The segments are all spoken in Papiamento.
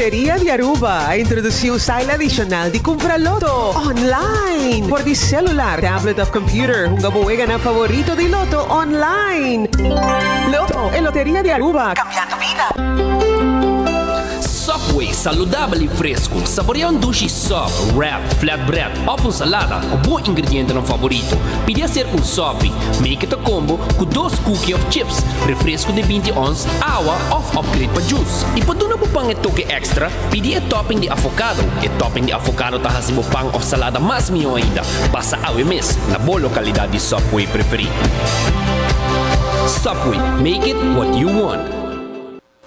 Loteria di Aruba a introduci un style adicional di cumpra Lotto online. For di celular, tablet of computer, hunga bo weganan favorito di Lotto online. Lotto, e Loteria di Aruba, cambiando bida. Subway, saludabel y fresco. Saborea un dushi sub, wrap, flatbread of un salada cu bo ingredientenan favorito. Pidi acerca un sopi. Make it a combo cu dos cookie of chips, refresco di binti ons, awa of upgrade pa juice. Y pa duna bo pan e toke extra, pidi e topping di avocado. E topping di avocado ta haci bo pan of salada mas miho ainda. Pasa awe mes na bo localidad di Subway preferi. Subway, make it what you want.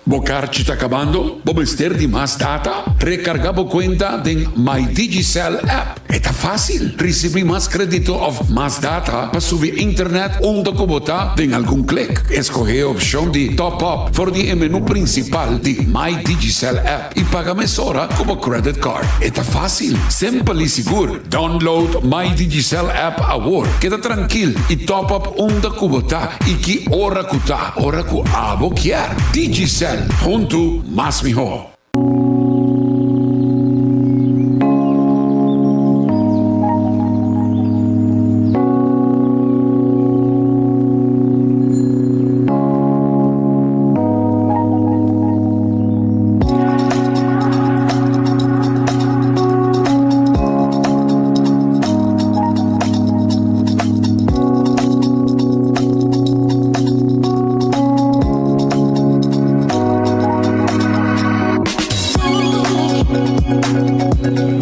Bo karchi ta kabando? Bo mester di mas data? Rekargá bo kuenta den My Digicel app. E ta fásil! Risibí mas krédito òf mas data pa subi internet unda ku bo ta den algun klik. Eskohé e opshon di Top Up for di e menú prinsipal di My Digicel app i paga mesora ku bo credit card. E ta fásil, simpel i sigur. Download My Digicel app awor. Keda trankil i top up unda ku bo ta i ki ora ku ta. Ora ku abo kier. Digicel, huntu mas mihó.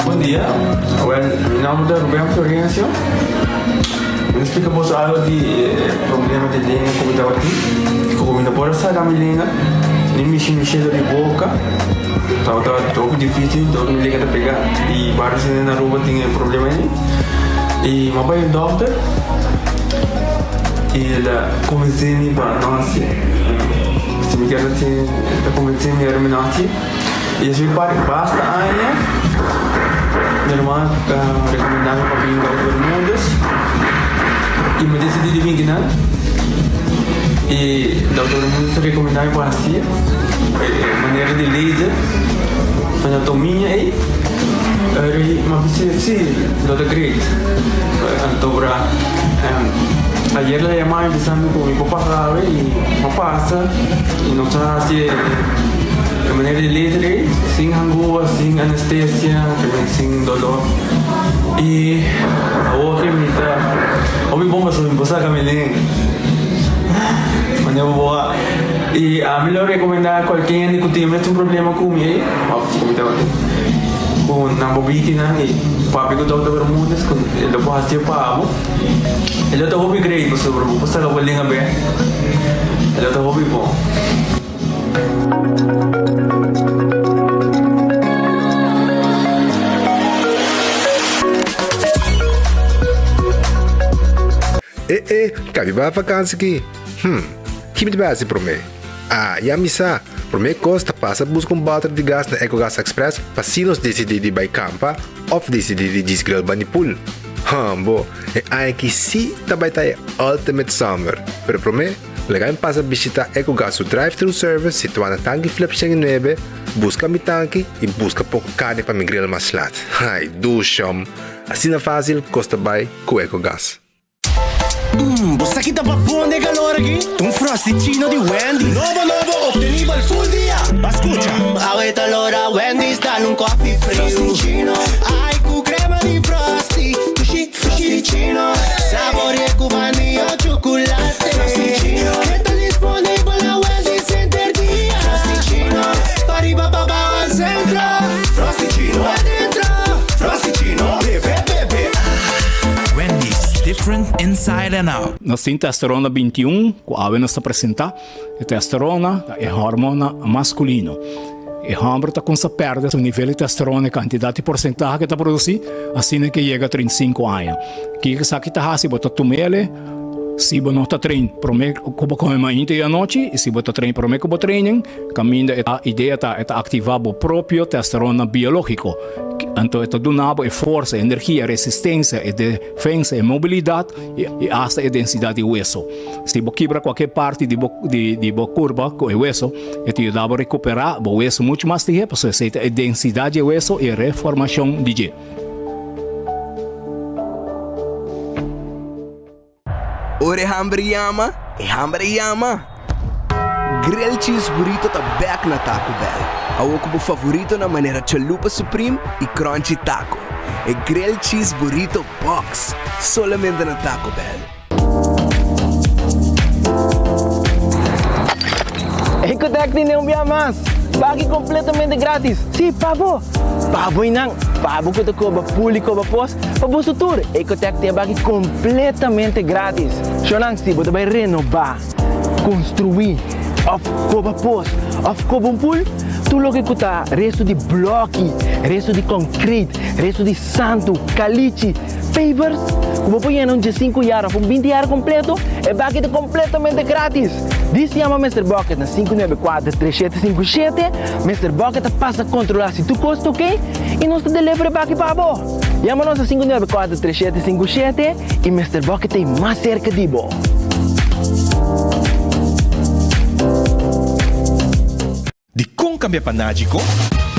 Bon dia, awel mi nomber ta Ruben Florencio. Mi ta splika boso algo di e problema di lenga ku mi tabatin. Ku mi no por a saka mi lenga, ni mishi mi shelo di boka. Tabata hopi dificil, dor mi lenga ta pega. I varios hende na Aruba tin e problema ei. I mi a bai un dokter i el a konvensé mi pa no hasié. Si mi kier hasié, el a konvensé mi ora mi no hasié. I despues di basta aña, mi ruman a rekomendá mi pa bin Dokter Bermudez i mi a disidí di bin kinan. I Dokter Bermudez a rekomendá mi pa hasié e manera di laser, anatomia ei. Eri mi a bisa si, lo ta great. Anto bra ayer el a yama mi bisa mi ku mi por pasa awe i mi a pasa i nos a hasi e manera di laser ei sin hangua, sin anestesia, sin dolor. I awor ke mi ta hopi bon pasobra mi por saka mi lenga. Manera bo a i ami lo rekomendá kualke hende ku tin e mesun problema ku mi ei. Of ku mi tabata ku nan bo bikinan i papia ku Dokter Bermudez ku e lo por hasié pa bo. E lo ta hopi great pasobra bo por saka bo lenga bek. E lo ta hopi bon. E e, kabi bai vakansi ki? Hm, ki mi ta bai hasi promé? Ah, ya mi sa! Promé kos ta pasa buska un bòter di gas na Ecogas Express pa si nos disidí di bai kampa òf disidí di djis grill bani pool. Hambo, e aña aki sí ta bai ta e ultimate summer! Pero promé, laga mi pasa bishitá Ecogas su drive-thru service situá na Tanki Flip 109, buska mi tanki i buska poko karni pa mi grill mas lat. Ai, dushom! Asina fásil kos ta bai ku Ecogas. Mmm, bo sa ki ta babon den calor aki? Ta un Frosty-chino di Wendy's. Nobo nobo, obtenibel full dia. Ba scucha. Mmm, awe ta lora Wendy's dal un coffee friu. Frosty-chino, ai cu crema di Frosty. Dushi, Frosty-chino, saborea cu vanilla o chocolate. Frosty-chino, e ta disponibel na Wendy's henter dia. Frosty-chino, pariba pabao al centro. Frosty-chino, adentro. Frosty-chino, bebe, bebe. Wendy's, different inside and out. Nos tin testosterona 21 ku awe nos ta presentá. E testosterona ta e hormona maskulino. E hòmber ta kumsa pèrdè su nivel di testosterona, e kantidat i porsentahe ku e ta produsí, asina ke yega 35 aña. Kiko esaki ta hasi? Bo ta tum'el. Si bo no ta train prome ku bo kome mainta i anochi i si bo ta train prome ku bo training, kaminda e idea ta e ta aktivá bo propio testosterona biológiko. Anto e ta duna bo e forsa, e energia, e resistensia, e defensa, e mobilidat i asta e densidat di weso. Si bo kibra kualke parti di bo di bo kurpa ku e weso, e ta yuda bo rekuperá bo weso muchu mas lihé pasobra esei ta e densidat di e weso i e reformashon di dje. Ora e hamber yama, e hamber a yama! Grilled Cheese Burrito ta bek na Taco Bell. Awor ku bo favoritonan manera Chalupa Supreme i Crunchy Taco. E Grilled Cheese Burrito Box! Solamente na Taco Bell. Ecotec tene un bia mas! Baki completamente gratis! Sí, pa bo! Pa bo y nan! Pa bo cu ta coba pul y coba pos, Pa boso tur, Ecotec tin e baki completamente gratis. Shownan, si bo ta bay renoba, construi, of coba pos, of coba un pool, tur loke cu ta resto di bloki, resto di concrete, resto di santo, calichi, pavers, cu bo por yena un diesinku yar of un binti yar completo, e baki ta completamente gratis. Dis yama Mister Bucket na 594 3757, Mister Bucket ta pasa controla si tur cos ta ok y nos ta deliver e baki pa bo. Yama nos na 594 3757 y Mister Bucket ta ei mas cerca di bo. Dikon kambia pa Nagico?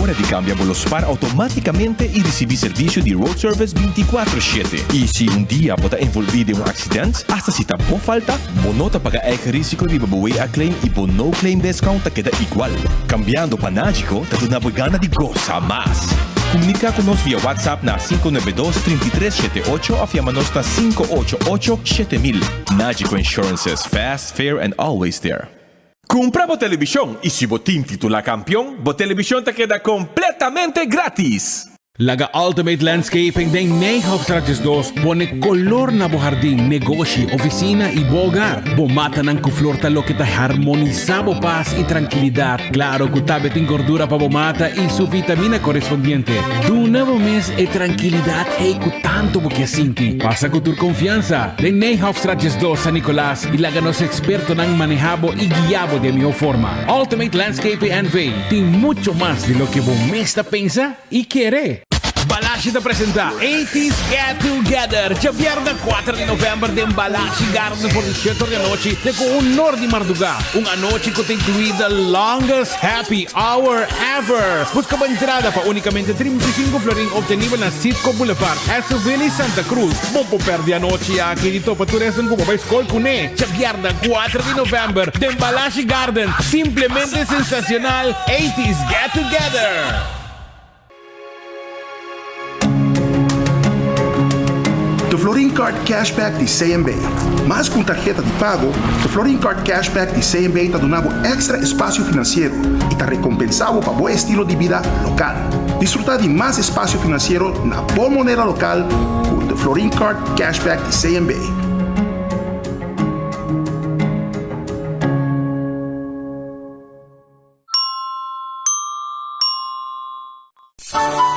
Ora di kambia bo lo spar outomátikamente i risibí servisio di road service bintikuatro shete. I si un dia bo ta envolví den un aksident, asta si ta bo falta, bo no ta paga eigen risiko riba bo WA claim i bo no claim discount ta keda igual. Kambiando pa Nagico ta duna bo e gana di gosa mas! Komuniká ku nos via WhatsApp na 592 33 78 òf yama nos na 588 7000. Nagico Insurances, fast, fair and always there. Kumpra bo telebishon i si bo tin titulá kampion, bo telebishon ta keda kompletamente gratis! Laga Ultimate Landscaping den Nijhoffstraat 12 pone kolor na bo hardin, negoshi, ofisina i bo hogar. Bo matanan ku flor ta loke ta harmonisá bo pas i trankilidat. Klaro ku tabe tin gordura pa bo mata i su vitamina korespondiente. Duna bo mes e trankilidat ei ku tantu bo ke sinti. Pasa ku tur konfiansa den Nijhoffstraat 12, San Nicolas i laga nos ekspertonan manehá bo i guiá bo den mihó forma. Ultimate Landscaping NV tin mucho mas di loke bo mes ta pensa i kere. Balashi ta presenta Eighties Get Together djabièrnè kuater di novèmber den Balashi Garden for di shete or di anochi te ku un or di mardugá. Un anochi ku ta inkluí the longest happy hour ever! Buska bo entrada pa únikamente 35 florin optenibel na Citgo Boulevard, Esoville i Santa Cruz. Bo por pèrdè anochi aki di topa tur esnan ku bo bai skol kuné. Djabièrnè kuater di novèmber den Balashi Garden, simplemente sensacional Eighties Get Together! The Florin Card Cashback di CMB. Mas ku un tarheta di pago, The Florin Card Cashback di CMB ta duna bo èkstra espasio finansiero i ta rekompensá bo pa bo estilo di bida lokal. Disfrutá di mas espasio finansiero na bo moneda lokal ku The Florin Card Cashback di CMB.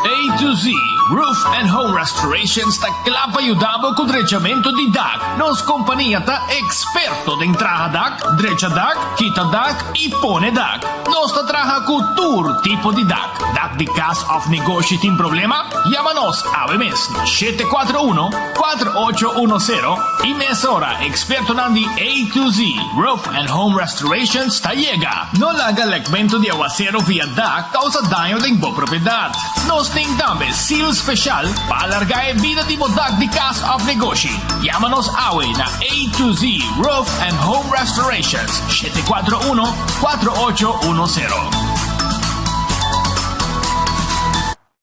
A to Z Roof and Home Restorations ta kla pa yuda bo ku drechamentu di dak. Nos kompania ta eksperto den traha dak, drecha dak, kita dak i pone dak. Nos ta traha ku tur tipo di dak. Dak di kas òf negoshi tin problema? Yama nos awe mes na 741 4810 i mesora ekspertonan di A to Z Roof and Home Restorations ta yega. No laga lekmentu di awasero via dak kousa daño den bo propiedat. Nos tin tambe seal speshal pa alargá e bida di bo dak di kas òf negoshi. Yama nos awe na A to Z Roof and Home Restorations, 741 4810.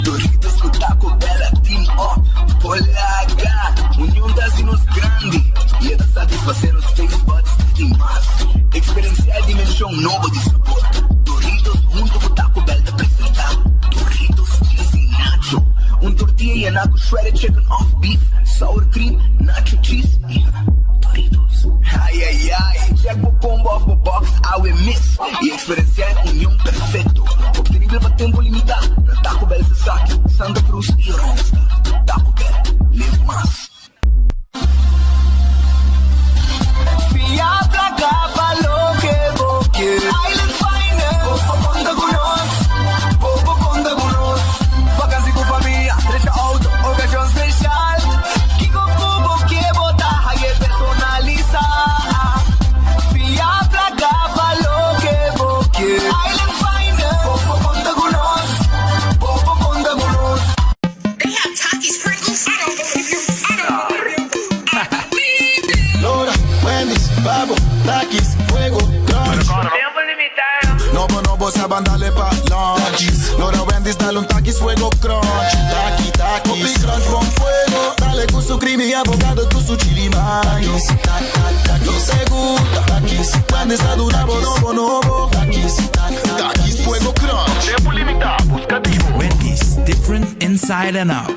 Doritos ku Taco Bell a team up por laga Union ta hasi nos grandi i e ta satisfasé nos taste buds di mas. Eksperensiá e dimenshon nobo di sabor. Doritos huntu ku Taco Bell ta presentá Doritos Cheesy Nacho, un tortilla yená ku shredded chicken òf beef, sour cream, nacho cheese i Doritos. Ai ai ai! Check bo combo òf bo box awe mes i Eksperensiá e union perfekto, optenibel pa tempu limitá na Taco Bell Sasaki, Santa Cruz i Oranjestad. Taco Bell, live mas! Babo, Takis, Fuego, Crunch. Tempo limita. Nobo nobo sa ban dale pa lunch. Lora Wendy's dale un Takis Fuego Crunch. Taki Takis. Hopi crunch bon fuego. Dale cu su creamy avocado cu su chili mayo. Takis, gusta. Takis, Wendy's ta duna bo nobo nobo. Takis, Takis Fuego Crunch. Tempo limita. Busca di bo. Wendy's, different inside and out.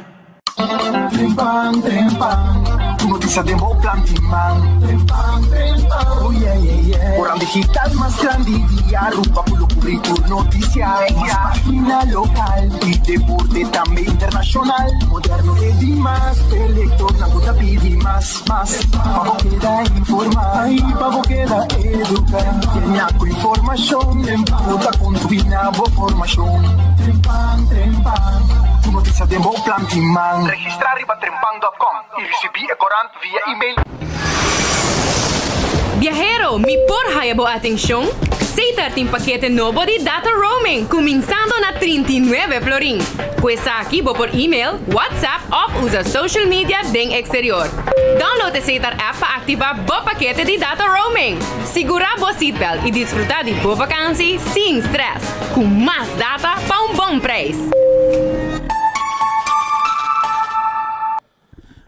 Trempan, trempan, tur noticia den bo plan di man. Trempan, trempan, oh yeah, yeah, yeah. Koran digital mas grandi di Aruba cu lo cubri tur noticia. Mas pagina local y deporte tambe internacional. Moderno e di mas, p'e lectornan cu ta pidi mas, mas. Pa bo keda informa y pa bo keda educa. Llena cu informacion cu ta contribui na bo formacion. Trempan, trempan, tur noticia den bo plan di man. Registra riba trempan dot com y ricibi e corant via email. Biahero, mi por haya bo atencion? Setar tin pakete nobo di data roaming cuminsando na 39 florin. Cu esaki bo por email, WhatsApp of usa social media den exterior. Download e Setar app pa activa bo pakete di data roaming. Sigura bo seatbelt y disfruta di bo vakantie sin stress, cu mas data pa un bon prijs.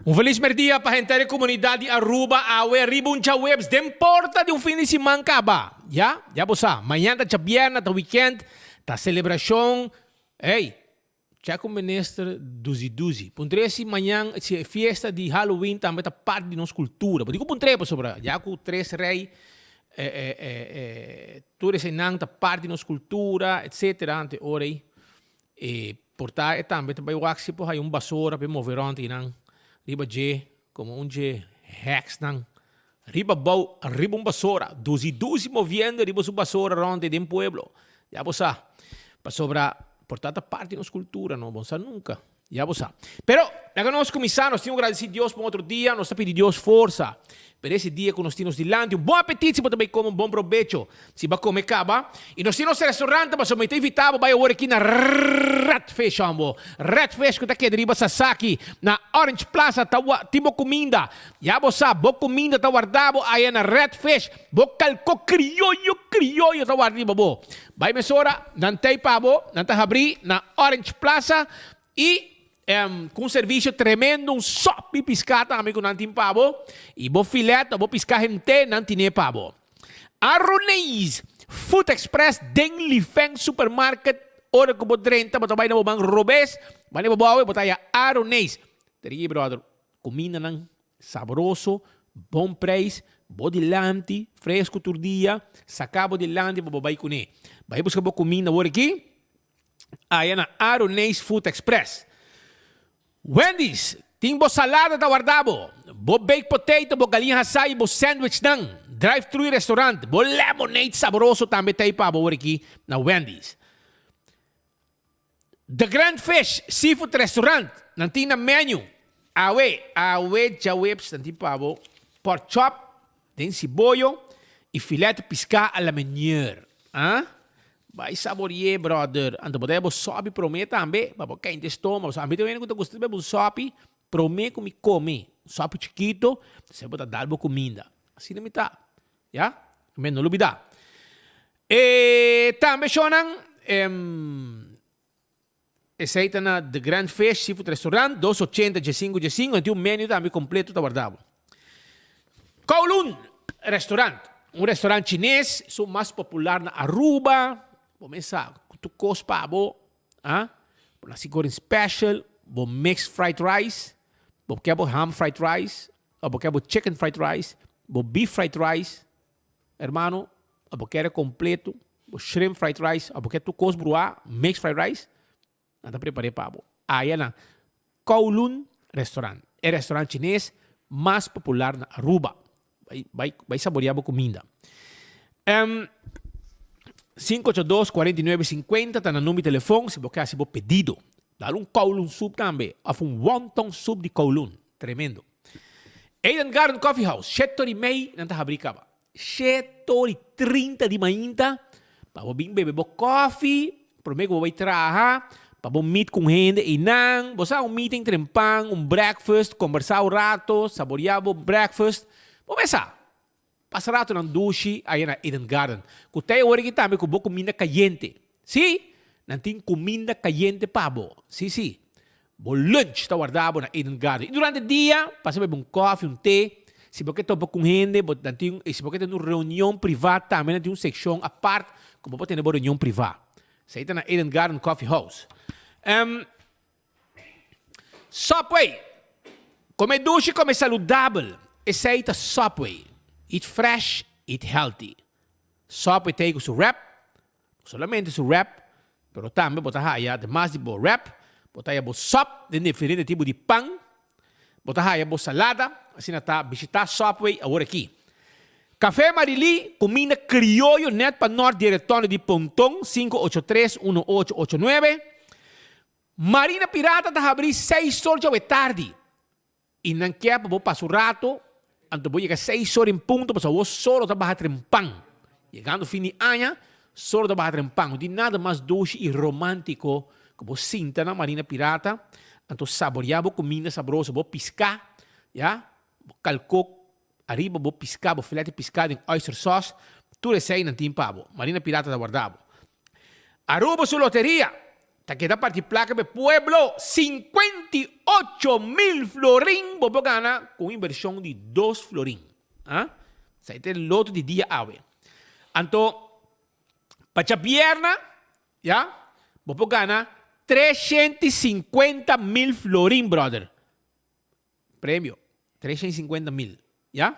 Un felis merdia pa henter e comunidad di Aruba awe riba un djaweps den porta di un fin di siman caba. Ya, ya bo sa, mañan ta djabierna, ta weekend, ta celebracion. Ey, check cu minister Duzi Duzi. Puntr'e si mañan, si e fiesta di Halloween tambe ta parti di nos cultura. Bo di cu puntr'e pasobra ya cu tres rey, tur eseinan ta parti di nos cultura, etcetera, anto e ora ey E por ta e tambe ta bai wak si por haya un basora pa e move rond einan riba dje como un dje heksnan riba bou riba un basora duzi duzi moviendo riba su basora rond ei den pueblo ya bo sa pasobra por ta ta parti di nos cultura no bo sa nunca ya bo sa pero laga nos cuminsa nos tin cu gradeci Dios pa un otro dia nos ta pidi Dios forsa pa ese dia cu nos tin nos dilanti un bon apetit si bo ta bai come un bon probecho Si bo a come caba y nos tin nos restaurante pasobra mi ta invita bo bay awor aki na Red Fish hombo. Red Fish cu ta keda riba Sasaki na Orange Plaza ta tin bo cuminda. Ya bo sa bo cuminda ta warda bo aya na Red Fish. Bo calco crioyo crioyo ta warda riba bo. Bay mesora nan ta ey pa bo nan ta habri na Orange Plaza y cu un servicio tremendo un sopi pisca tambe cu nan tin pa bo y bo filet o bo pisca hente nan tine pa bo. Aruneis Food Express den Lifeng Supermarket ora ku bo drenta bo ta bai na bo man robes bai na bo bou bo ta haya Aruneis ta rigi brother kumindanan sabroso bon preis bo dilanti fresku tur dia saka bo dilanti pa bo bai kune bai buska bo kuminda awor aki aya na Aruneis Food Express. Wendy's, tin bo salada ta warda bo, bo baked potato, bo galiña hasá i bo sandwichnan, drive-thru i restaurant, bo lemonade saboroso tambe ta ei pa bo wor aki na Wendy's. The Grand Fish Seafood Restaurant, nan tin na menu awe, awe djaweps nan tin pa bo pork chop Den siboyo y filet pisca a la meneer. Ah? Bay saborié, brother. Anto bo ta bo sopi prome tambe, pa bo kente stoma. Pasobra ami ta wende cu ta gusta bebe un sopi prome cu mi come. Un sopi chikito, despues bo ta dal bo cuminda. Asina mi ta. Ya? Mi no lubida. E tambe shownan, em. Esei ta na The Grand Fish Seafood Restaurant, dos ochenta djesinku djesinku, nan tin un menu tambe completo ta warda bo. Kowloon Restaurant, un restaurant chines, esun mas popular na Aruba, bo mes sa cu tur cos pa bo, ah, bo nasi goreng special, bo mixed fried rice, bo ke bo ham fried rice, of bo ke bo chicken fried rice, bo beef fried rice, Hermano, abo kere completo, bo shrimp fried rice, abo ke tur kos bruá, mixed fried rice, nan ta prepar'é pa bo. Aya na Kowloon Restaurant, e restaurant chines mas popular na Aruba. Bai, bai, bai saboreá bo kuminda. Um, 582 49 50 ta na number di telefon si bo ke hasi bo pedido. Dal un Kowloon soup tambe, of un wonton soup di Kowloon. Tremendo. Eden Garden Coffee House, shete ora i mei nan ta habri kaba. Shete ora i trinta di mainta pa bo bin bebe bo kofi prome ku bo bai traha, pa bo meet ku un hende einan. Bo sa un meeting trempan, un breakfast, kombersá un rato, saboreá bo breakfast. Bo mesa pasa. Pasa ratonan dushi aya na Eden Garden. Ku ta e ora aki tambe ku bo kuminda kayente. Sí, nan tin kuminda kayente pa bo. Sí, sí. Bo lunch ta warda bo na Eden Garden. I durante dia, pasa bebe un kòfi, un te. Si bo ke topa ku un hende, bo nan tin, si bo ke tene un reunion privá tambe nan tin un sekshon apart ku bo por tene bo reunion privá. Esei ta na Eden Garden Coffee House. Subway! Kome dushi, kome saludabel. Esei ta Subway. Eat fresh, eat healthy. Subway ta ei ku su wrap, no solamente su wrap, pero tambe bo ta haya ademas di bo wrap, bo ta haya bo sop den diferente tipo di pan, bo ta haya bo salada, asina ta bishita Subway awor aki. Café Marilí, kuminda krioyo nèt pa nòrt di e retondo di Ponton, 583 1889. Marina Pirata ta habrí seis or djawe tardi i nan kier pa bo pasa un rato, anto bo yega seis or en punto pasobra awor solo ta baha trempan. Yegando fin di aña, solo ta baha trempan. No tin nada mas dushi i romántico ku bo sinta na Marina Pirata, anto saboreá bo kuminda sabroso, bo piská, ya, bo kalkó ariba bo piská, bo filete piská den oyster sauce, tur esei nan tin pa bo. Marina Pirata ta warda bo. Aruba su loteria ta keda parti placa p'e pueblo, 58 mil florin bo por gana cu un inversion di dos florin. Ah, esai ta e loto di dia awe. Anto, pa djabierna, ya, bo por gana 350 mil florin, brother. Premio, 350 mil, ya.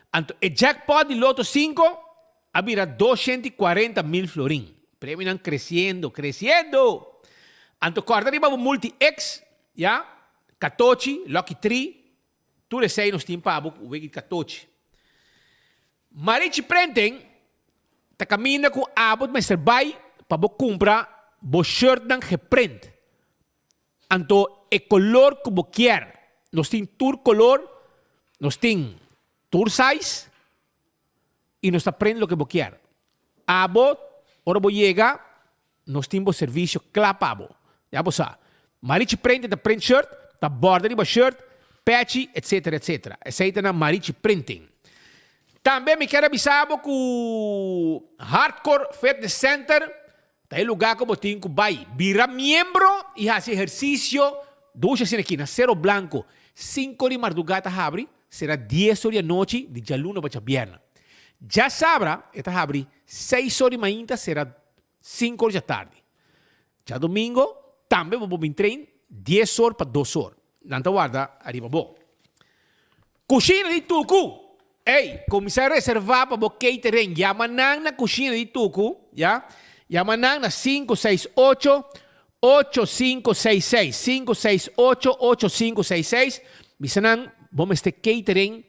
Anto, e jackpot di Lotto 5 a bira 240 mil florin. Premionan creciendo, creciendo. Anto, corda riba bo Multi X, ya, Catochi, Lucky 3, tur esey nos tin pa bo wegi Catochi. Marichi Printing ta caminda cu abo mester bay pa bo cumpra bo shirtnan geprint. Anto e color cu bo kier, nos tin tur color, nos tin tur size y nos ta print loke bo kier. Abo, ora bo yega, nos tin bo servicio cla pa bo. Ya bo sa. Marichi Printing ta print shirt, ta borda riba shirt, pechi, etc. Etc. Esey ta na Marichi Printing. Tambe mi kier a bisa bo cu Hardcore Fitness Center ta e lugá ku bo tin ku bai bira miembro i hasi ehersisio dushi asina aki na Sero Blanco. Sinku di mardugá ta habri, sera dies or di anochi di djaluna pa djabièrnè. Djasabra e ta habri seis or di mainta sera sinku or djatardi. Djadumingo tambe bo por bin train dies or pa dos or. Nan ta warda ariba bo. Kushina di Tuku! Ey, kuminsá reservá pa bo catering. Yama nan na Kushina di Tuku, ya. Yama nan na 568 8566, 568 8566. Bisa nan bo mester catering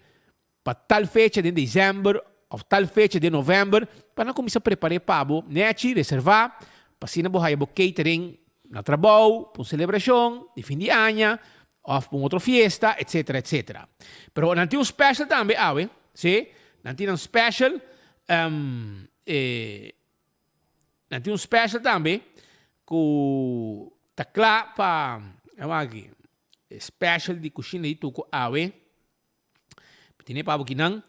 pa tal fecha den december of tal fecha den november pa nan kuminsá prepar'é pa bo. Nechi, reservá pa asina bo haya bo catering na trabou, pa un selebrashon di fin di aña of pa un otro fiesta, etcetera, etcetera. Pero nan tin un special tambe awe, si, nan tin nan special, e, nan tin un special tambe ku ta kla pa, aki, e special di kushina di Tuku awe. Mi tene pa bo kinan.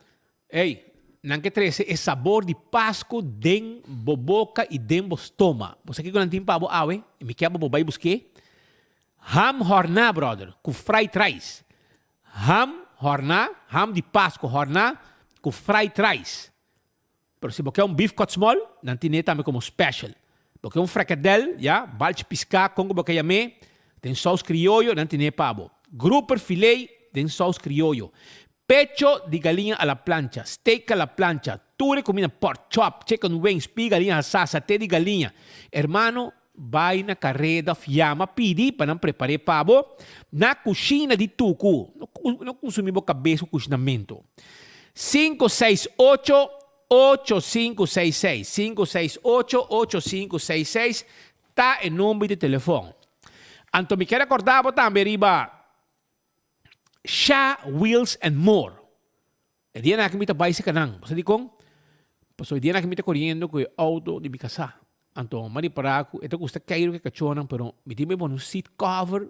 Ey, nan ke trese e sabor di Pasco den bo boca y den bo stoma. Bo sa kiko nan tin pa bo awe? Y mi kier pa bo bay buske. Ham horna, brother, cu fried rice. Ham horna, ham di Pasco horna cu fried rice. Pero si bo ke un beef kòtsmòl, nan tine tambe komo special. Bo ke un frekadèl, ya, balchi piská, kon ku bo ke yam'é, den sous krioyo, nan tine pa bo. Grouper filé den sous krioyo. Pecho di galiña a la plancha, steak a la plancha, tur e kumida pork chop, chicken wings, pia galiña hasá, saté di galiña. Hermano, bai na kareda òf yama pidi pa nan prepar'é pa bo na kushina di Tuku. No no kunsumí bo kabes ku kushinamentu. 568 8566, 568 8566 ta e number di telefòn. Anto mi kier rekordá bo tambe riba Sha Wheels and More. E dianan aki mi ta bai seka nan. Bo sa dikon? Pasobra e dianan aki mi ta koriendo ku e outo di mi kasá. Anto mi a ripará ku e ta gusta keiru ku e kachónan, pero mi tin bai pone un seat cover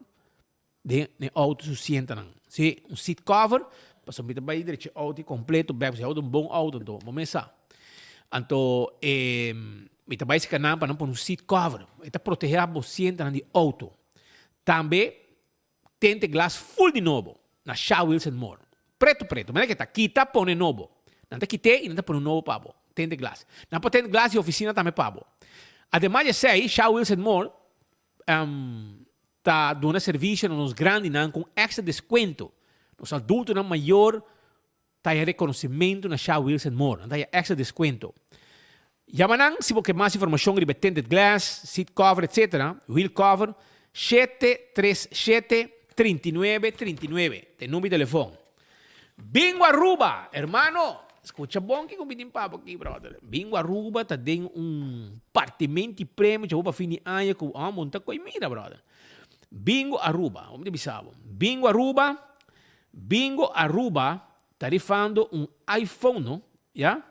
den e outo su sientanan. Sí, un seat cover. Pasobra mi ta bai drecha e auto completo bek, pasobra e auto ta un bon auto anto bo mes sa. Anto e mi ta bai seka nan pa nan pone un seat cover. E ta proteha bo sientonan di auto. Tambe tente glas full di nobo na Shaw Wheels and More. Preto preto, manera ke ta kita pone nobo. Nan ta kit'é i nan ta pone un nobo pa bo. Tente glas. Nan por tente glas di oficina tambe pa bo. Ademas di esei, Shaw Wheels and More ta duna servicio na nos grandinan cu un extra descuento. Nos adultonan mayor ta haya reconocimento na Shaw Wheels and More. Nan ta haya extra descuento. Yama nan si bo ke mas informacion riba e tinted glass, seat cover etc. Wheel cover, 737 39 39 ta e number di telefon. Bingo Aruba! Hermano, scucha bon kico mi tin pa bo aki, brother. Bingo Aruba ta den un partimento di premio djabo pa fin di aña cu ah, bo no ta coy mira, brother. Bingo Aruba, bo mi ta bisa bo. Bingo Aruba, Bingo Aruba ta rifando un iPhone, no? Ya?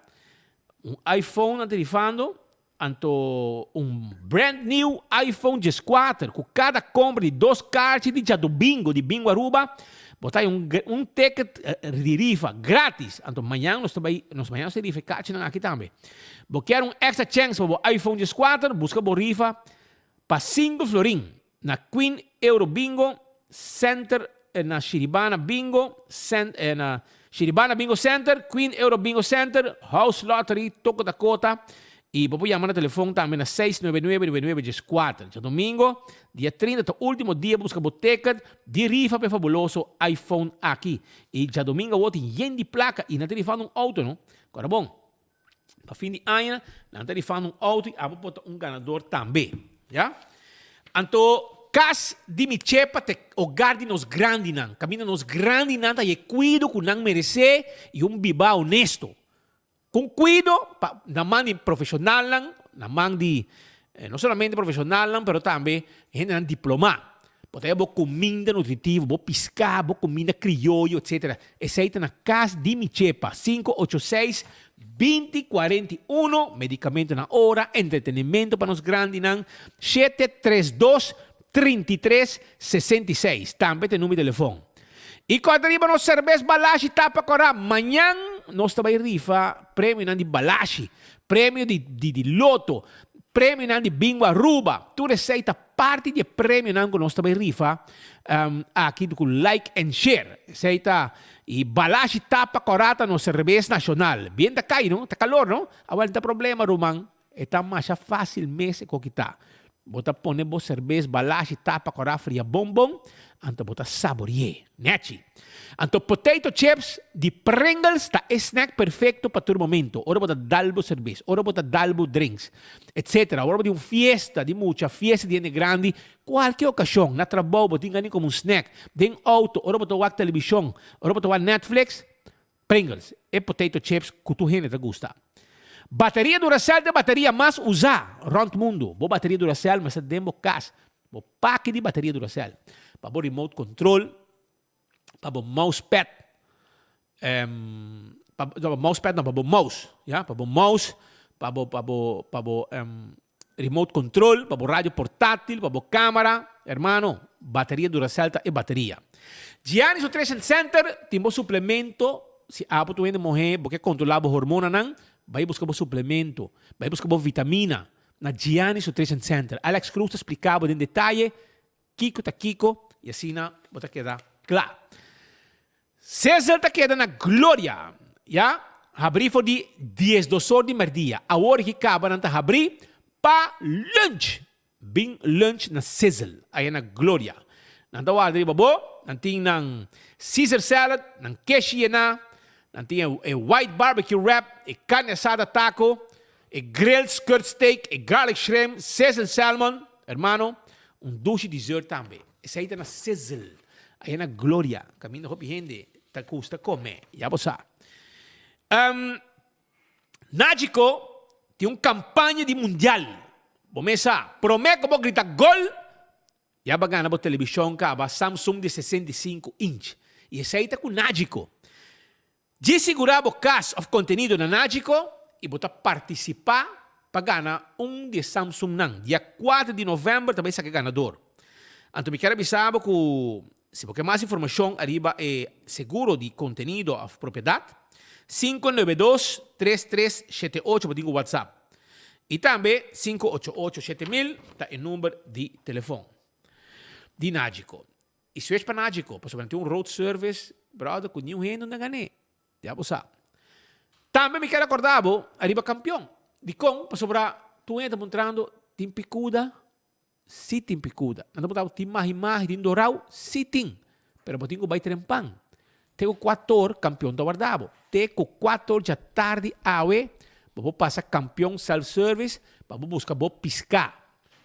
Un iPhone nan ta rifando. Anto un brand new iPhone 14 ku kada kompra di dos karchi di djadomingo di Bingo Aruba bo ta haña un un ticket di rifa gratis. Anto mañan nos ta bai nos mañan nos ta rifa e karchinan aki tambe. Bo kier un extra chèns pa bo iPhone 14 buska bo rifa pa sinku florin na Queen Euro Bingo Center na Shiribana Bingo Center na Shiribana Bingo Center, Queen Euro Bingo Center, House Lottery, Toko Dakota y bo por yama na telefon tambe na 699 9914. Djadomingo, dia 30 ta ultimo dia pa busca bo ticket di rifa pa e fabuloso iPhone aki. Y djadomingo awor tin yen di placa y nan ta rifando un auto no. Cora bon. Pa fin di aña nan ta rifando un auto y abo por ta un ganador tambe. Ya. Anto cas di mi chepa ta e hogar di nos grandinan. Caminda nos grandinan ta haña e cuido cu nan merece y un biba honesto. Con cuido pa na man di profesionalnan, na man di no solamente profesionalnan pero tambe hendenan diploma. Bo ta haya bo cuminda nutritivo, bo pisca, bo cuminda crioyo, etcetera. Esey ta na Cas di Mi Chepa, 586 20 41, medicamento na ora, entretenimento pa nos grandinan, 732 33 66, tambe ta e numero di telefon. Y corda riba nos cerbes Balashi tapa cora, mañan nos ta bay rifa premionan di Balashi, premio di di loto, Premionan di Bingo Aruba, tur esei ta parti di e premionan ku nos ta bai rifa aki ku like and share. Esei ta i Balashi Tapa Kòrá ta nos rebes nashonal. Bien ta kai no, ta kalor no. Awor no ta problema ruman, e ta masha fásil mes e koki ta. Bo ta pone bo serbes Balashi Tapa Kòrá fria bon bon, anto bo ta sabori'é. Nechi. Anto potato chips di Pringles ta e snack perfecto pa tur momento, ora bo ta dal bo serbes, ora bo ta dal bo drinks, etc. Ora bo tin un fiesta di mucha, fiesta di hende grandi, cualke ocasion, na trabou bo tin gani como un snack, den auto, ora bo ta wak television, ora bo ta wak Netflix, Pringles, e potato chips cu tur hende ta gusta. Bateria Duracell ta e bateria mas usa rond mundo. Bo bateria Duracell mester den bo cas. Bo paki di bateria Duracell pa bo remote control, pa bo mousepad, pa bo mousepad no, pa bo mouse, ya, pa bo mouse, pa bo, pa bo, pa bo remote control, pa bo radio portátil, pa bo camera, hermano, bateria Duracell ta e bateria. Giannis Nutrition Center tin bo suplemento, si abo ta un hende muhé, bo ke controla bo hormonanan, bai busca bo suplemento, bai busca bo vitamina, Na Giannis Nutrition Center, Alex Cruz ta splica bo den detaye kico ta kico y asina bo ta keda cla. Sizzle ta keda na Gloria, ya, habri for di diesdos or di merdia. Awor ki caba nan ta habri pa lunch. Bin lunch na Sizzle, aya na Gloria. Nan ta warda riba bo, nan tin nan Caesar salad, nan keshi yena, nan tin e white barbecue wrap, e carne asada taco, E grilled skirt steak, e garlic shrimp, sizzle salmon, hermano, un dushi dessert tambe. Esei ta na Sizzle, aya na Gloria, kaminda hopi hende ta gusta kome, ya bo sa. Um, Nagico tin un kampaña di mundial, bo mes sa, prome ku bo grita gol, Ya bo a gana bo televishon kaba Samsung di 65 inch. I esei ta ku Nagico. Djis sigurá bo kas òf kontenido na Nagico i bo ta partisipá pa gana un di e Samsungnan. Dia kuater di novèmber ta bai saka e ganador. Anto mi kier a bisa bo ku. Si bo ke mas informashon ariba e seguro di kontenido òf propiedat, 592 3378 bo tin ku WhatsApp. I tambe 588 7000 ta e number di telefon di Nagico. I switch pa Nagico pasobra nan tin un road service brother ku niun hende no ta gan'é. Ya bo sa. Tambe mi kier akorda bo ariba kampion. Dikon? Pasobra tur hende ta puntrando tin pikuda? Si tin picuda. Nan ta puntra bo tin mahi mahi, tin dorau? Si tin. Pero bo tin cu bay trempan. Te cu cuator campeon ta warda bo. Te cu cuator djatardi awe bo por pasa campeon self service pa bo busca bo pisca.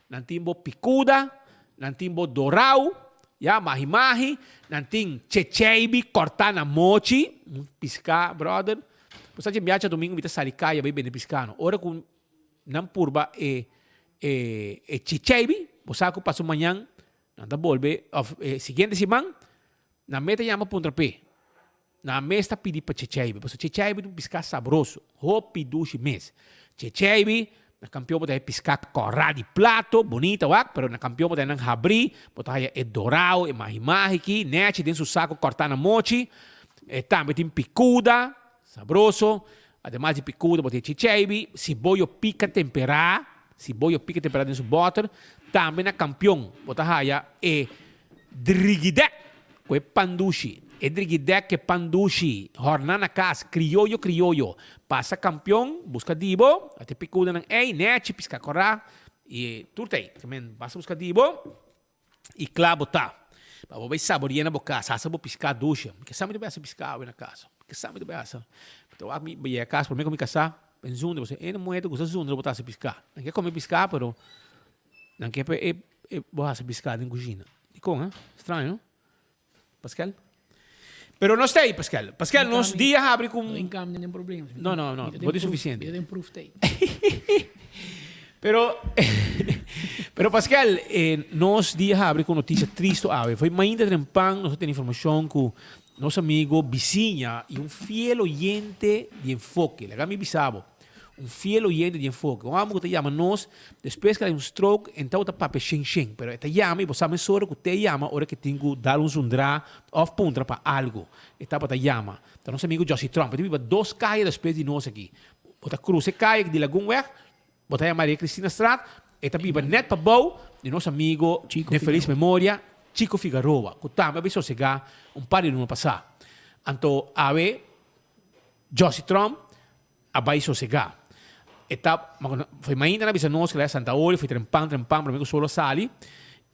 Nan tin bo picuda, nan tin bo dorau, ya, mahi mahi, nan tin checheibi corta na mochi, un pisca brother. Bo sa dje biacha domingo mi ta sali caya bay bende pisca no. Ora cu Nan purba e e e chicheibi, bo sa ku paso mañan nan ta bolbe òf e siguiente siman nan mes ta yama puntra p'e. Nan mes ta pidi pa chicheibi pasobra chicheibi ta un piská sabroso, hopi dushi mes. Chicheibi na kampion bo ta haña piská kòrá di plato, bunita wak, pero na kampion bo ta haña nan habrí, bo ta haña e dorao, e mahi mahi aki, nèchi den su sako kòrtá na mochi. E tambe tin pikuda. Sabroso, ademas di picudo bo tin chicheibi, siboyo pica tempera, siboyo pica tempera den su boter, tambe na Campeon bo ta haya e drigidek cu e pan dushi, e drigidek cu e pan dushi, horna na cas, crioyo crioyo, pasa Campeon busca di bo, ate picudonan ey, nechi, pisca cora, y tur ta ey, basta busca di bo. I kla bo ta. Pa bo bai saboria na bo kas, hasa bo piská dushe. Mi ke sa mi ta bai hasa piská awe na kas. Mi ke sa mi ta bai hasa. Mi ta wak mi bai yega kas promé ku mi kasá, ben zundra. Pasobra e muhé ta gusta zundra bo ta hasa piská. Nan ke kome piská pero nan ke pa e bo hasa piská den kushina. Dikon, eh? Straño, no? Pascal? Pero nos ta ei, Pascal. Pascal, nos dia habri ku... No cambia nin problema. No, no, no. Bo tin suficiente. Mi ta den proeftijd. Pero, pero Pascal, eh, nos dia habri ku noticia tristo awe. Foi mainta trempan nos a tene informacion ku nos amigo bisiña y un fiel oyente di Enfoke. Laga mi bisa bo. Un fiel oyente di Enfoke. Un amo ku ta yama nos despues ku el a un stroke, en tabata papia shen shen, pero e ta yama i bo sa mesora ku te yama ora ku e tin ku dal un zundra òf puntra pa algu. E tabata yama. Ta nos amigu Jossy Tromp. E ta biba dos kaya despues di nos aki. Bo ta krusa e kaya di Lagunweg, bo ta yama Maria Christinastraat, e ta biba nèt pabou di nos amigu den felis memoria, Chico Figaroa, ku tambe a bin sosegá un par di luna pasá. Anto awe Jossy Tromp a bai sosegá. E ta, foi mainta nan a bisa nos ku el a Santa Oli, foi trempan trempan promé ku sol a sali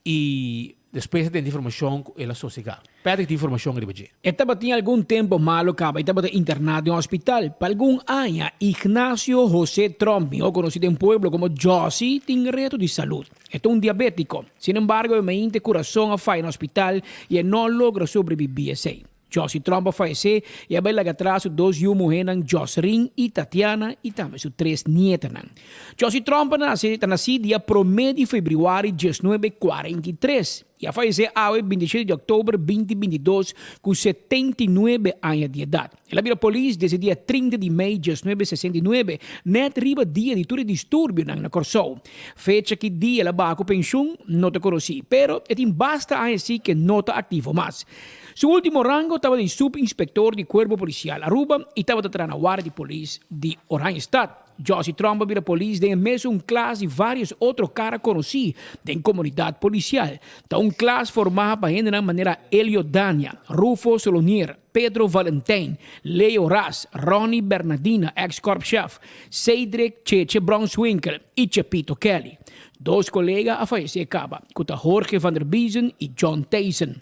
i despues a tende informashon ku el a sosegá. Patrick tin informashon riba dje. E tabatin algun tempu malu kaba i tabata interná den hospital. Pa algun aña, Ignacio José Tromp, mihó konosí den pueblo komo Jossy, tin reto di salud. E ta un diabétiko. Sin embargo, e mainta e kurason a faya na hospital i e no a logra sobrebibí esei. Jossy Tromp a fayesé i a bai laga tras su dos yu muhénan Josrin i Tatiana i tambe su tres nietanan. Jossy Tromp a nase ta nasí dia promé di febrüari diesnuebe 43 i a fayesé awe bintishete di òktober 2022 ku 79 aña di edat. El a bira polis desde dia 30 di mei 1969, nèt riba dia di tur e disturbionan na Kòrsou. Fecha ki dia el a baha ku penshun no ta konosí, pero e tin basta aña sí ke no ta aktivo mas. Su ultimo rango tabata di sub-inspector di Cuerpo Policial Aruba y tabata traha na Warda di Polis di Oranjestad. Jossy Tromp a bira polis den e mesun klas di varios otro cara conoci den comunidad policial. Ta un klas forma pa hendenan manera Elio Dania, Rufo Solonier, Pedro Valentijn, Leo Ras, Ronnie Bernadina, ex-korpschef, Cedric Cheche Bronswinkel y Chepito Kelly. Dos colega a fayece caba, cu ta Jorge van der Biezen y John Thijssen.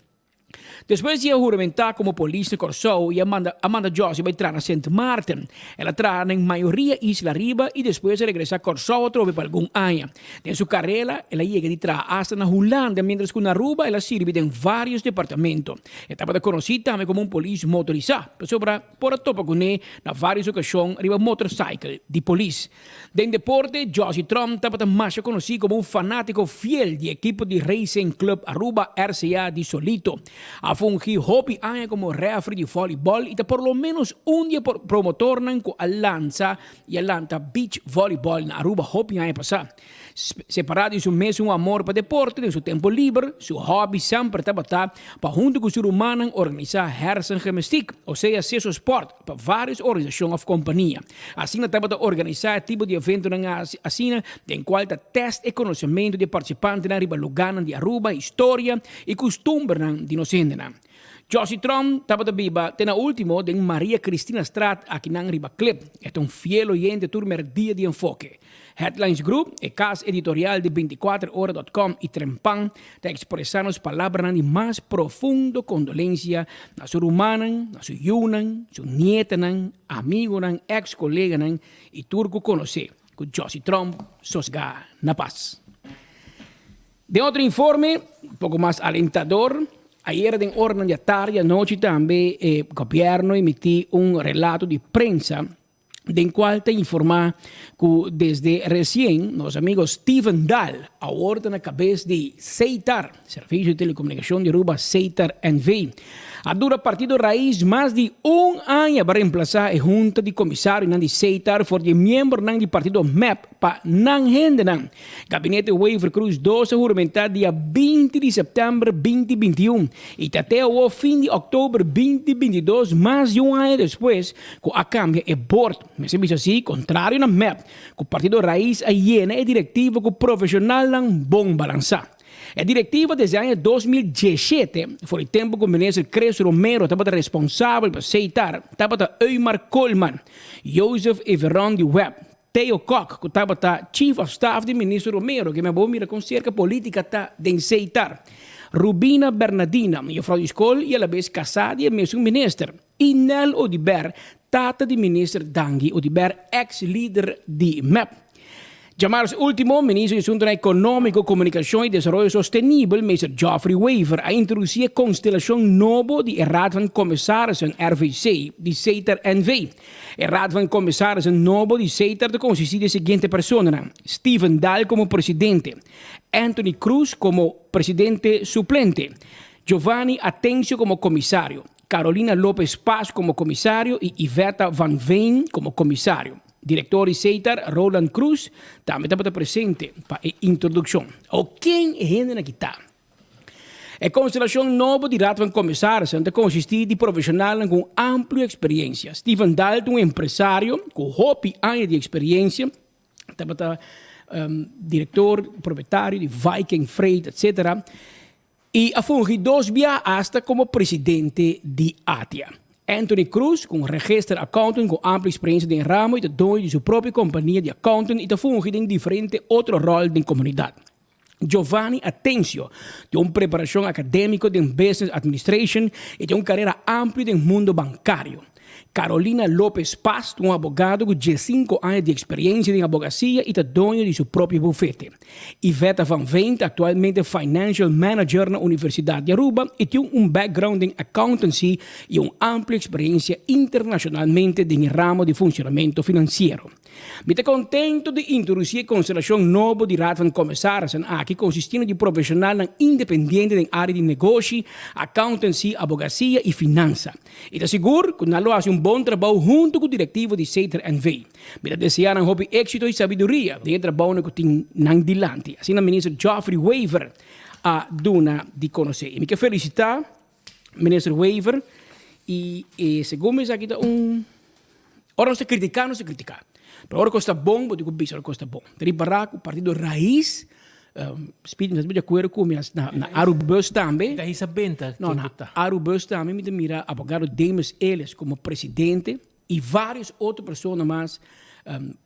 Despues di a huramentá komo polis na Kòrsou i a manda a manda Jossy bai traha na Sint Maarten. El a traha na mayoria isla riba i despues a regresá Kòrsou atrobe pa algun aña. Den su karera el a yega di traha asta na Hulanda miéntras ku na Aruba el a sirbi den vários departamento. E tabata konosí tambe komo un polis motorisá pasobra por a topa kuné na vários okashon riba motorcycle di polis. Den deporte, Jossy Tromp tabata masha konosí komo un fanátiko fiel di ekipo di Racing Club Aruba, RCA, di Solito. A fungi hopi aña komo rèfri di vòlibòl i ta por lo ménos un di e promotornan ku a lansa i a lanta beach vòlibòl na Aruba hopi aña pasá. Separá di su mesun amor pa deporte den su tempu liber, su hòbi semper tabata pa huntu ku su rumannan organisá hersengymnastiek, osea seso spòrt, pa vários organisashon òf kompania. Asina tabata organisá e tipo di eventonan asina den kual ta tèst e konosementu di e partisipantenan riba lugánan di Aruba, historia i kustumbernan di nos hendenan. Josie Tromp tabata biba te na ultimo den Maria Christinastraat akinan riba Klip. E ta un fiel oyente tur merdia di Enfoke. Headlines Group, e kas editorial di bintikuater ora dot com i Trempan ta ekspresá nos palabranan di mas profundo kondolensia na su rumannan, na su yunan, su nietanan, amigunan, eks koleganan i tur ku konosé. Ku Josie Tromp sosgá na pas. Den otro informe, un poko mas alentador, ayera den oranan di atardi anochi tambe e gobièrnu a emití un relato di prensa den cual ta informa cu desde recien nos amigo Steven Daal awor ta na cabes di Setar, Servicio di Telecomunicacion di Aruba Setar NV. A dura Partido Raiz mas di un aña pa reemplaza e hunta di comisarionan di Setar for di e miembronan di partido mep pa nan hendenan. Gabinete Wever-Croes dos a huramentá dia 20 di sèptèmber 2021 i ta te awor fin di òktober 2022, mas di un aña despues ku a kambia e bord. Mester bisa si, kontrario na mep, ku Partido Raiz a yena e direktiva ku profeshonalnan bon balansá. E direktiva desde aña 2017, for di tempu ku minister Chris Romero tabata responsabel pa Setar, tabata Eumar Koolman, Jozef Everon di web, Theo Kok, ku tabata Chief of Staff di Minister Romero, ke mi a bo mira kon serka politika ta den Setar. Rubina Bernadina, juffrouw di skol i alabes kasá di e mesun minister. I Nel Oduber, tata di Minister Dangui Oduber, eks lider di mep. Djamars ultimo, Minister di Asuntonan Economico, Comunicacion y Desaroyo Sostenibel, Meester Geoffrey Wever, a introduci e constelacion nobo di e Raad van Commissarissen, RVC, di Setar NV. E Raad van Commissarissen nobo di Setar ta consisti di e siguiente personanan, Steven Daal como presidente, Anthony Croes como presidente suplente, Giovanni Atencio como comisario, Carolina Lopez Paz como comisario y Iveta van Veen como comisario. Director di Setar, Roland Croes, tambe tabata presente pa e introduccion. Awor ken e hendenan aki ta? E constelacion nobo di Raad van Commissarissen ta consisti di profesionalnan cu un amplio experiencia. Steven Daal ta un empresario cu hopi aña di experiencia, tabata director, propietario di Viking Freight, etc. Y a fungi dos bia hasta como presidente di ATIA. Anthony Croes, cu un register accountant cu amplio experiencia den e ramo y ta doño di su propio compania di accountant y ta fungi den diferente otro rol den comunidad. Giovanni Atencio tin un preparacion academico den Business Administration y tin un carera amplio den mundo bancario. Carolina Lopez Paz ta un abogado cu diescinco aña di experiencia den abogacia y ta doño di su propio bufete. Iveta van Veen ta actualmente Financial Manager na Universidad di Aruba y tin un background den accountancy y un amplio experiencia internacionalmente den e ramo di funcionamento financiero. Mi ta contento di introduci e constelacion nobo di Raad van Commissarissen aki consistiendo di profesionalnan independiente den area di negoshi, accountancy, abogacia y finansa. Y ta sigur cu nan lo haci un bon trabou hunto cu directivo di Seter NV. Mi ta desea nan hopi exito y sabiduria den e trabounan cu tin nan dilanti, asina Minister Geoffrey Wever a duna di conoce. Y mi ke felicita Minister Wever y segun mi esaki ta un ora nos ta critica nos ta critica pero ora cos ta bon bo tin cu bisa ora cos ta bon ta ripara cu partido Raiz Speedy mi ta di acuerdo cu mi na Arubus tambe no na Arubus tambe mi ta mira abogado Demus Ellis como presidente y varios otro persona mas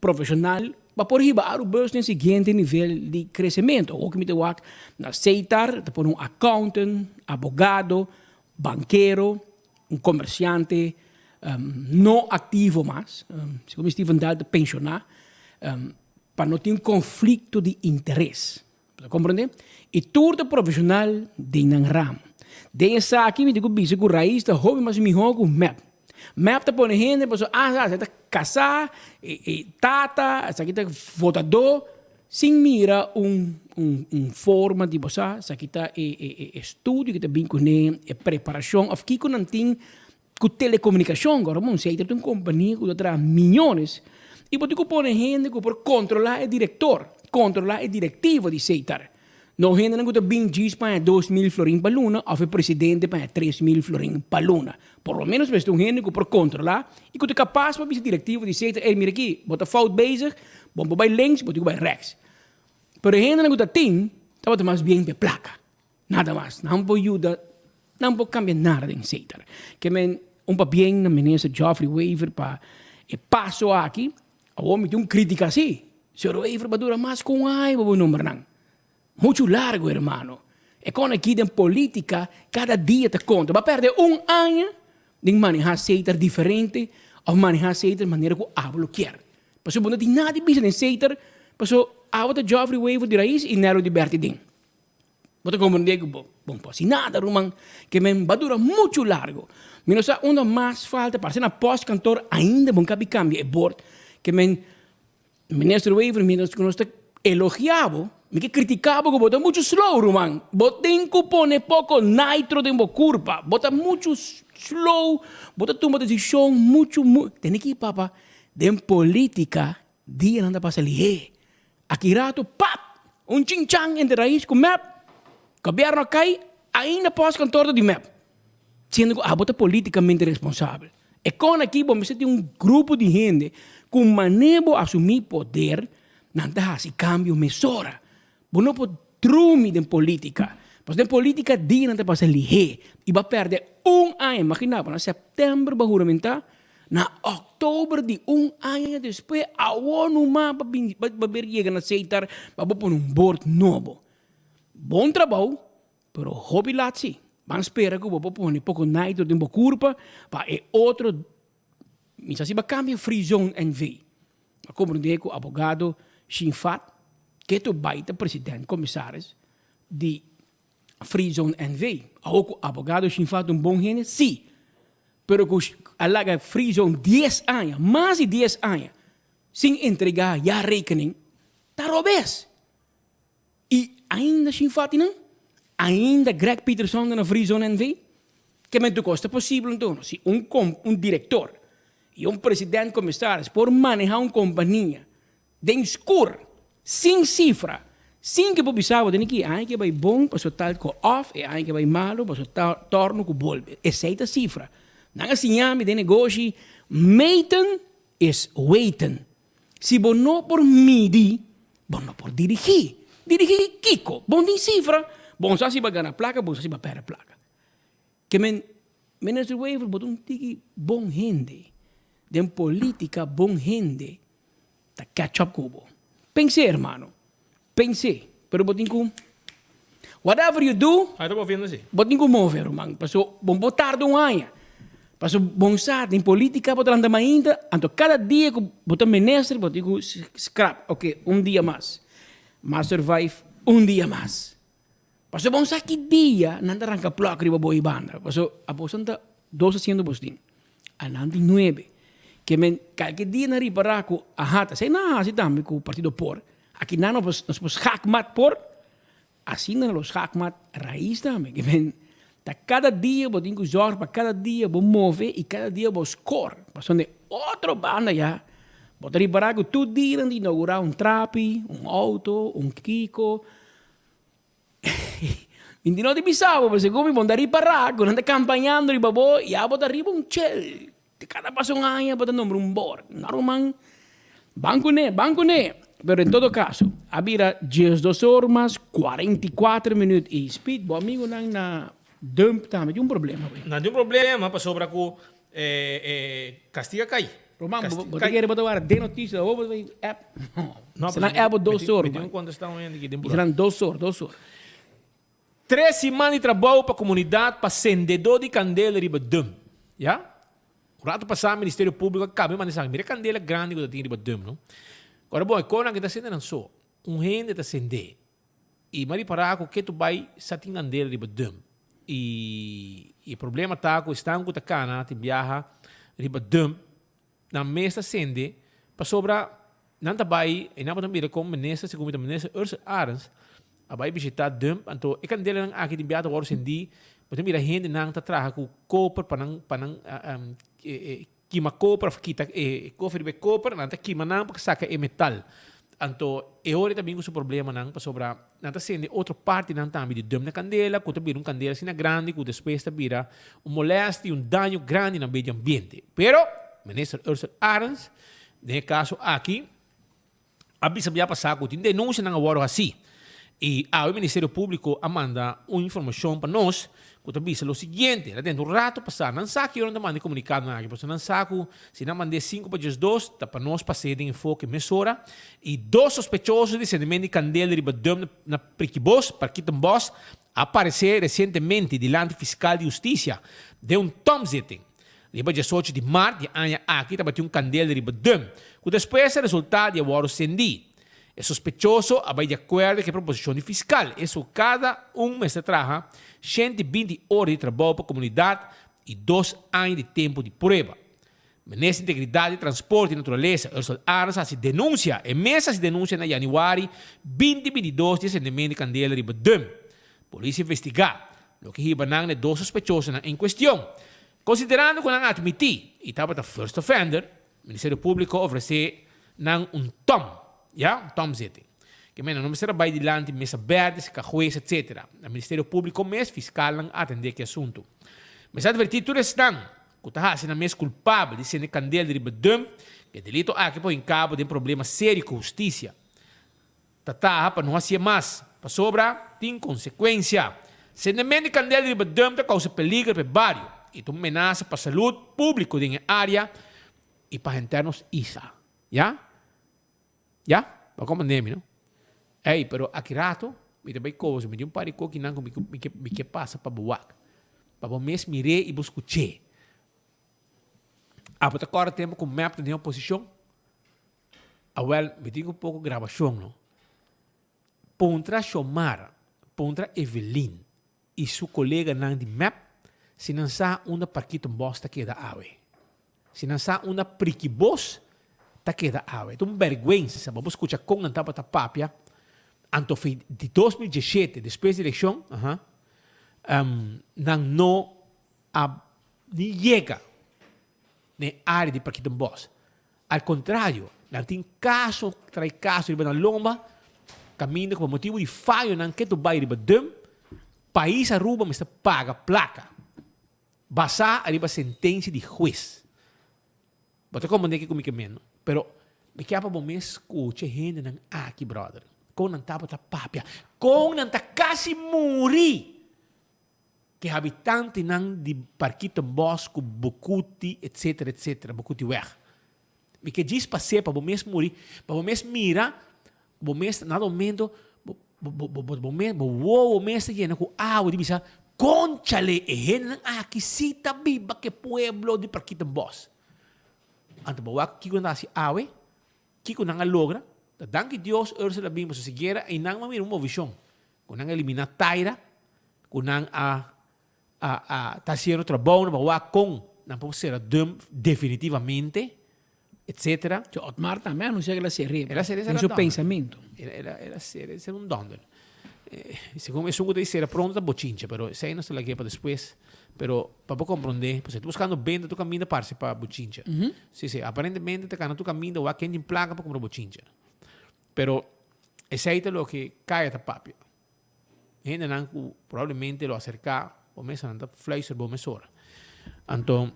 profesional pa por hiba Arubus den siguiente nivel di crecemento. Awor cu mi ta wak na Setar ta pone un accountant, abogado, bankero, un comerciante no activo mas, segun mi Steven Daal ta pensiona, pa no tin conflicto di interes. Bo ta comprende? Y tur ta profesional den nan ramo. Den esaki mi tin cu bisa cu Raiz ta hopi mas miho cu mep. Mep ta pone hende pasobra ah esaki ta casa, e tata, esaki ta votador. Sin mira un un un forma di bo sa, esaki ta e e e estudio ku ta bin kuné, e preparashon òf kiko nan tin ku telekomunikashon. Gora bon, Seiter ta un kompania ku ta traha miyones i bo tin ku pone hende ku por kontrolá e direktor, kontrolá e direktivo di Setar. No hendenan ku ta bin djis paña 2000 florin pa luna òf e presidente paña 3000 florin pa luna. Por lo menos mester un hende ku por kontrolá i ku ta kapas pa bisa direktivo di Setar, ey mira aki, bo ta fout bezig, bo por bai links, bo tin ku bai rèks. Pero e hendenan ku ta tin tabata mas bien pa e plaka, nada mas. Nan por yuda, nan por kambia nada den Setar. Ke men un pabien na Minister Geoffrey Wever pa e paso aki. Awor mi tin un kritika si. Señor Wever ba dura mas ku un aña pa bo nombra nan. Muchu largu hermano. E kon aki den politica cada dia ta konta. Ba perde un aña den maneha Seter diferente of maneha Seter manera ku abo lo kier. Pasobra bo no tin nada di bisa den Seter pasobra abo ta Geoffrey Wever di Raiz y Nelo di Berti den. Bo ta comprende cu bo bo no por haci nada ruman ke men ba dura mucho largo. Mi no sa unda mas falta parece na postkantoor ainda bo no cabi cambia e bord ke men Minister Wever mientras cu nos ta elogia bo mi ke critica bo cu bo ta mucho slow ruman bo tin cu pone poco nitro den bo curpa bo ta mucho slow bo ta tuma decision mucho tene ki papa den politica dianan ta pasa lihe. Aki rato pap! Un chinchan entre Raiz ku mep. Gobierno a kai, ainda postkantoor ta di mep. Siendo ku abo ta politikamente responsabel. E kon aki bo mester tin un grupo di hende ku mane bo asumi poder, nan ta hasi kambio mesora. Bo no por drumi den politika. Pasobra den politika dianan ta pasa lihé i bo a pèrdè un aña. Imagina bo, na sèptèmber bo a huramentá, Na oktober di un aña despues, awor numa pa bin pa ber yega na Seitar pa bo pone un bord nobo. Bon trabou, pero hopi lat si. Ban spera ku bo por pone poko nitro den bo kurpa pa e otro, mi sa si bo a kambia Free Zone NV. A komprende ku abogado Shinfat ketu bai ta president komisaris di Free Zone NV. Awor ku abogado Shinfat un bon hende? Si. Pero ku a laga Free Zone dies aña, mas di dies aña, sin entregá jaarrekening, ta robes. I ainda Shinfat nan? Ainda Greg Peterson ta na Free Zone NV? Ke men tur kos ta posibel anto? Si un un direktor i un president komisaris por manehá un kompania Den skur, sin sifra, sin ke bo bisa bo tene ki e aña ke bai bon paso tal ko òf e aña ke bai malu paso tal tòrnu ku bolbe. Esei ta sifra. Nan a siña mi den negoshi, meten is weten. Si bo no por midi, bo no por dirigí. Dirigí kiko? Bo no tin sifra. Bo no sa si bo a gana plaka, bo no sa si bo a pèrdè plaka. Ke men, Minister Wever, bo ta un tiki bon hende. Den politica bon hende ta catch up cu bo. Pens'é hermano, pens'é, pero bo tin cu whatever you do, Ahí ta moviendo si. bo tin cu move ruman, paso bo no por tarda un aña, paso bon sa den politica bo ta lanta mainta, anto cada dia cu bo ta minister bo tin cu scrap, ok un dia mas, mas survive un dia mas, paso bon sa ki dia nan ta ranca plok riba bo y banda, paso aboso ta dos haciendo bos tin. Anan di nuebe. Ke men kalke dia nan ripará ku aha ta esei nan a hasi tambe ku partido por. Aki nan nos por schaakmat por, asina nan lo schaakmat Raiz tambe. Ke men ta kada dia bo tin ku zòrg pa kada dia bo move i kada dia bo skor. Pasobra den otro banda ya bo ta ripará ku tur dia nan ta inougurá un trapi, un outo, un kiko. Mi no di bisa bo, pero segun mi bo ta ripará ku nan ta kampañando riba bo, ya bo ta riba un chel. Kada pasa un aña bo ta nombra un bor. No ruman, ban kuné, ban kuné. Pero en todo kaso, a bira diesdos or mas 44 minüt i Speed, bo amigunan na dump tambe tin un problema wei. Nan tin un problema pasobra ku Castiga cay. Roman, bo ta kere bo ta wara den noticia awor bo ta bay app? No. Esnan app dos or. Mi tin un contesta un hende aki den Esnan dos or, dos or. Tres siman di trabou pa comunidad pa sendedor di candela riba dump. Ya? Un rato pasa Ministerio Publico a caba e manda esaki. Mira e candela grandi cu ta tin riba dump, no? Ora bon, e conan aki ta sende nan so. Un hende ta sende. I m'a ripará ku ketu bai sa tin kandela riba dùm. I e problema ta ku esnan ku ta kana tin biaha riba dùm, nan mes ta sende pasobra Nan ta bai, i nan bo ta mira kon minister, segun mi ta minister Ursel Arends, a bai bishita dump, anto e kandelanan aki tin bia ta wòrdu sendí, bo ta mira hendenan ta traha ku koper pa nan pa nan kima koper òf kita e kofer riba e koper, nan ta kima nan pa saka e metal. Anto e ora e ta bin ku su problemanan pasobra nan ta sende otro partinan tambe di dump na kandela ku ta bira un kandela asina grandi ku despues ta bira un molèstia i un daño grandi na medio ambiente. Pero minister Ursel Arends Den e kaso aki, a bisa bia pasá ku tin denunsianan a wòrdu hasí i awe Ministerio Públiko a manda un informashon pa nos ku ta bisa lo siguiente, El a tende un rato pasá, nan sa ki ora nan ta manda e komunikadonan aki, pasobra nan sa ku si nan mand'é sinku pa diesdos ta pa nos pas'é den enfoke mesora i dos sospechoso di sendimento di kandela riba dùm na Prikibos, Parkietenbos, a aparesé resientemente dilanti fiskal di hustisia den un tòmzitting. Riba diesocho di mart di aña aki tabatin un kandel riba Dum, ku despues a resultá di a wòrdu sendí. E sospechoso a bai di akuerdo ku e proposishon di fiskal, eso kada un mester traha 120 ora di trabou pa komunidat i dos aña di tempu di prueba. Minister di Integridat di Transporte i Naturalesa, Ursel Arends a hasi denunsia, e mes a hasi denunsia na yanüari 2022 di e sendimento di kandela riba Dum. Polis investigá Loke hiba nan n'e dos sospechosonan en kuestion. Konsiderando ku nan a atmití i tabata first offender, Ministerio Públiko a ofresé nan un tom, ya, un tomzitting. Ke men nan no mester a bai dilanti mesa bèrdè, seka hues, etsetera. Na Ministerio Públiko mes, fiskalnan a atendé ku e asuntu. Mester atvertí tur esnan ku ta hasi nan mes kulpabel di sende kandel riba dump, ku e delito aki por hinká bo den problema serio ku hustisia. Ta taha pa no hasié mas, pasobra tin konsekuensia. Sendement di kandel riba dump ta kousa peliger pa e bario i ta un menasa pa salud públiko den e área i pa henter nos isla. Ya? Ya? Bo a komprendé mi, no? Ey, pero aki rato mi ta bai koba, so mi tin un par di kokinan ku mi mi ke mi ke pasa pa bo wak, pa bo mes mir'é i bo skuch'é. Abo ta kòrda tempu ku mep ta den oposishon? Awel, mi tin un poko grabashon no. Puntra Shomara, puntra Evelyn i su koleganan di mep si nan sa unda Parkietenbos ta keda awe. Si nan sa unda Prikibos ta keda awe. Ta un bèrgwensa sa bo skucha kon nan tabata papia anto fi di 2017 despues di elekshon, aha, nan no a ni yega na e área di Parkietenbos. Al kontrario, nan tin kaso trai kaso riba nan lomba, kaminda ku pa motibu di fayonan ke tu bai riba dum, pais Aruba mester paga plaka basá ariba sentensia di hues. Bo ta komprendé kiko mi ke men, no? Pero mi ke pa bo mes skucha e hendenan aki, bròder, kon nan tabata papia, kon nan ta kasi muri! Ke habitantenan di Parkietenbos ku Bukuti etcetera etcetera, Bukutiweg. Mi ke djis pas'é pa bo mes muri, pa bo mes mira, bo mes na momento bo bo bo bo mes bo wowo mes ta yena ku awa di bisa, Konchale, e hendenan aki si ta biba ku e pueblo di Parkietenbos. Anto bo wak kiko nan ta hasi awe, kiko nan a logra, ta danki Dios Ursula a bin pasobra sikiera einan bo a mira un movishon. Ku nan a eliminá Taira, ku nan a a a ta hasiendo trabounan pa wak kon nan por sera dump definitivamente, etcetera. Tjo Otmar tambe a anuncia ku el a ser'é, El a ser'é, den su pensamentu. El a el a ser'é, el a ser un dònder. Segun esun ku ta di sera pronto ta bochincha, pero esei nos ta lag'é pa despues. Pero pa bo komprondé, pasobra ta buskando benta tur kaminda parse pa bochincha. Si, si, aparentemente ta kana tur kaminda wak ken tin plaka pa kumpra bochincha. Pero Esei ta loke Kaya ta papia. Hendenan ku probablemente lo aserká bo mesa nan ta fluister bo mesora. Anto,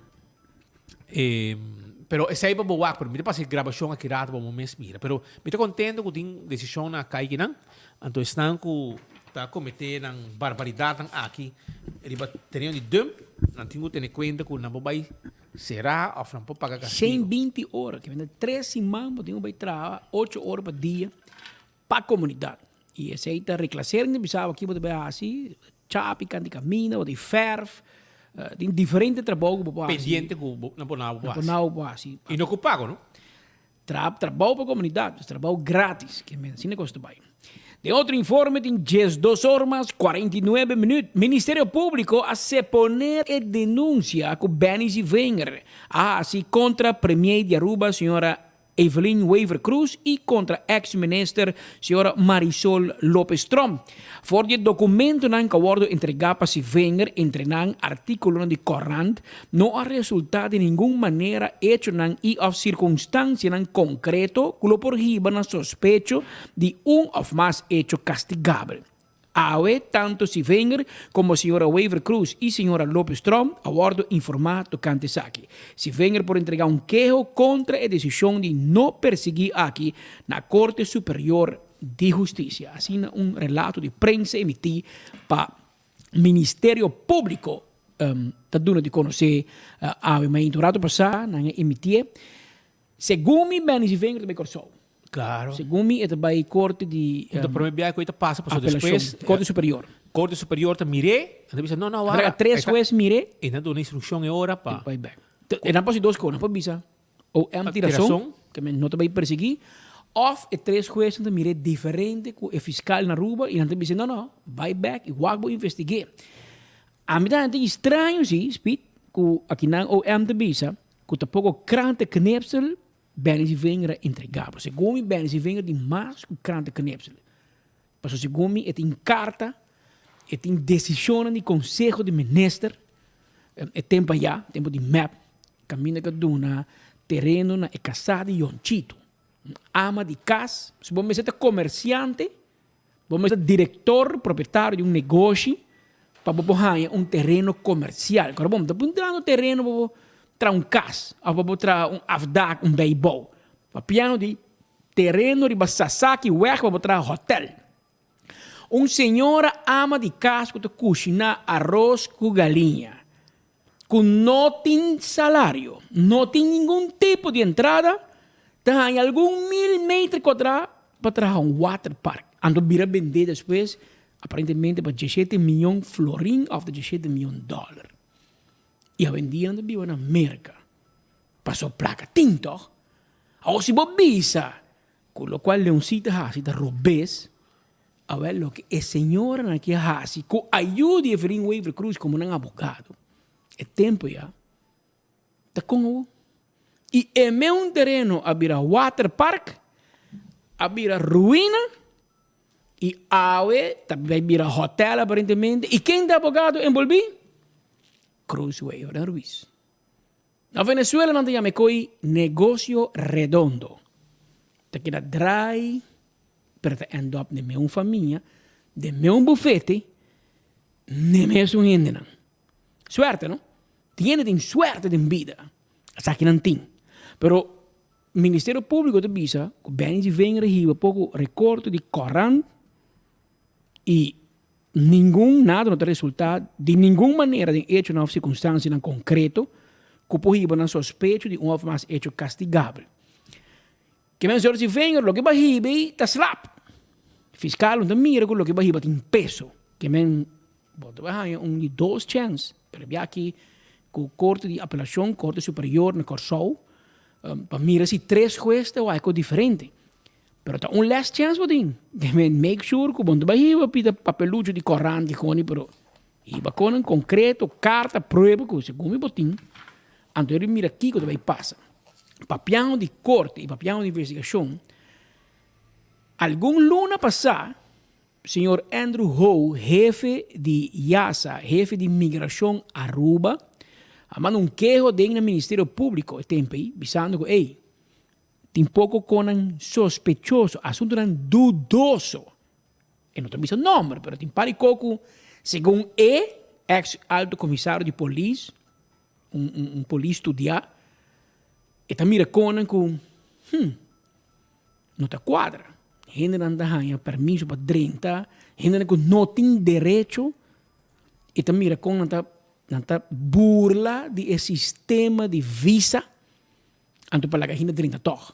eh, pero esei pa bo wak, pero mi ta pasa e grabashon aki rato pa bo mes mira. Pero mi ta kontento ku tin desishon na kai kinan. Anto esnan ku ta kometé nan barbaridatnan aki riba tereno di dump, nan tin ku tene kuenta ku nan por bai Será of nan por paga castigo? 120 ora, ke mende tres siman bo tin ku bai traha ocho ora pa dia pa komunidat. I esei ta reklasering ta bisa bo ki bo ta bai hasi, chapi kanti kaminda, bo tin fèrf, tin diferente trabou ku bo por hasi. Pendiente ku bo nan por na bo por hasi. Nan por na bo por hasi. I no ku pago no? Tra trabou pa komunidat, dus trabou gratis, ke men asina kos ta bai. Den otro informe tin 12 or mas 49 minuut, Ministerio Públiko a seponé e denunsia ku Benny Zievinger a hasi kontra premier di Aruba señora. Evelyn Wever Croes y contra ex minister señora Marisol Lopez Tromp. For di e documentonan cu a wordo entrega pa Sivinger, entre nan articulonan di corant, no a resulta di ningun manera echonan y of circunstancianan concreto cu lo por hiba na sospecho di un of mas echo castigabel. Awe, tanto Sivinger como señora Wever Croes y señora Lopez Tromp a wordo informa tocante esaki. Sivinger por entrega un keho contra e decision di no persigui aki na Corte Superior di Husticia. Asina un relato di prensa emiti pa Ministerio Publico ta duna di conoce awe. Mainta un rato pasa nan a emiti'e. Segun mi Benny Sivinger ta bay Corsou. Claro. Segun mi e ta bai corte di um, prome biaha cu e ta pasa paso despues Corte Superior. Corte Superior ta mir'é, nan ta bisa no no wara. Tres hues mir'é. E nan duna instruccion e ora pa. Bai bek. E nan por haci dos cos, nan por bisa OM tin rason, ke men no ta bai persegui, of e tres huesnan ta mir'é diferente cu e fiscal na Aruba y nan ta bisa no no, bai bek y wak bo investigu'é. Ami ta henter straño si, Speed, cu akinan OM ta bisa cu ta poco krante knipsel Benny Sivinger a entregá. Pero segun mi Benny Sivinger tin mas ku krantenknipsel. Pasobra segun mi e tin karta, e tin desishonnan di konseho di minister, e tempu ayá, tempu di mep, kaminda ku a duna tereno na e kasá di Yonchito. Un ama di kas, si bo mester ta komersiante, bo mester ta direktor, propietario di un negoshi pa bo por haña un tereno komersial. Kòrda bon, bo ta por entrando tereno pa bo traha un kas òf pa bo traha un afdak, un bijbouw. Papiando di tereno riba Sasaki weg pa bo traha hòtèl. Un señora ama di kas ku ta kushiná aros ku galiña, ku no tin salario, no tin ningun tipo di entrada, ta haña algun mil meter kuadrá pa traha un waterpark. Anto bira bendé despues aparentemente pa diesshete mion florin òf ta diesshete mion dòler. I awendia nan ta biba na Merka. Paso plaka tin tòg. Awor si bo bisa Ku lokual Leoncita hasi ta robes, awel loke e señoranan aki a hasi ku ayuda di Evelyn Wever Croes komo nan abogado e tempu ya ta kon awo. I e meun tereno a bira waterpark, a bira ruina i awe ta bai bira hotel aparentemente. I ken ta abogado enbolbí? Croes Wever en Ruiz. Na Venezuela nan ta yama e koi negocio redondo. Ta keda draai pero ta end up den meun famia, den meun bufete, den mesun hendenan. Suerte no? Tin hende tin suerte den bida. Esaki nan tin. Pero Ministerio Publico ta bisa ku Benji Wenger a hiba poko rekorte di korant i Ningun nada no ta resultá di ningun manera den echonan òf sirkunstansianan konkreto ku por hiba na sospecho di un òf mas echo kastigabel. Ke men señor Sivenger loke bo a hiba ei ta slap. Fiskal no ta mira ku loke bo a hiba tin peso. Ke men bo ta bai haña un di dos chèns, pero bia aki ku Korte di Apelashon, Korte Superior na Kòrsou, pa mira si tres hues ta wak diferente. Pero ta un last chance bo tin. Debe make sure ku bo no ta bai hiba pida papelucho di korant kikoni pero hiba konan konkreto, karta, prueba ku segun mi bo tin. Anto e mira kiko ta bai pasa. Papiando di korte i papiando di investigashon, algun luna pasá señor Andrew Ho, hefe di IASA, hefe di Migrashon Aruba, a manda un keho den na Ministerio Públiko e tempu ei bisando ku ey, Tin poko konan sospechoso, asuntunan dudoso. E no ta bisa nomber, pero tin par di ko ku segun e eks alto komisario di polis, un un un polis studiá, e ta mira konan ku, hm, no ta kuadra. Hendenan ta haña permiso pa drenta, hendenan ku no tin derecho, e ta mira kon nan ta nan ta burla di e sistema di visa. Anto pa laga hende drenta tog.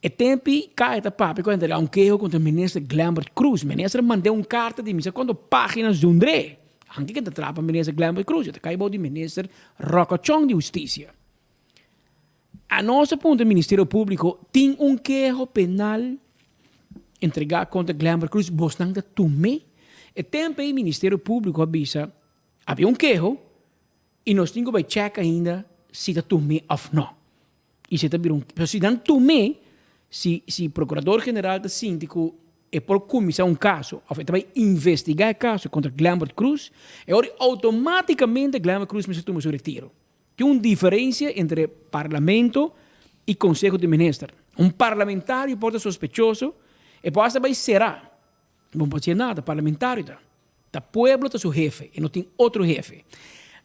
E tempi Kaya ta papia ku a entrega un keho kontra minister Glenbert Croes. Minister a mand'é un karta di misa kuantu páginas dundr'é. Anke ke ta traha pa minister Glenbert Croes, e ta kai bou di minister Ròkòchòn di Hustisia. Anos a puntra Ministerio Públiko, tin un keho penal entregá kontra Glenbert Croes, bosnan ta tum'é? E tempu ei Ministerio Públiko a bisa, habia un keho, I nos tin ku bai chèk ainda si ta tum'é òf nò. I si ta bira un, pero si nan tum'é, si si procurador general ta sinti ku e por kuminsá un kaso òf e ta bai investigá e kaso kontra Glenbert Croes, e ora outomátikamente Glenbert Croes mester tuma su retiro. Tin un diferensia entre Parlamento i Konseho di Minister. Un parlamentario por ta sospechoso, e por hasta bai será. Bo no por hacié nada, parlamentario ta. Ta pueblo ta su hefe, e no tin otro hefe.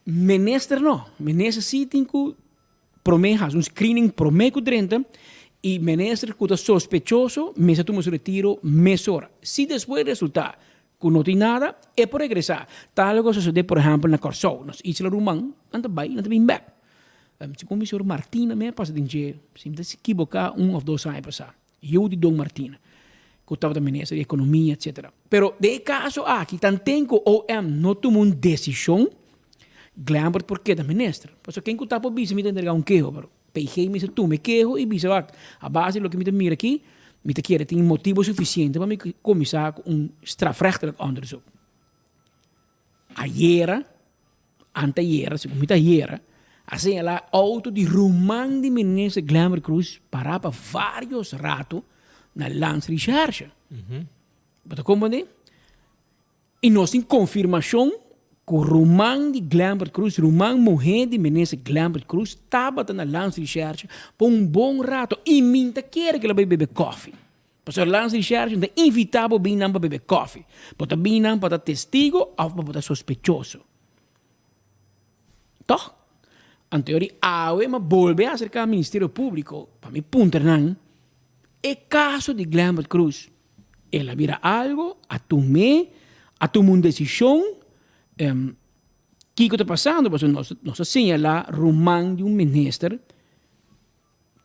Minister no, minister sí tin ku promé hasi un screening promé ku drenta i minister ku ta sospechoso mester tuma su retiro mesora. Si despues resultá ku no tin nada, e por regresá. Tal ku a sosodé por ehèmpel na Kòrsou, nos isla ruman, nan ta bai, nan ta bin bèk. Segun mi señor Martina mi a pasa den dje, si mi ta ekiboká un òf dos aña pasá. Yu di Don Martina, ku tabata minister di ekonomia etcetera. Pero den e kaso aki tanten ku OM no tuma un desishon, Glenbert por keda minister. Pasobra ken ku ta por bisa mi ta entrega un keho, pero PG mester tuma e keho i bisa wak, a base di loke mi ta mira aki, mi ta kere tin motibo sufisiente pa mi kuminsá ku un strafrechtelijk onderzoek. Ayera, antayera, segun mi ta ayera, a señalá outo di ruman di minister Glenbert Croes pará pa vários rato na Landsrecherche. Bo ta komprendé? I nos tin konfirmashon ku ruman di Glenbert Croes, ruman muhé di minister Glenbert Croes tabata na Landsrecherche pa un bon rato i mi ta kere ku el a bai bebe kòfi. Pasobra Landsrecherche no ta invitá bo bin nan pa bebe kòfi. Bo ta bin nan pa ta testigo òf pa bo ta sospechoso. Tòg? Anto yori awe m'a bolbe aserká Ministerio Públiko pa mi puntra nan e kaso di Glenbert Croes. El a bira algo, a tum'é, a tuma un desishon. Kiko ta pasando? Pasobra nos nos a señalá ruman di un minister.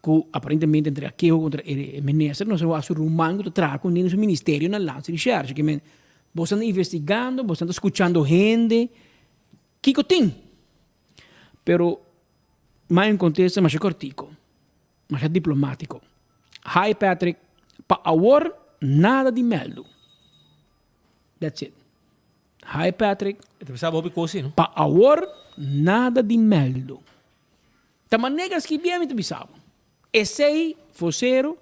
Ku aparentemente entrega keho kontra e minister, nos a wak su ruman ku ta traha kuné den su ministerio na Landsrecherche. Ke men, boso anda investigando, boso anda skuchando hende, kiko tin? Pero mai un kontesta masha kòrtiku, masha diplomátiko. Hi Patrick, pa awor nada di mèldu. That's it. Hi Patrick. E ta bisa bo hopi kos si, no? Pa awor nada di mèldu. Ta manera skibié mi ta bisa bo. Esei vocero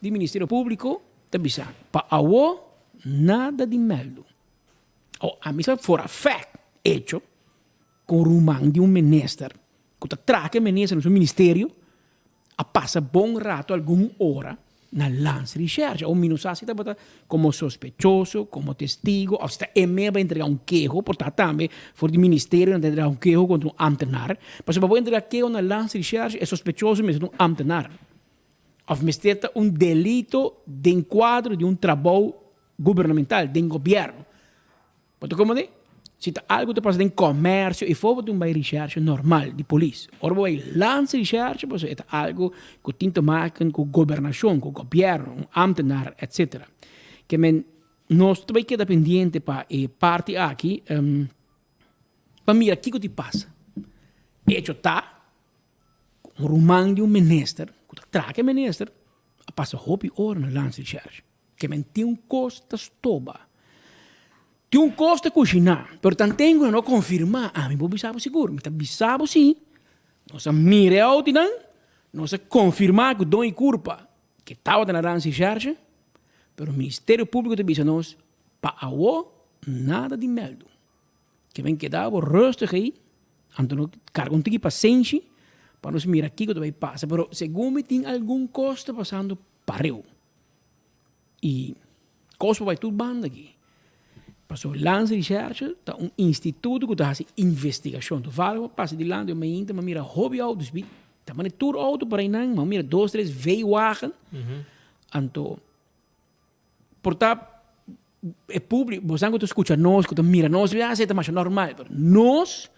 di Ministerio Publico ta bisa mi. Pa awo nada di mèldu. O ami sa for a fact, hecho, ku un ruman di un minister ku ta traha ku e minister na su ministerio a pasa bon rato algun ora na Landsrecherche. Awor mi no sa si tabata como sospechoso, como testigo, of si ta e mes a entrega un keho, por ta tambe for di ministerio nan ta entrega un keho contra un ambtenaar. Pasobra pa bo entrega keho na Landsrecherche e sospechoso mester ta un ambtenaar. Of mester ta un delito den cuadro di un trabou gubernamental, den gobierno. Bo ta komprendé? Si ta algu ta pasa den komersio i for bo tin un bai recherche normal di polis. Ora bo bai landsrecherche pasobra e ta algu ku tin te maken ku gobernashon, ku gobièrnu, un ámtenar etsetera. Ke men nos ta bai keda pendiente pa e parti aki pa mira kiko tin pasa. Echo ta ku un ruman di un minister ku ta traha ku e minister a pasa hopi ora na landsrecherche. Ke men tin un kos ta stoba. Tin un kos ta kushiná, pero tanten ku nan no konfirmá, ami por bisa bo sigur. Mi ta bisa bo si, nos a mira e outonan, nos a konfirmá ku don i kurpa ke tabata na Landsrecherche, pero Ministerio Públiko ta bisa nos, pa awo nada di mèldu. Ke men keda bo rustig ei, anto no karga un tiki pasenshi pa nos mira kiko ta bai pasa. Pero segun mi tin algun kos ta pasando pareu. I kos por bai tur banda aki. Pasobra Landsrecherche ta un instituto ku ta hasi investigashon. Toevallig mi a pasa dilanti un mainta mi a mira hopi outos bi. Ta manda tur outo por einan, mi a mira dos tres V-wagen. Anto por ta e publico, bosan ku ta skucha nos, ku ta mira nos, ya esei ta masha normal. Pero nos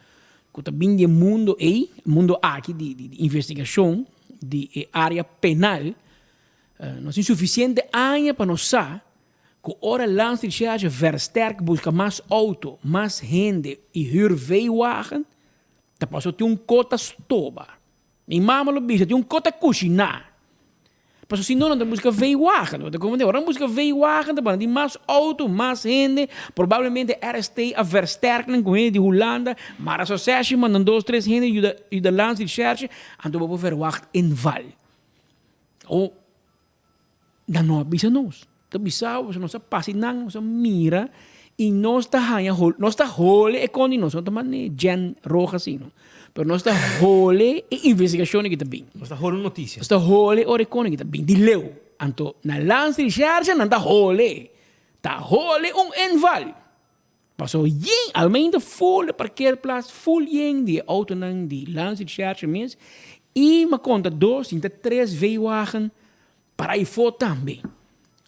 ku ta bin di e mundo ei, mundo aki di di investigashon di e area penal, Nos tin sufisiente aña pa nos sa ku ora Landsrecherche versterk buska mas outo, mas hende i hür veewagen, ta paso tin un ko ta stoba. Mi mama lo bisa tin un ko ta kushiná. Pasobra si no nan ta buska V-wagen. Bo ta komprendé? Ora nan buska V-wagen ta banda tin mas outo, mas hende. Probablemente RST a versterk nan ku hende di Hulanda. Mara Association manda dos tres hende yuda yuda Landsrecherche. Anto bo por verwacht inval. O nan no a bisa nos. Ta bisa bo pasobra nos a pasa einan, nos a mira i nos ta haña hol, nos ta hole e kon di nos, no ta mane Jen Rojas asina no, pero nos ta hole e investigashon ki ta bin. Nos ta hole un notisia. Nos ta hole ora e kon ki ta bin di leu. Anto na Landsrecherche nan ta hole, ta hole un inval. Pasobra yen, almeno full e parkeerplaats full yen di e autonan di Landsrecherche mes i mi a konta dos, tin ta tres V-wagen Para ayfó tambe.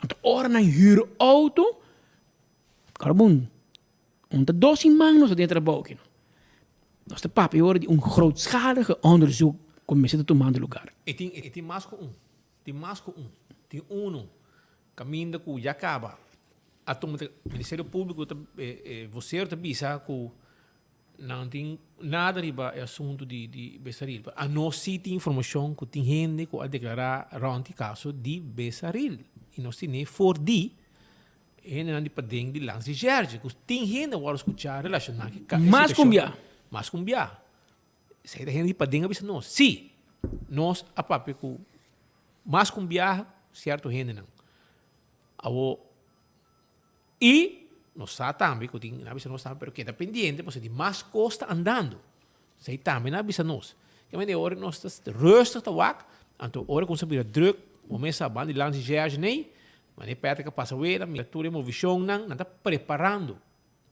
Anto ora nan hür outo, kòrda bon, un ta dos siman nos ta den trabou aki no. Nos ta papia ora di un grootschalige onderzoek ku mester ta tumando lugar. E tin e tin mas ku un, tin mas ku un. Tin unu kaminda ku ya kaba a tuma Ministerio Públiko ta e vosero ta bisa ku Nan tin nada riba e asuntu di di Besaril. Pero anos sí tin informashon ku tin hende ku a deklará rònt e kaso di Besaril. I nos tene for di e hendenan di paden di Landsrecherche ku tin hende a wòrdu skuchá relashoná ku e situashon. Mas ku un bia. Mas ku un bia. Esei ta hende di paden a bisa nos. Sí, nos a papia ku mas ku un biaha sierto hendenan. Awor. I nos sa tambe ku tin, nan a bisa nos tambe, pero keda pendiente pasobra tin mas kos ta andando. Esei tambe nan a bisa nos. Ke manera ora nos ta rustig ta wak, anto ora ku nos a bira druk, bo mes sa banda di lansi George nei, manera Patrick a pasa wera, mira tur e movishonnan, nan ta preparando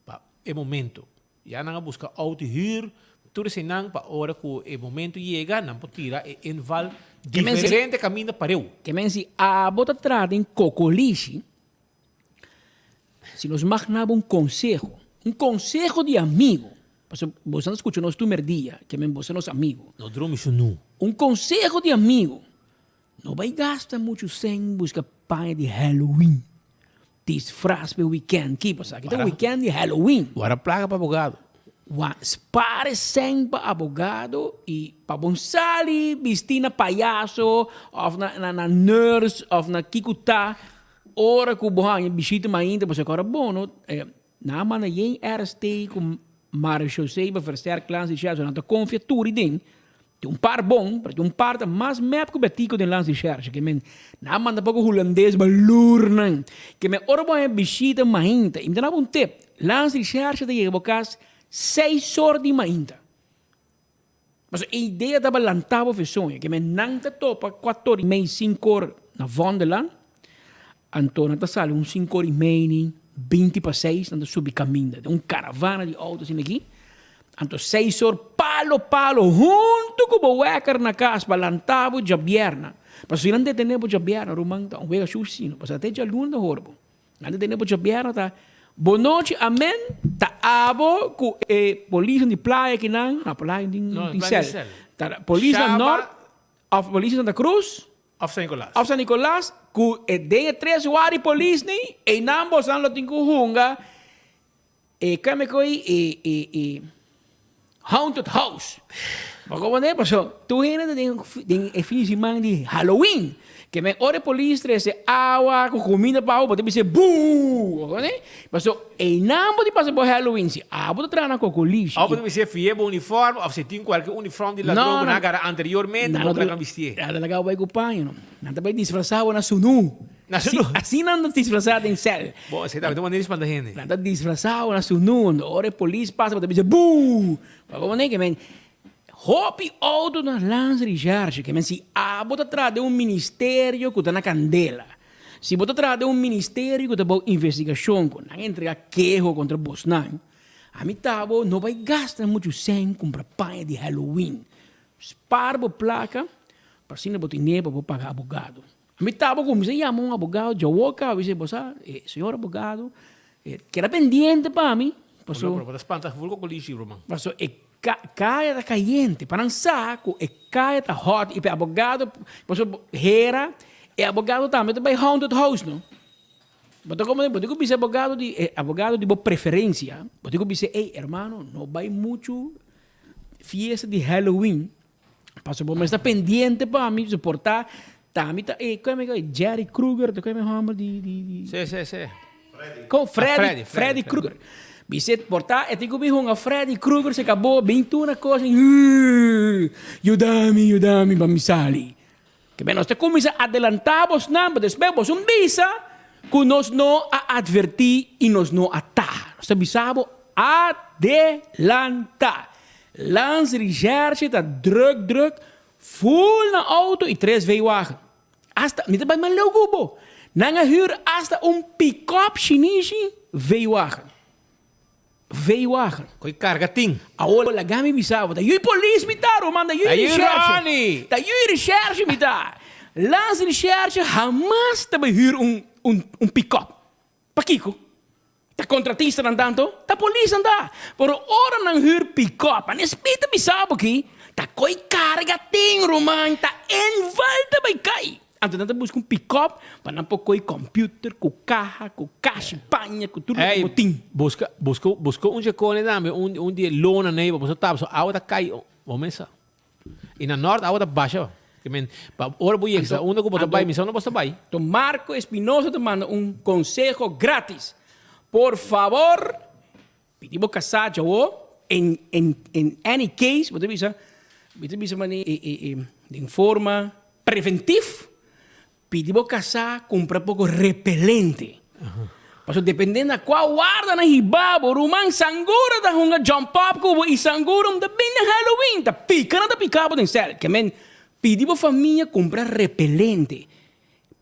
pa e momento. Ya nan a buska auto huur, tur eseinan pa ora ku e momento yega nan por tira e inval diferente kaminda pareu. Ke men si abo ta traha den kokolishi, Si nos mag naba un conseho, un conseho di amigo, pasobra boso ta scucha nos tur merdia, ke men boso ta nos amigo. No drumi su nu. Un conseho di amigo, no bay gasta mucho cen busca paña di Halloween, disfraz pa e weekend, ki pasa? Aki ta weekend di Halloween. Wara placa pa abogado. Wa spar e cen pa abogado y pa bon sali bisti na payaso of na na nurse of na kico ta. Ora ku bo haña bishita mainta bo sa kòrda bon no nan a manda yen RST ku Marechaussee pa versterk Landsrecherche nan ta konfia tur i den tin un par bon pero tin un par ta mas mep ku Betico den Landsrecherche ke men nan a manda poko hulandes balur nan ke men ora bo haña bishita mainta i mi ta daba un tip Landsrecherche ta yega bo kas seis or di mainta. Pasobra e idea tabata lanta bo fe soño, ke men nan ta topa kuator i mei, sinkor na Vondelaan, anto nan ta sali un sinkor i mei ni binti pa seis nan ta subi kaminda den un karavana di outo asina aki, anto seis or palo palo huntu ku bo wèker na kas pa lanta bo djabièrna, pasobra si nan detene bo djabièrna ruman ta un wega shushi sino, pasobra te djaluna ta hor bo. Nan ta tene bo djobièrnu ta bonochi amen ta abo ku e polisnan di playa kinan no playa tin tin sel ta polisnan nort of polis di Santa Cruz of San Nicolas of San Nicolas ku e den e tres wari polis ni einan bosan lo tin ku hunga e keme koi e e e haunted house. Bo comprende? Paso tur hende ta den den e fin di siman di Halloween. Ke men ora e polis trese awa ku kuminda pa bo, bo ta bisa buu! Bo comprende? Paso einan bo di pasa bo Halloween si abo ta traha na kokolishi. Of bo ta bisa fia bo uniform of si tin kualke uniform di ladron ku nan a gara anteriormente bo ta laga bistié. Nan ta laga bo bai ku paña no. Nan ta bai disfrasá bo na sunú. Na sunú. Asina nan ta disfrasá den sèl. Bo, esei ta un manera di spanta hende. Nan ta disfrasá bo na sunú. Ora e polis pasa bo ta bisa buu! Bo comprende ke men hopi outo na Landsrecherche ke men si abo ta traha den un ministerio ku ta na kandela, si bo ta traha den un ministerio ku ta bou investigashon ku nan a entrega keho kontra bosnan, ami ta bo no bai gasta muchu sèn kumpra paña di Halloween. Spar bo plaka pa asina bo tene pa bo paga abogado. Ami taba kuminsá yama un abogado djawoka, a bisa bo sa, e señor abogado keda pendiente pa mi, paso. Pero bo ta spanta full ku polis ruman. Paso e kaya ta kayente, pa nan sa ku e kaya ta hot i pa e abogado, paso hera e abogado tambe ta bai haunted house no. Bo ta komprende, bo tin ku bisa e abogado di e abogado di bo preferensia, bo tin ku bisa ey hermano no bai muchu fiesta di Halloween. Pasobra bo mester ta pendiente pa mi soportá. Tambe ta e, kon e Jerry Kruger, ta kon e hòmber di, di, di. Sí, sí, sí. Kon Freddy, Freddy Kruger. Bis'é por ta e tin ku bin hunga Freddy Kruger se kabó bin tur na kos i yuda mi, yuda mi pa mi sali. Ke men nos ta kuminsá adelantá bosnan, pa despues boso bisa ku nos no a atvertí i nos no a taha. Nos ta bisa bo adelantá. Landsrecherche ta drùk drùk, ful na outo i tres V-wagen. Asta, mi ta bai mas leu ku bo. Nan a hür asta un pikòp shinishi V-wagen. V-wagen. Koi karga tin. Awor laga mi bisa bo, ta yui polis mi ta, ruman, ta yui recherche. Ta yui recherche mi ta. Landsrecherche hamas ta bai hür un un un pikòp. Pakiko? Ta kontratistanan tanto? Ta polisnan ta. Pero ora nan hür pikòp, a nespi ta bisa bo aki, ta koi karga tin, ruman, ta enval ta bai kai. Anto nan ta buska un pikòp pa nan por koi kòmpiuter ku kaha, ku kashi paña, ku tur loke bo tin. Buska, buska, buska un chekone tambe, un, un di e lona nei pa boso tapa, so awa ta kai, bo mesa. I na nort awa ta basha. Ke men, pa ora bo yega, unda ku bo ta bai, mi sa unda bo ta bai. Anto Marco Espinosa ta manda un konseho gratis. Por fabor, pidi bo kasá djawo, en, en, en any case, bo ta bisa, bo ta bisa mane e, e, e, den forma preventif, Pidi bo kasá kumpra poko repelente. Pasobra dependé na kua warda nan hiba bo, ruman sangura ta hunga jump up ku bo i sangura un ta bin den Halloween ta pika nan ta pika bo den sèl. Ke men pidi bo famia kumpra repelente.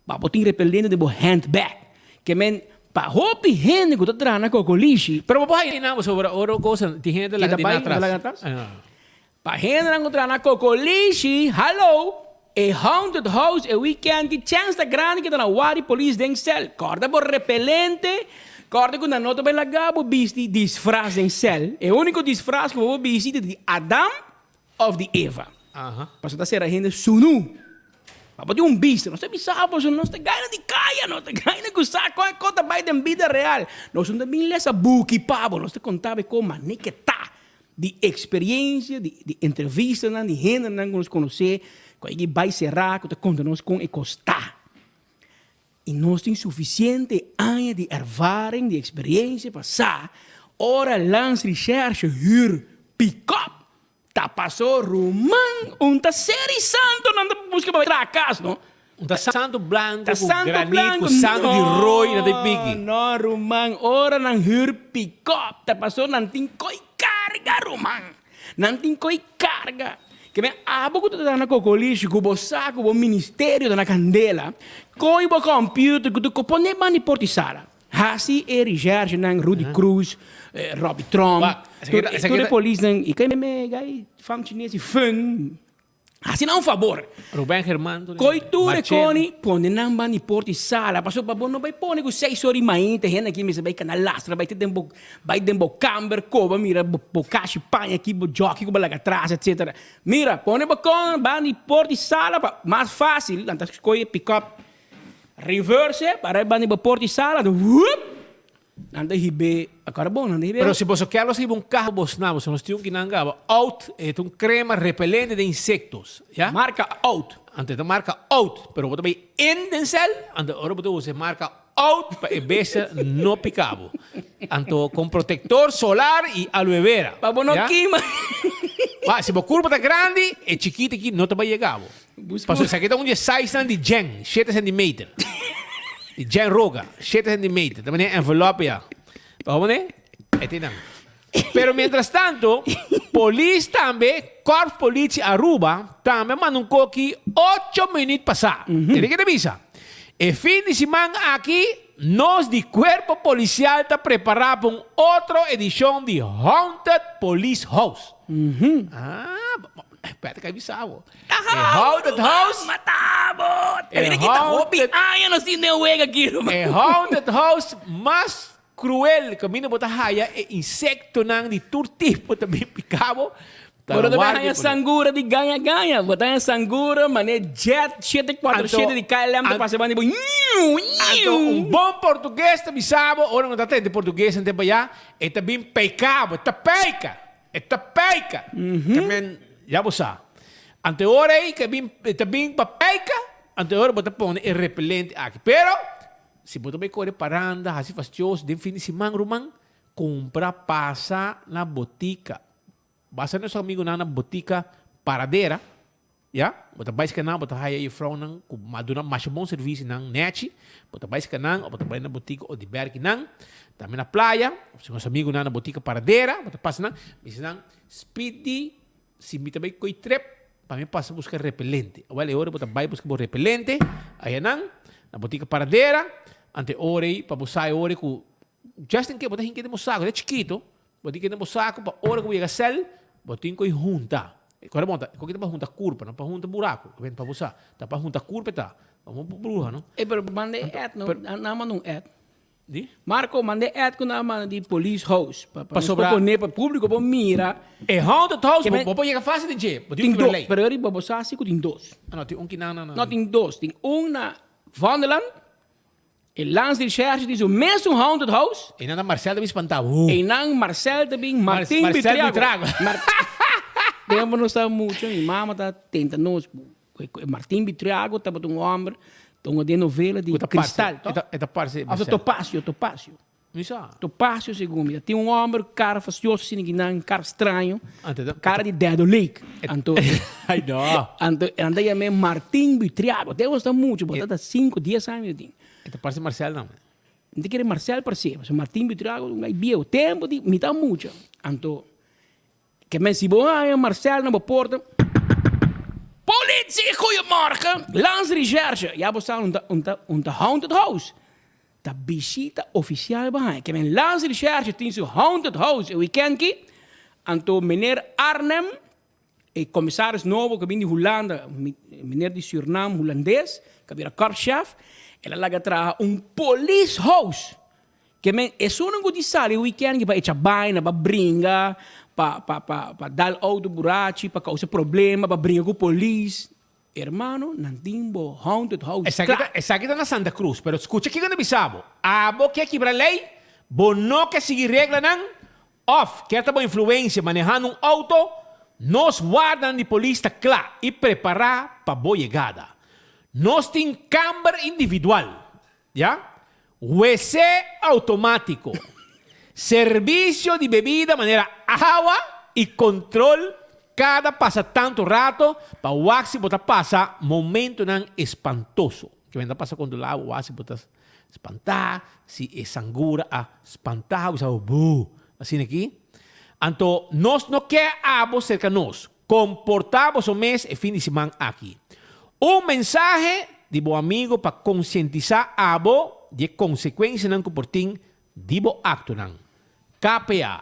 Pa bo tin repelente den bo handbag. Ke men pa hopi hende ku ta traha na kokolishi. Pero bo por haña nan pasobra ora kosa tin hende ta laga di nan atras. Pa hendenan ku traha na Kokolishi, hallo! E haunted house e weekend ki chèns ta grandi ku ta na wari polis den sèl. Kòrda bo repelente, kòrda ku nan no ta bai laga bo bisti disfras den sèl. E úniko disfras ku bo por bisti ta di Adam òf di Eva. Pasobra ta sera hende sunu. Pa bo tin un bista, nos ta bisa boso, nos ta gaina di kaya, nos ta gaina ku sa kon e kos ta bai den bida real. Nos no ta bin lesa buki pa bo, nos ta konta bo e kon manera ke ta. Di experiencia, di di entrevistanan, di hendenan ku nos konosé, ku a yega bai será, ku ta konta nos kon e kos ta. I nos tin sufisiente aña di ervaring, di experiencia pa sa ora Landsrecherche hür pikòp ta pasó ruman un ta seri santo nan ta buska pa bai traha kas no. Un ta santo blanco cu granit cu santo di rooi na ta piki. No, no ruman, ora nan huur pick-up ta paso nan tin coi carga ruman. Nan tin coi carga. Ke men abo cu ta traha na Cocolishi cu bo sa cu bo ministerio ta na candela, coi bo computer cu tur pone banda di porta y sala. Haci e recherchenan Rudy Cruz, Robbie Tromp, tur e polisnan y ke me gai fam chines y fun. Hasi nan un fabor. Ruben Germán. Koi tur e koni, pone nan ban di porta i sala. Pasobra pa bo no bai pone ku seis ora di mainta hende aki mester bai kana lastra, bai te den bo, bai den bo kamber koba mira bo bo kashi paña aki, bo joki ku bo laga atras etsetera. Mira, pone bo kon ban di porta i sala pa mas fásil, nan ta skohe e pikòp reverse para e ban di bo porta i sala, wup! Nan ta hib'é, akora bon, nan ta hib'é. Pero si boso kier los hiba un kaha bos na boso nos tin un kinan gaba out e ta un crema repelente de insectos ya. Marca out. Anto e ta marca out pero bo ta bay in den cel anto ora bo ta usa e marca out pa e bestia no pica bo anto con protector solar y aloe vera Pa bo no kima. Wa si bo curpa ta grandi e chikito aki no ta bay yega bo. Pasobra esaki ta un di e sizenan di Jen, shete centimeter. Di Jen Roga, shete centimeter. Ta manera envelope ya. Pa hopi manera? E tin nan. Pero mientras tanto, polis tambe, Korps Politie Aruba, tambe a manda un koki ocho minuut pasá. Tende ke ta bisa? E fin di siman aki, nos di Cuerpo Policial ta prepará pa un otro edishon di Haunted Police House. Ah, Espérate que bisa bo. E haunted house. Matabo. E hopi aña nos tin den wega aki. E haunted house mas cruel caminda bo ta haya e insectonan di tur tipo ta bin pica bo. Bo no ta bin haya sangura di gaña gaña. Bo ta haya sangura mane jet 747 di KLM ta pasa banda di bo. Anto un bon portugues ta bisa bo ora no ta tende portugues nan tempo ya e ta bin peca bo. Ta peca. E ta peika. Ke men, ya bo sa. Ante ora ei ke bin, e ta bin pa peika. Anto e ora bo ta pone e repelente aki. Pero, si bo ta bai kore paranda, hasi fastioso den fin di siman, ruman, kumpra pasa na botika. Basa nos amigunan na botika Paradera, ya. Bo ta bai skanan, bo ta haya jufrounan ku a duna masha bon servisi nan nechi. Bo ta bai skanan òf bo ta bai na botika Odiberkinan. Tambe na playa, si nos amigunan na botika Paradera, bo ta pasa nan, bisa nan, Speedy, si mi ta bai koi trip, pa mi pasa buska repelente. Awel e ora bo ta bai buska bo repelente ayanan na botika Paradera, anto e ora ei pa bo sa e ora ku just in case bo ta hinka den bo saku, ta chikito, Bo tin kende bo saco pa ora cu bo yega cel, bo tin cu e hunta. E cora bon ta, e coki ta pa hunta curpa, no pa hunta buraco. Bo pa bo sa, ta pa hunta curpa e ta. Pa bo bruha, no? Ey, pero manda e ad, no? Nan a manda un ad. Di? Marco, manda e ad cu nan a manda di Police House. Pa, pa nos Pasobra. por pone, pa publico por mira. E haunted house, Ke bo, men- bo por yega facil den dje. Bo tin Tin un kibra dos, ley. pero riba bo sa si cu tin dos. Ah, no, tin un ki nan, nan, nan. No, tin dos. Tin un na Vondelland. E landsrecherche tin su mesun haunted house. Einan ta Marcel ta bin spanta. Woo. Einan Marcel ta bin Martin Marcel Buitrago. Buitrago. Mar Tempo nos ta mucha mi mama ta tenta nos Martin Buitrago tabata un homber ta un den novela di Cu ta parce, Cristal e ta e ta parce Of Marcel. Topacio Topacio. Mi sa. Topacio segun mi. Tin un homber cara fastioso asina kinan cara straño Anto ta cara di Dedo Lake. Anto Ay no. Anto nan ta yam'é Martin Buitriago. Tempo nos ta mucha bo ta ta cinco dies aña mi ta tin. E ta parse Marcel nan. Mi ta kere Marcel parse pasobra Martin Buitriago ta un guy bieu. Tempo di mi ta mucha. Anto ke men si bo haña Marcel na bo porta Politie goeiemorgen! Landsrecherche! Ya bo sa un ta un ta un ta haunted house. Ta bishita ofisial bo haña. Ke men Landsrecherche tin su haunted house e weekend ki. Anto meneer Arnhem, e komisaris nobo ku a bin di Hulanda, meneer di Surinam Hulandes, ku a bira korpschef, el a laga traha un police house. Ke men esunnan ku di sali e weekend ki pa echa baina, pa bringa, pa pa pa pa dal auto burachi, pa kousa problema, pa bringa ku polis. Hermano, nan tin bo haunted house Esaki kla. ta, esaki ta na Santa Cruz, pero skucha kiko ta bisa bo. Abo ke kibra lei, bo no ke sigui reglanan, òf ke ta bo influensia manehando un outo, nos wardanan di polis ta kla i prepará pa bo yegada. Nos tin kamber individual, ya, wc outomátiko, servisio di bebida manera awa i kontrol kada pasa tantu rato pa wak si bo ta pasa momentunan espantoso. Kimen ta pasa kontrolá bo wak si bo ta spantá, si e sangura a spantá bo, bisa bo buu, asina aki. Anto nos no ke abo serka nos. Komportá boso mes e fin di siman aki. Un mensahe di bo amigo pa konsientisá abo di e konsekuensianan ku por tin di bo aktonan. KPA,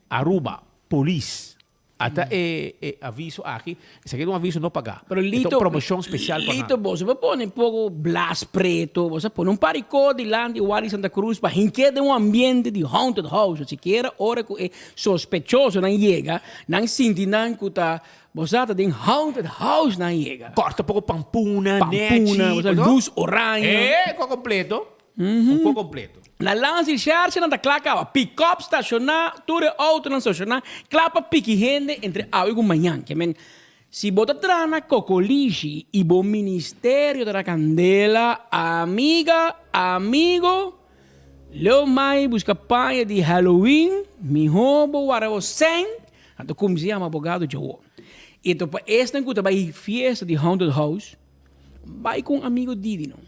Aruba, Polis. Ata e e aviso aki. Esaki ta un aviso no pagá. Pero E ta un Lito, promoshon spesial pa nan. Lito, boso por pone un poko blas preto, boso a pone un parikó dilanti Wally Santa Cruz pa hink'é den un ambiente di haunted house, sikiera ora ku e sospechosonan yega, Nan sinti nan ku ta bo sa ta den haunted house nan yega. Kòrta poko pampuna, nechi. Pampuna, bo sa lus oraño. E kos kompleto. Un kos kompleto. Na Landsrecherche nan ta kla kaba. Pikòp stashoná, tur e outonan stashoná, kla pa piki hende entre awe ku mañan. Ke men, si bo ta traha na Kokolishi i bo ministerio ta na kandela, amiga, amigo, Leo mai buska paña di Halloween, mihó bo warda bo sèn, anto kuminsá yama abogado djawo. I anto pa esnan ku ta bai fiesta di Haunted House, bai ku un amigo didi no.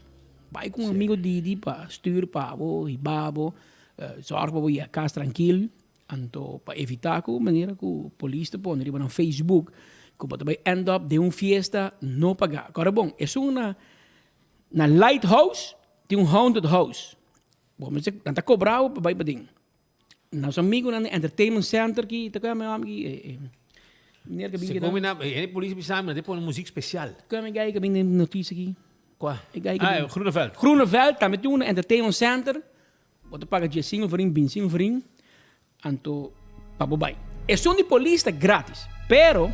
Bai ku un amigo didi pa stuur pa bo, hiba bo, zòrg pa bo yega kas trankil, anto pa evitá ku manera ku polis ta pone riba nan Facebook ku bo ta bai end up den un fiesta no pagá. Kòrda bon, esun na na Lighthouse Tin un haunted house. Bo mester, nan ta cobra bo pa bai paden. Nos amigonan di entertainment center ki ta kome ame ki eh, eh, meneer ke bin Se ki come na, e politie bisa mi, nan te pone muziek special. Kome e guy ke bin den noticia ki? Qua? E guy ke Ah, bin. Groeneveld. Groeneveld, tambe tin un entertainment center. Bo ta paga diesinco florin, binticinco florin, anto pa bo bai. Esun di polis ta gratis, pero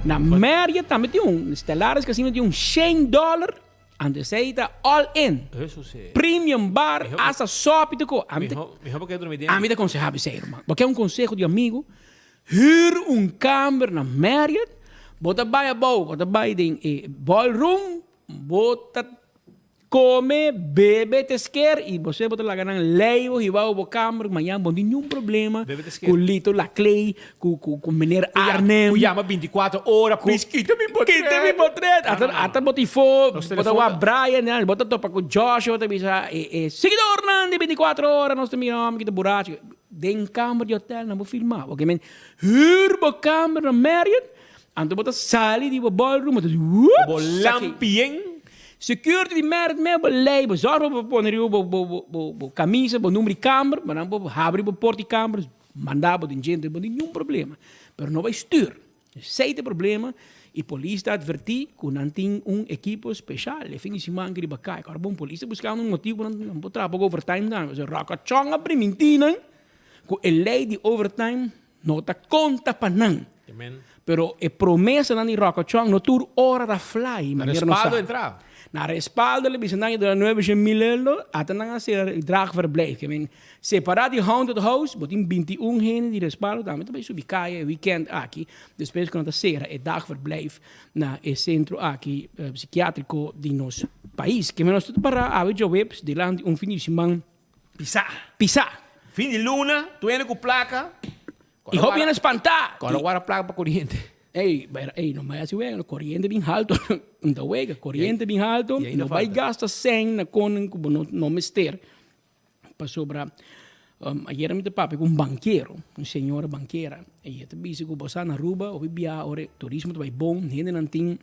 na Marriott tambe tin un, Stellaris Casino tin un shen dollar, anto esei ta all in. Eso si. Premium bar, hasta sopi ta ko. Ami ta, Miho, miho bo ke drumi den. ami ta konseha bo esei, ruman. Bo ke un konseho di amigo? Huur un kamber na Marriott, bo ta bai abou, bo ta bai den e ballroom. Bo ta Come, bebe te sker y bo bo ta laga nan lei bo hiba bo kamer, mañan bo no tin niun problema cu Lito Laclay, cu cu cu meneer Arnhem. Cu yama binticuatro ora, please kita mi potret. Kita mi potret. Ata ata bo tin fo, bo ta wak Brian, bo ta topa cu Joshua, bo ta bisa e e seguidornan di binticuatro ora nos ta mira homber ki ta burachi. Den kamer di hotel nan bo filma bo. Ke men huur bo kamer na Marriott. Anto bo ta sali di bo ballroom, bo ta di whoop! Bo lampien. Security di Marriott me bo lei, bo zorg pa bo pone riba bo bo bo bo camisa, bo number di camber, pa nan por habri bo port di camber, manda bo den djente, bo no tin niun problema. Pero no bai stuur. Esei ta e problema y polis ta adverti cu nan tin un ekipo special e fin di siman ki riba cay. Ora bon polis ta buscando un motibo pa nan por traha poco overtime tambe. Pasobra Rocachon a priminti nan cu e ley di overtime No ta konta pa nan. Pero e promesanan di Rocochon no tur ora ta fly Na manera nos respaldo sa. entra. Na respaldo le bisa nan e duna nuebe shen mil euro, ata nan a sera e draagverblijf. Ke men separa di haunted house, bo tin 21 hende di respaldo tambe ta bai subi kaya e weekend aki, despues ku nan ta sera e dagverblijf na e sentro aki psikiatriko di nos pais. Ke men nos ta para awe djaweps dilanti un fin di siman Pisá. Pisá. Fin di luna, tu hende ku plaka. I hopi hende spantá. Kòrda wara plaka pa koriente. Ey, pero ey, no bai hasi wega, koriente bin halto. No ta wega, koriente bin halto, no bai gasta sèn na konen ku bo no mester. Pasobra, ayera mi ta papia ku un bankero, un señora bankera, i e ta bisa ku bo sa na Aruba hopi bia ora e turismo ta bai bon, hendenan tin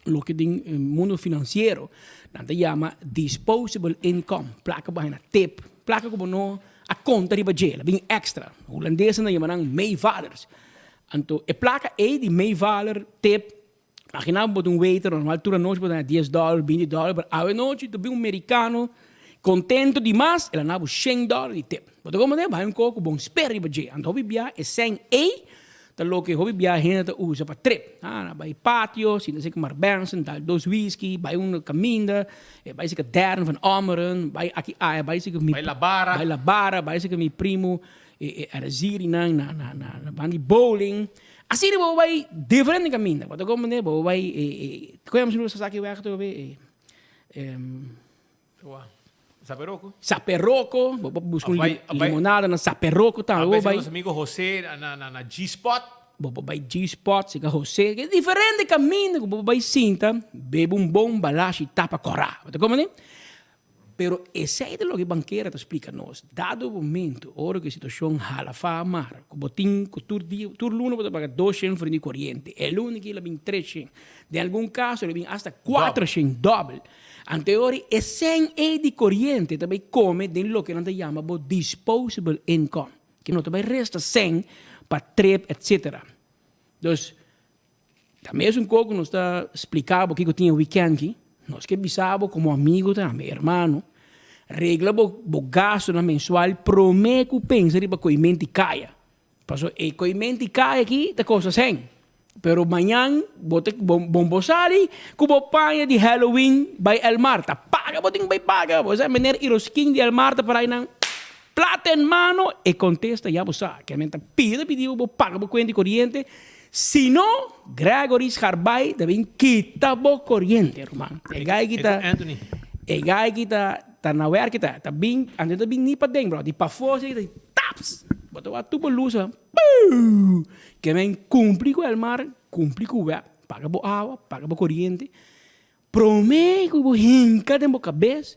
loke den mundo financiero nan ta yama disposable income, placa bo haña na tip, placa ku bo no a konta riba dje, la bin extra. Hulandesenan ta yama nan meevallers. Anto e placa ei di meevaller, tip, imagina bo ta un waiter normal tur anochi bo ta haña dies dòler, binti dòler, pero awe nochi ta bin un merikano kontento dimas, el a na bo shen dòler di tip. Bo ta komprende? Bo haña un kos ku bo spera riba dje. Anto hopi bia e sèn ei Ta loke hopi biaha hende ta usa pa trip. Ah, bai patio, sinta seka Mark Benson, dal dos whisky, bai un kaminda, e bai seka Darren van Ommeren, bai aki aya, bai seka mi Bai La Barra. Bai La Barra, bai seka mi primo e e Arazirinan na na na na banda di bowling. Asina bo bai diferente kaminda. Bo ta komprende? Bo bai e e koe amo su saki weg to be e Saperoco. Saperoco, bo por busca un limonada na Saperoco tambe. Bo bai. Nos amigo Jose na na G-Spot. Bo por bai G-Spot, sika Jose. Diferente caminda cu bo por bai sinta, bebe un bon balashi tapa cora. Bo ta comprende? Pero esey ta loke bankera ta splica nos. Dado momento, ora cu e situacion hala fa mar, cu bo tin cu tur dia, tur luna bo ta paga doshen for di coriente. E luna aki lo bin treshen. Den algun caso lo bin hasta cuatroshen, dobel. Anteori e sèn ei di koriente ta bai kome den loke nan ta yama bo disposable income, ke no ta bai resta sèn pa trip etcetera. Dus, ta mesun kos ku nos ta splika bo kiko tin e wikènt ki, nos ke bisa bo komo amigo tambe, hermano, regla bo bo gastunan mensual promé ku pensa riba koimenti kaya. Paso e koimenti kaya aki ta kosta sèn. Pero mañan bo ta bon bo sali ku bo paña di Halloween bai El Mar. Ta paga bo tin bai paga. Bo sa meneer Iroskin di El Mar ta para einan plata en mano. E kontesta ya bo sa. Ke men ta pidi ta pidi bo bo paga bo kuenta di koriente. Si no Gregory Scharbay ta bin kita bo koriente ruman. E guy ki ta e guy ki ta ta na werk ta ta bin anto ta bin ni paden bro di pafó si ta taps! Bo ta wak tur bo lus a Puuh! Ke men kumpli ku Elmar, kumpli ku web, paga bo awa, paga bo koriente. Prome ku bo hinka den bo kabes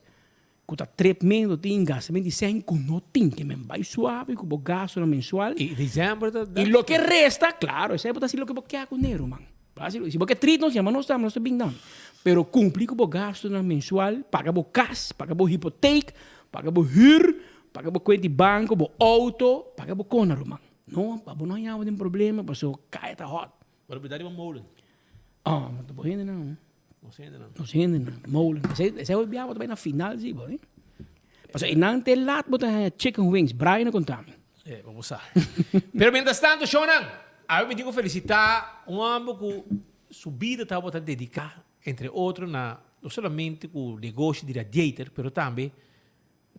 ku ta trip men lo tin gastament di sèn ku no tin. Ke men bai suabe ku bo gastunan mensual. I december ta I loke resta, klaro, esei bo ta hasi loke bo ke kuné, ruman. Si bo ke trit nos, yama nos tambe, nos ta bin tambe. Pero kumpli ku bo gastunan mensual, paga bo kas, paga bo hipotek, paga bo hür, Paga bo cuenta di banco, bo auto, paga bo cona ruman. No, pa bo no haña bo den problema paso caya ta hot. Pero bida riba molen. Oh, ma ta bo hendenan. Nos hendenan. Nos hendenan, molen. Esey, esey hoy bia bo ta bay na final si bo, eh. Paso einan te laat bo ta haña chicken wings, Brian a conta mi. Eh, bo bo sa. Pero mientras tanto, shownan, awe mi tin cu felicita un homber cu su bida tabata dedica, entre otro, na no solamente cu negoshi di radiator, pero tambe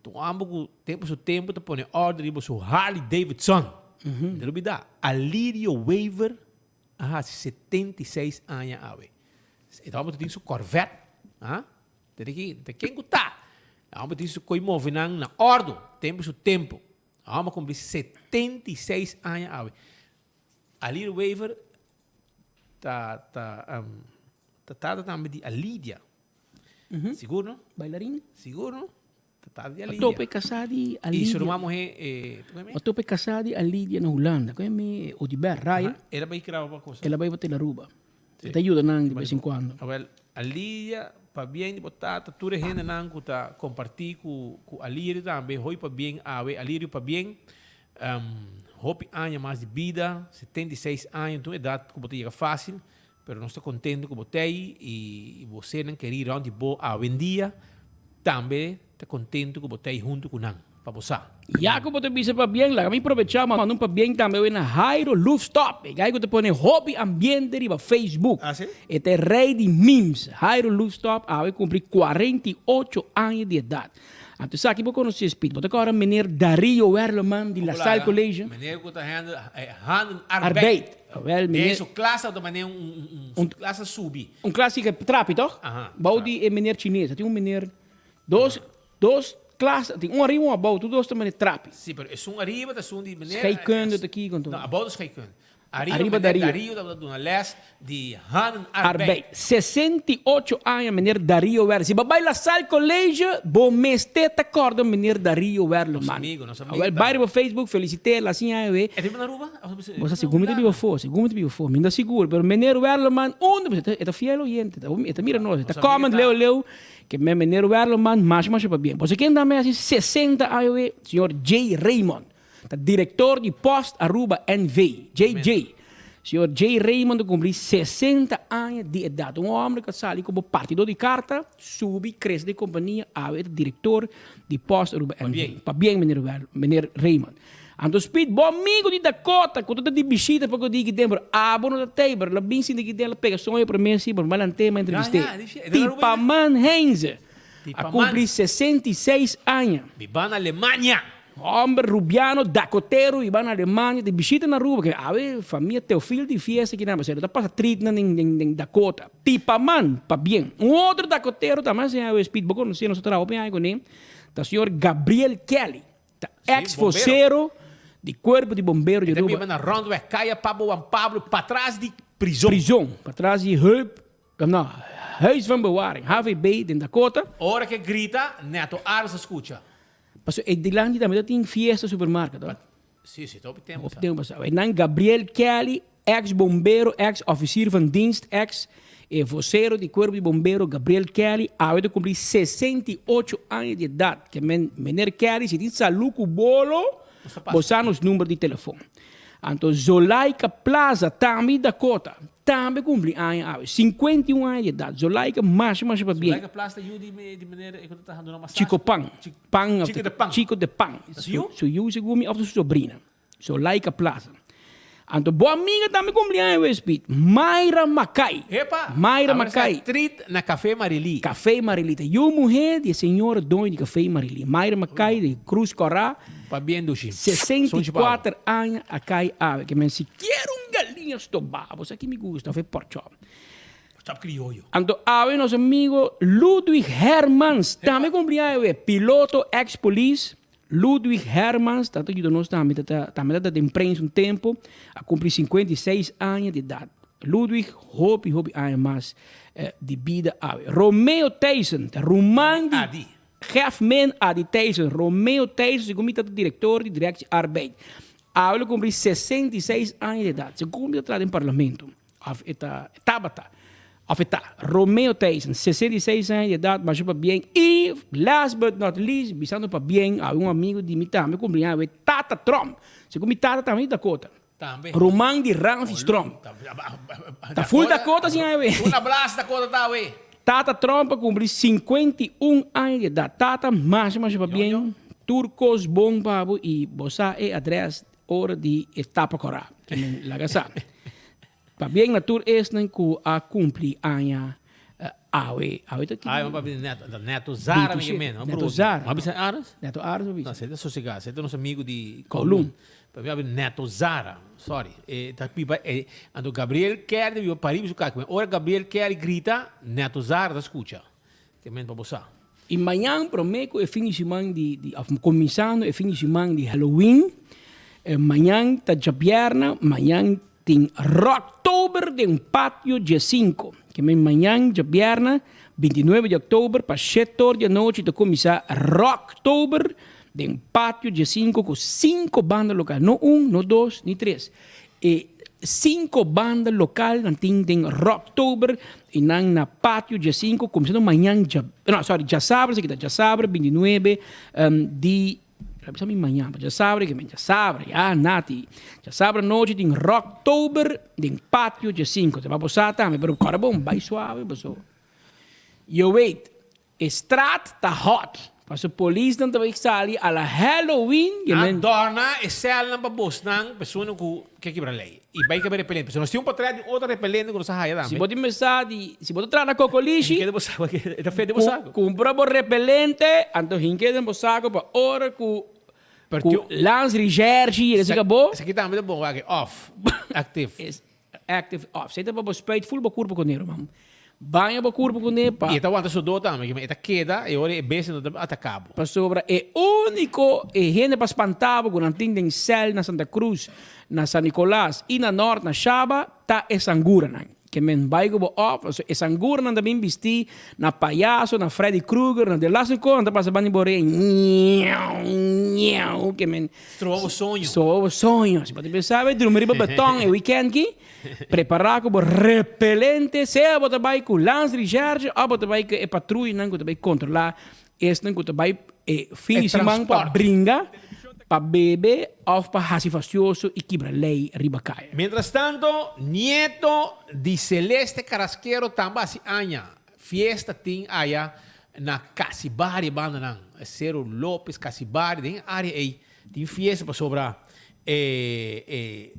Ta un homber cu tempo su tempo ta pone order riba su Harley Davidson. Mi ta lubida, Alirio Wever a haci 76 aña awe. E ta homber ta tin su Corvette. Ah? Tende ki, ta ken ku ta. E homber tin su koi move nan na ordu, tempu su tempu. E homber kumpli 76 aña awe. Alirio Wever ta ta um, ta tata tambe di Alidia. Sigur no? Bailarin? Sigur no? Ta tata di Alidia. Tope casá di Alidia. Y su ruman muhé eh, kon e A tope casá di Alidia na Hulanda. Kon e mi Odiber Raya. El a bai graba pa cosa. El a bai pa Tel Aruba. E ta yuda nan di bes en cuando. Awel, Alidia, pabien di bo tata, tur e hendenan cu ta comparti cu cu Alirio tambe, hoy pabien awe, Alirio pabien, hopi aña mas di bida, 76 aña, un edad cu bo ta yega facil, pero nos ta contento cu bo t'ey y bo sernan keri rond di bo awendia tambe ta contento cu bo t'ey hunto cu nan. Pa bo sa. Ya ku bo ta bisa pabien, laga mi probechá manda un pabien tambe awe na Jairo Loefstop, e guy ku ta pone hopi ambiente riba Facebook. E ta e rei di memes. Jairo Loefstop awe kumpli 48 aña di edat. Anto esaki bo konosé, Speed. Bo ta kòrda meneer Dario Werleman di La Salle College? Meneer ku ta handle handen arbeid. Awel, meneer. Den su klas ta mane un un klas a subi. Un klas di trapi, tòg? Bou di e meneer Chines. A tin un meneer dos Dos klas, tin un ariba un abou, tur dos ta manera trapi. Sí, pero esun ariba ta esun di meneer. Scheikunde ta kiko anto? No, abou ta scheikunde. Ariba meneer Dario tabata duna les di handen arbeid. Arbeid. 68 aña meneer Dario Werleman. Si bo bai La Salle College, bo mester ta corda meneer Dario Werleman. Nos amigo, nos amigo. Awel, bai riba Facebook, felicit'é, la siña awe. E ta biba na Aruba? Bo sa sigur mi ta biba afó, sigur mi ta biba afó, mi no ta sigur, pero meneer Werleman unda, e ta fiel oyente, e ta mira nos, e ta comment leu leu. Ke men meneer Werleman masha masha pabien. Boso ken ta mesi 60 aña we? Señor J. Raymond ta director di Post Aruba NV. JJ. Señor J. Raymond ta cumpli 60 aña di edad. Un homber cu a sali como partidor di carta, subi, crece den compania, awe e ta director di Post Aruba NV. Pabien meneer Werleman, meneer Raymond. Anto Speed, bo amigo di Dakota, cu ta ta di bishita pa cu di ki den, pero abo no ta tey, pero la bin sinti ki den, la pega soño prome si, pero malante ma entrevist'é. Tipaman Heinze a cumpli 66 aña. Biba na Alemania. Homber rubiano, dakotero, biba na Alemania, di bishita na Aruba, ke awe famia Teofil di fiesta kinan, pasobra ta pasa treatnan den Dakota. Tipaman, pabien. Un otro dakotero tambe a siña awe Speed, bo conoce, nos a traha hopi aña cune, ta señor Gabriel Kelly. Ta ex vocero di Cuerpo di Bombero di E ta Aruba. biba na Rondweg, Kaya Pablo Juan Pablo, patras di prizon. Prizon, patras di Hulp, no, Huis van Bewaring, HVB, den Dakota. Ora ke grita, Neto Aris a skucha. Pasobra e dilanti tambe ta tin Fiesta Supermarket, hoor. Si, si, ta hopi tempu Hopi tempu pasá. E nan Gabriel Kelly, ex bombero, ex officier van dienst, ex e vocero di Cuerpo di Bombero Gabriel Kelly, awe ta cumpli 68 aña di edad. Ke men, meneer Kelly, si tin salu cu bolo, bo sa nos number di telefon. Anto Zolaika Plaza, tambe di Dakota, tambe cumpli aña awe, 51 aña di edad. Zolaika, masha, masha pabien. Zolaika Plaza ta yu di meneer e cu ta duna masaje? Chico Pan. Pan Chico de pan. Chico de pan. Ta su yu? Su yu segun mi of ta su sobrina. Zolaika Plaza. Anto bo amiga tambe cumpleaños wes Piet. Mayra Mackay. Epa! Mayra Awor sa Mackay. treat na Café Marily. Café Marily. Ta yu muher di e señora doño di Café Marily. Mayra Mackay di Cruz Cora. Pabien dushi. 64 aña a cay awe. Ke men si kier un galiña stobá. Bo sa ki mi gusta of e pork chop. Chop crioyo. Anto awe nos amigo Ludwig Hermans tambe cumpli aña awe. Piloto ex polis Ludwig Hermans ta ta yuda nos tambe ta ta tambe ta ta den prensa un tempo a cumpli 56 aña di edad. Ludwig hopi hopi aña mas di bida awe. Romeo Thijssen ta ruman di Adi. Gefmen Adi Thijssen. Romeo Thijssen segun mi ta ta director di Directie Arbeid. Awe lo cumpli 66 aña di edad. Segun mi ta traha den parlamento. Of e ta, e tabata. Of e ta. Romeo Thijssen, 66 aña di edat, masha pabien. I last but not least, bisando pabien a un amigo di mi tambe cumpli aña awe, Tata Trump. Segun mi tata tambe di Dakota. Tambe. Ruman di Ramfis Trump. Ta full Dakota sin aña awe. Un abrazo Dakota ta awe. Tata Trump a cumpli 51 aña di edat. Tata, masha masha pabien. Tur cos bon pa bo i bo sa e adres Ora di e tapa kòrá, ke men laga sa. Pabien na tur esnan ku a kumpli aña awe. Awe ta ki Ai, mi papia di Neto. Anto Neto Zara mi ke men. Neto Zara. Mi a bisa Ares? Neto Ares mi a bisa. No, esei ta sosegá. Esei ta nos amigu di Kowloon. Pero mi a bisa Neto Zara. Sorry. E ta biba e, anto Gabriel Kelly ta biba pariba su kaka. Ora Gabriel Kelly grita, Neto Zara ta skucha. Ke men pa bo sa. I mañan promé ku e fin di siman di di òf kuminsando e fin di siman di Halloween, mañan ta djabièrnè, mañan tin Rocktober den Patio Diesinko. Ke men mañan djabièrnè 29 di òktober pa shete or di anochi ta kuminsá Rocktober den Patio Diesinko ku sinku banda lokal, no un, no dos, ni tres. E cinco banda local nan tin den Rocktober y nan na Patio Djacinco cuminsando mañan dja no sorry djasabra esaki ta djasabra 29 di bisa mi mañan pa djasabra ke men djasabra ya Nati djasabra nochi tin Rocktober den Patio Djacinco ta pa bo sa tambe pero kòrda bon bai suave paso yo wait E straat ta hot. Paso polisnan ta bay sali a la Halloween. A dòrna e sèlnan pa bosnan persona ku ke kibra lei i bai kaba repelente. Pasobra nos tin un potrèt di un otro repelente ku nos a haya tambe. Si bo tin mesa di, si bo ta traha na kokolishi, Hink'e den bo sako, e ta fet den bo sako. Kumpra bo repelente, anto hink'e den bo sako pa ora ku ku landsrecherche yega sika bo. Esaki tambe ta bon wak, off, active. Active off. Esei ta pa bo spuit ful bo kurpo kuné, ruman. Baña bo kurpo kuné pa. I e ta wanta sodó tambe, e ta keda e ora e bestia no ta ataká bo. Pasobra e úniko e hende pa spantá bo ku nan tin den sèl na Santa Cruz, na San Nicolas i na Nort na Shaba ta e sanguranan. Ke men bai ku bo off, pasobra e sanguranan ta bin bistí na payaso, na Freddy Krueger, na de laatste kos nan ta pasa banda di bo rei, ñiau, ñiau, ke men. Stroba bo soño. Stroba bo soño. Si bo ta pensa bai drumi riba beton e weekend ki, prepara ku bo repelente, sea bo ta bai ku landsrecherche of bo ta bai ku e patruyanan ku ta bai kontrola esnan ku ta bai e fin di siman pa bringa, pa bebe of pa hasi fastioso i kibra lei riba kaya. Mientras tanto, nieto di Celeste Carrasquero tamba hasi aña. Fiesta tin aya na Casibari e bandanan, Cero Lopez, Casibari, den e area ey tin fiesta pasobra e e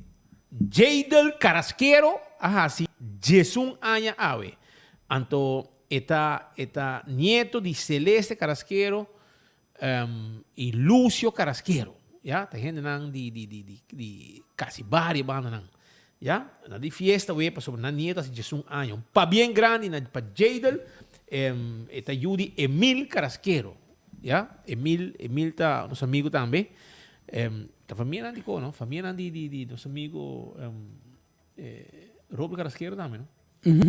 Jadel Carrasquero a haci diesun aña awe. Anto e ta e ta nieto di Celeste Carrasquero y Lucio Carrasquero, ya, ta hendenan di di di di di Casibari e bandanan, ya, nan di fiesta wee pasobra nan nieto a hasi diesun aña, un pabien grandi na pa Jadel, e ta yu di Emil Carrasquero, ya, Emil, Emil ta nos amigo tambe, ta famianan di ko no, famianan di di di nos amigo Robert Carrasquero tambe no.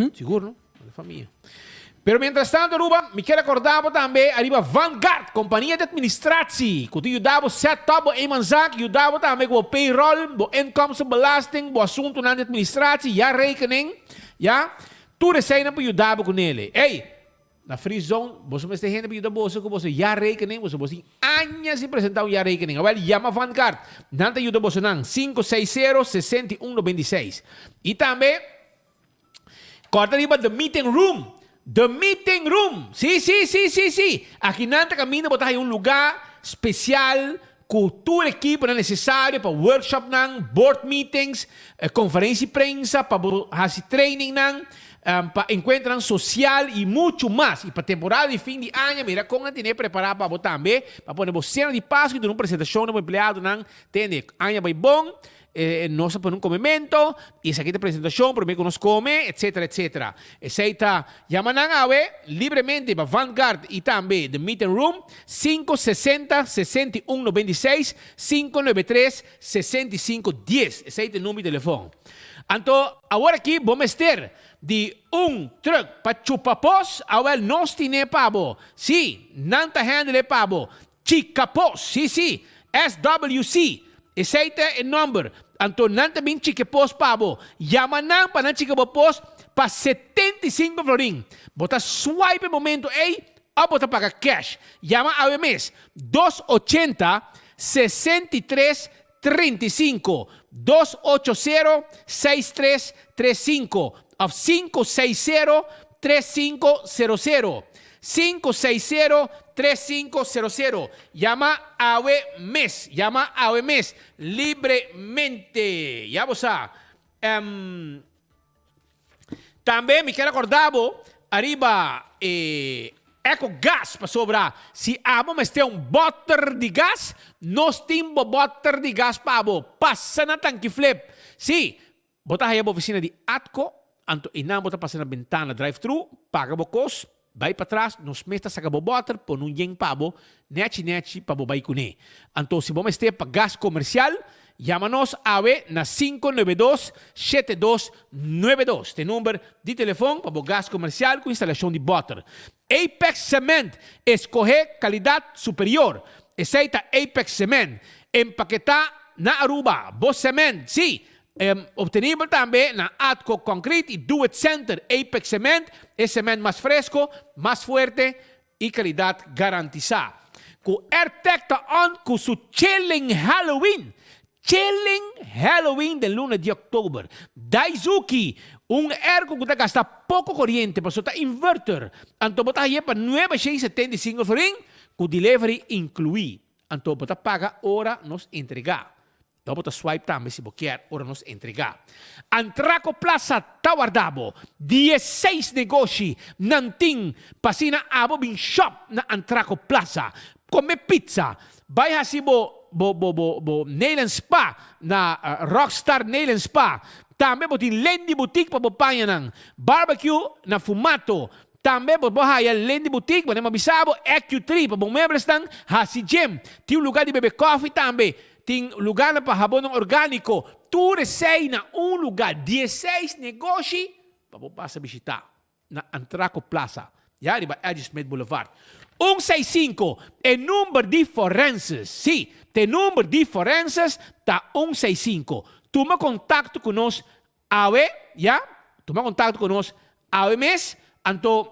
Sigur no? De famia. Pero mientras tanto Aruba, mi kier acorda bo tambe ariba Vanguard, compania di administratie, cu ta yuda bo set up bo eenmanszaak, yuda bo tambe cu bo payroll, bo inkomstenbelasting, bo asuntonan di administratie, jaarrekening, ya. Tur eseinan por yuda bo cu nele. Ey, na Free Zone, boso mester hende pa yuda boso cu boso jaarrekening, boso bo tin aña sin presenta un jaarrekening. Awel, yama Vanguard, nan ta yuda bosonan, 560 61 96. Y tambe. Kòrda riba The Meeting Room. The Meeting Room! Sí, sí, sí, sí, sí! Aki nan ta kaminda bo ta haña un lugá spesial ku tur ekiponan nesesario pa workshopnan, board meetings, konferensia di prensa, pa bo hasi trainingnan, pa enkuentronan sosial i muchu mas. I pa temporada di fin di aña, mira kon nan tene prepará pa bo tambe, pa pone bo sena di Pasku i duna un presentashon na bo empleadonan. Tende, aña bai bon. E nos a pone un comemento y esaki ta presentacion prome cu nos come, etcetera, etcetera. Esey ta yama nan awe libremente pa Vanguard y tambe The Meeting Room, 560 61 96, 593 65 10. Esey ta e number di telefon. Anto awor aki bo mester di un truck pa chupa pos, awel nos tine pa bo. Si, nan ta handle e pa bo. Chica pos, sí, sí, SWC, esei ta e nomber. Anto nan ta bin chica pos pa bo. Yama nan pa nan chica bo pos pa 75 florin. Bo ta swipe e momento ei of bo ta paga cash. Yama awe mes, dos ochenta, 63, 35, dos ocho sero, seis tres, tres sinku òf sinku seis sero, tres sinku sero sero. Sinku seis sero, tres sinku sero sero. Yama awe mes. Yama awe mes. Libremente. Ya bo sa. Em. Tambe mi kier acorda bo ariba e Eco Gas pasobra si abo mester un boter di gas, nos tin bo boter di gas pa bo. Pasa na Tanki Flip. Si, bo ta haya bo oficina di Atco, anto einan bo ta pasa na bentana drive thru, paga bo cos. Bai patras, nos mes ta saka bo bòter, pone un yen pa bo, nèchi nèchi pa bo bai kuné. Anto si bo mester pa gas komersial, yama nos awe na 592 7292. T'e number di telefon pa bo gas komersial ku instalashon di bòter. Apex Cement, eskohé kalidat superior. Esei ta Apex Cement. Empaketá na Aruba, bo cement, sí, Obtenibel tambe na Atco Concrete y Do It Center. Apex Cement, e cement mas fresco, mas fuerte y calidad garantisa. Cu Airtec ta on cu su Chilling Halloween! Chilling Halloween den luna di october. Daizuki, un airco cu ta gasta poco coriente paso ta inverter. Anto bo ta haye pa nuebe shei 75 florin cu delivery inclui. Anto bo ta paga ora nos entrega. Lo bo ta swipe tambe si bo kier ora nos entrega. Antraco Plaza ta warda bo. Dieseis negoshi nan tin pa asina abo bin shop na Antraco Plaza. Come pizza, bai haci bo bo bo bo bo nail and spa na Rockstar Nail and Spa. Tambe bo tin Lendy Boutique pa bo pañanan. Barbecue na Fumato. Tambe bo por haya Lendy Boutique, bo ta bisa bo, EQ3 pa bo mueblesnan, haci gym. Tin un lugar di bebe koffie tambe. Tin lugarnan pa habonnan orgániko. Tur esei na un lugá. Dieseis negoshi pa bo pasa bishitá na Antraco Plaza, ya riba Eddie Smith Boulevard. Un seis sinku, e number di forenses. Sí, t'e number di forenses ta un seis sinku. Tuma kontakto ku nos awe, ya. Tuma kontakto ku nos awe mes, anto.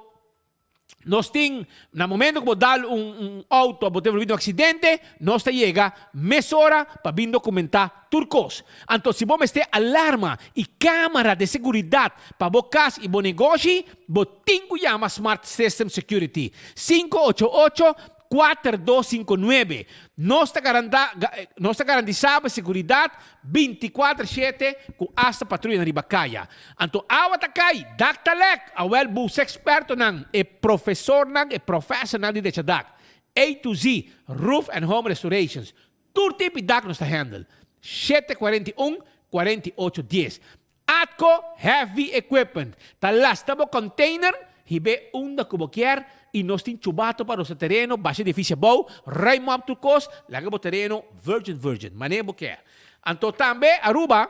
Nos tin, na momento ku bo dal un un outo bo ta envolví den un aksidente, nos ta yega mesora pa bin dokumentá tur kos. Anto si bo mester alarma i kámara de seguridat pa bo kas i bo negoshi, bo tin ku yama Smart System Security, 588 4259. Nos ta garanta nos ta garantisá bo seguridat Bintikuater shete ku asta patruyanan riba kaya. Anto awa ta kai, dak ta lèk! Awèl busa ekspertonan, e profesornan, e professornan di decha dak. A to Z, Roof and Home Restorations. Tur tipo di dak nos ta handle. 741 48 dies. Atco Heavy Equipment ta lasta bo container, hib'é unda ku bo kier i nos tin chubato pa rosa tereno, basha edificio abou, ruim op tur kos, laga bo tereno virgin virgin, manera bo kier. Anto tambe Aruba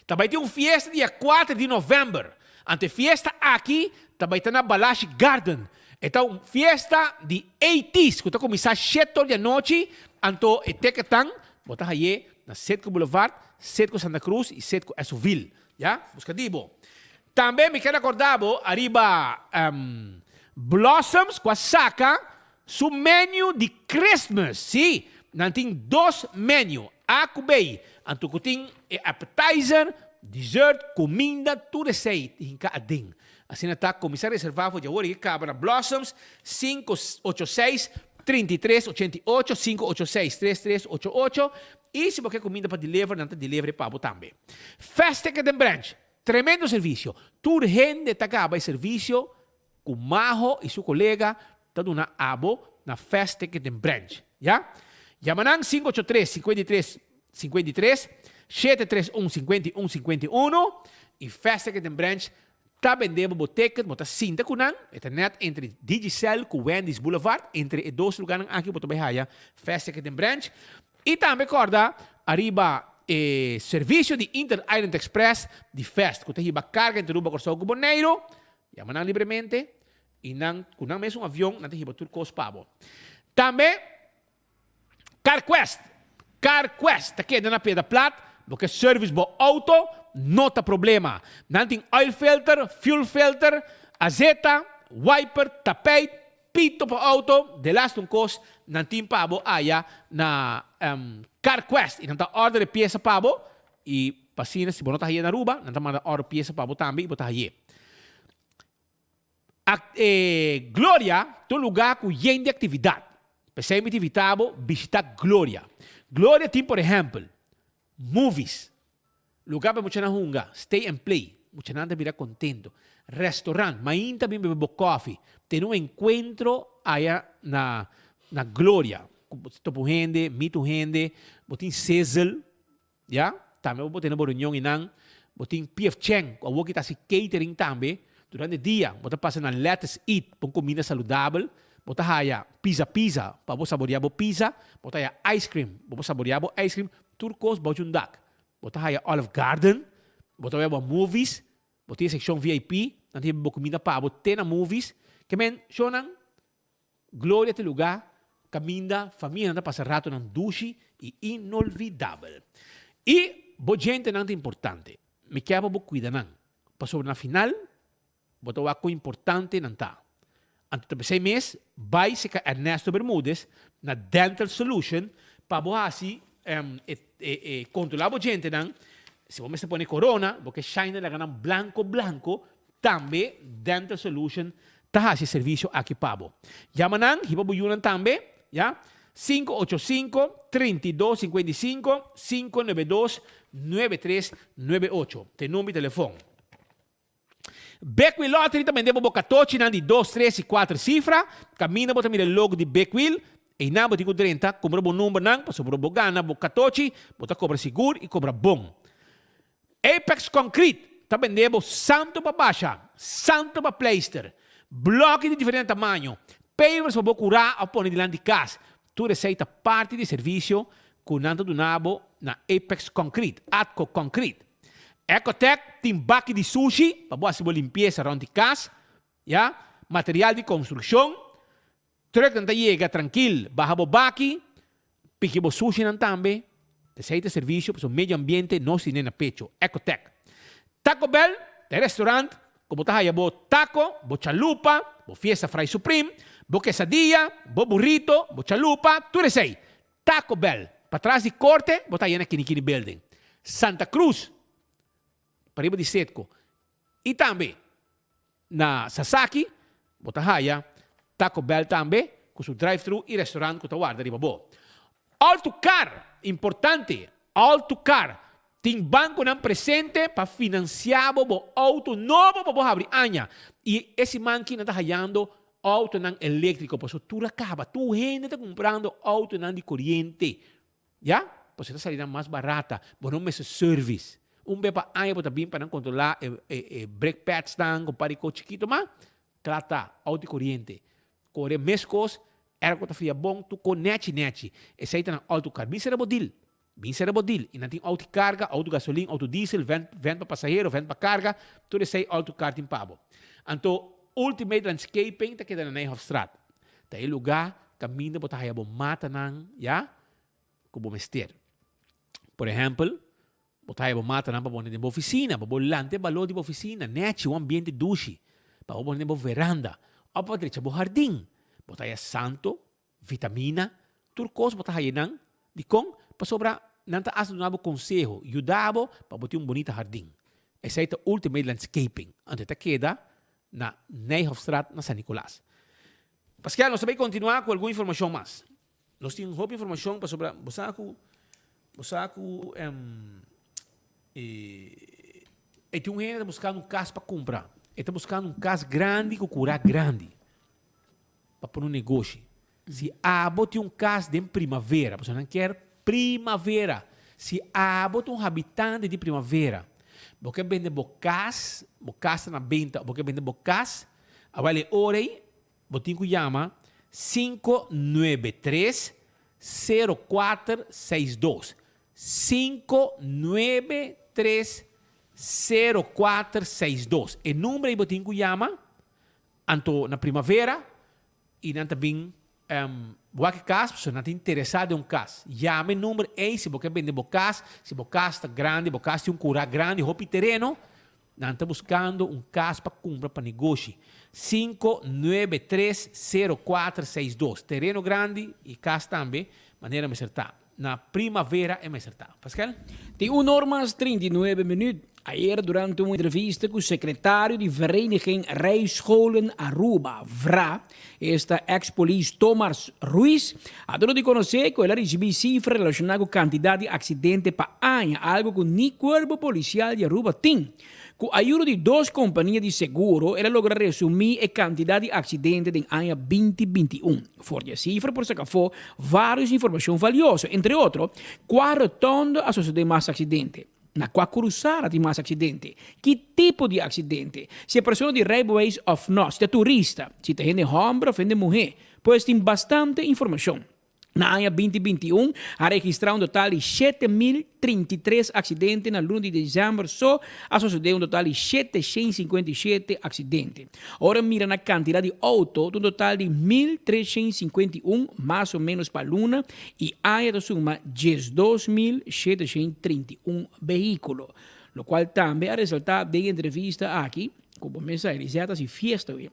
ta bai tin un fiesta dia kuater di november. Anto e fiesta aki ta bai ta na Balashi Garden. E ta un fiesta di eighties ku ta kuminsá shete or di anochi, anto e teketnan bo ta haye na Setco Boulevard, Setco Santa Cruz y Setco Esoville. Ya, busca di bo. Tambe mi ker acorda bo ariba Blossoms cu a saca su menu di Christmas. Si, nan tin dos menu, A cu B. Anto cu tin e appetizer, dessert, cuminda, tur esey hinca aden. Asina ta, cuminsa reserva for di awor y caba na Blossoms, 586 33 88, 586 33 88, Y si bo ke kuminda pa deliver, nan ta deliver e pa bo tambe. Fast Ticket den Branch, tremendo servisio. Tur hende ta gaba e servisio ku Maho y su kolega ta duna abo na Fast Ticket den Branch. Ya? Yama nan 583 53 53, 731 51 51 y Fast Ticket den Branch Ta bende bo bo ticket, bo ta sinta ku nan, e ta net entre Digicel ku Wendy's Boulevard, entre e dos lugarnan aki bo ta bai haya Fast Ticket den Branch. I tambe kòrda ariba e servisio di Inter Island Express di Fast ku ta hiba karga entre Aruba, Kòrsou ku Boneiru. Yama nan libremente i nan ku nan mesun avion nan ta hiba tur kos pa bo. Tambe. CarQuest, CarQuest ta keda na Piedra Plat, bo ke service bo auto, no ta problema. Nan tin oil filter, fuel filter, azeta, wiper, tapijt, pito pa auto, delaste un kos nan tin pa bo aya na CarQuest y nan ta order e pieza pa bo y pa asina si bo no ta haye na Aruba nan ta manda order pieza pa bo tambe y bo ta haye. E Gloria ta un lugá ku yen di aktividat. P'esei mi ta invitá bo bishitá Gloria. Gloria tin por ehèmpel, movies, lugá pa e muchanan hunga, stay and play, muchanan ta bira kontentu, restaurant, mainta bin bebe bo kòfi, tene un enkuentro aya na na Gloria, ku bo ta topa un hende, meet un hende, bo tin sizzle, Ya, tambe bo por tene bo reunion einan. Bo tin PF Chang ku awor ki ta hasi catering tambe. Durante dia bo ta pasa na Lettuce Eat pa un comida saludabel, bo ta haya Pizza Pizza pa bo saborea bo pizza, bo ta haya ice cream pa bo saborea bo ice cream, tur cos bao djun dak. Bo ta haya Olive Garden, bo ta wea bo movies, bo tin e seccion VIP, nan ta hiba bo comida pa bo te na movies. Ke men, shownan, Gloria ta e lugá kaminda famianan ta pasa ratonan dushi i inolvidabel. I bo djentenan ta importante. Mi kier pa bo kuida nan, pasobra na final bo ta wak kon importante nan ta. Anto ta p'esei mes bai serka Ernesto Bermudez na Dental Solution pa bo hasi e kontrolá bo djentenan. Si bo mester pone korona, bo ke shine laga nan blanko blanko, Tambe Dental Solution ta haci e servicio aki pa bo. Yama nan, hiba bo yunan tambe, ya, 585 32 55 592 9398 ta e number di telefon. Big Wheel Lottery ta bende bo bo katochinan di dos, tres y kuater sifra. Kaminda bo ta mira e logo di Big Wheel, einan bo tin ku drenta, kumpra bo numbernan pasobra bo gana bo katochi, bo ta kobra sigur y kobra bon. Apex Concrete ta bende bo santo pa basha, santo pa pleister, bloki di diferente tamaño, pavers pa bo curá of pone dilanti cas. Tur esey ta parti di e servicio cu nan ta duna bo na Apex Concrete, Atco Concrete. Ecotec tin baki di sushi pa bo haci bo limpieza rond di cas, ya, material di construccion, Trucknan ta yega trankil, baha bo baki, piki bo sushinan tambe. Esei ta servisio pasobra medio ambiente nos tine na pecho. Ecotec. Taco Bell ta e restaurant ku bo ta haya bo taco, bo chalupa, bo fiesta fry supreme, bo quesadilla, bo burrito, bo chalupa, tur esei. Taco Bell, patras di korte bo ta haya na Kinikini Building. Santa Cruz, pariba di Setco. I tambe Na Sasaki bo ta haya Taco Bell tambe ku su drive-thru i restaurant ku ta warda riba bo. All to Car, Importante, All to Car tin bankonan presente pa finansiá bo bo outo nobo pa bo habri aña. I e siman ki nan ta hayando outonan eléktriko pasobra tur a kaba. Tur hende ta kumprando outonan di koriente. Ya, pasobra ta sali nan mas barata. Bo no mester service. Un be pa aña bo ta bin pa nan controla e e e brake pads nan cu un par di cos chikito ma cla ta, auto di coriente. Core mescos, airco ta fria bon, tur cos nechi nechi. Esey ta nan auto car. Bin sera bo deal. Bin sera bo deal. Y nan tin auto di carga, auto gasolin, auto diesel, vent vent pa pasahero, vent pa carga. Tur esey auto car tin pa bo. Anto Ultimate Landscaping ta keda na Nijhofstraat. Ta e lugá kaminda bo ta haya bo matanan, ya, ku bo mester. Por ehèmpel, bo ta haya bo matanan pa pone den bo ofisina, pa bo lanta e balor di bo ofisina, nèchi, un ambiente dushi, pa bo pone den bo veranda, òf pa drecha bo hardin. Bo ta haya santo, vitamina, tur kos bo ta haya nan. Dikon? Pasobra nan ta asta duna bo konseho, yuda bo pa bo tin un bunita hardin. Esei ta Ultimate Landscaping. Anto e ta keda na Nijhofstraat na San Nicolas. Pascal, nos ta bay continua cu algun informacion mas. Nos tin hopi informacion pasobra bo sa cu bo sa cu e e tin un hende ta buscando un cas pa cumpra. E ta buscando un cas grandi cu cura grandi pa pone un negoshi. Si abo tin un cas den Primavera, pasobra nan kier Primavera. Si abo ta un habitante di Primavera, bo ke bende bo cas, bo cas ta na benta, bo ke bende bo cas, awel e ora ei bo tin cu yama 593 0462. 593 0462. E number ei bo tin cu yama, anto na Primavera, I nan ta bin wak e kas, pasobra nan ta interesá den un kas. Yama e number ei si bo ke bende bo kas, si bo kas ta grandi, bo kas tin un kurá grandi, hopi tereno, nan ta buskando un kas pa kumpra pa negoshi. 5930462. Tereno grandi i kas tambe, manera mester ta. Na primavera e mester ta. Pascal? Tin un or mas 39 minuut. Ayer durante un entrevista cu secretario di Vereniging Rijscholen Aruba, vra, esta ex polis Thomas Ruiz, a duna di conoce cu el a ricibi cifra relaciona cu cantidad di accidente pa aña, algo cu ni Cuerpo Policial di Aruba tin. Cu ayudo di dos compania di seguro el a logra resumi e cantidad di accidente den aña 2021. For di e cifra por saca afo varios informacion valioso, entre otro, cua rotonde a sucede mas accidente. Na kua krusada tin mas aksidente? Ki tipo di aksidente? Si e persona di rijbewijs òf nò, si ta turista, si ta hende hòmber òf hende muhé. Pues tin bastante informashon. Na aña 2021 a registrá un total di 7033 aksidente, na luna di desèmber so a sosodé un total di 757 aksidente. Ora mira na kantidat di outo ta un total di 1351 mas o ménos pa luna i aña ta suma 12731 behíkulo. Lokual tambe a resaltá den e entrevista aki ku bo mester a realisá ta hasi fiesta wi.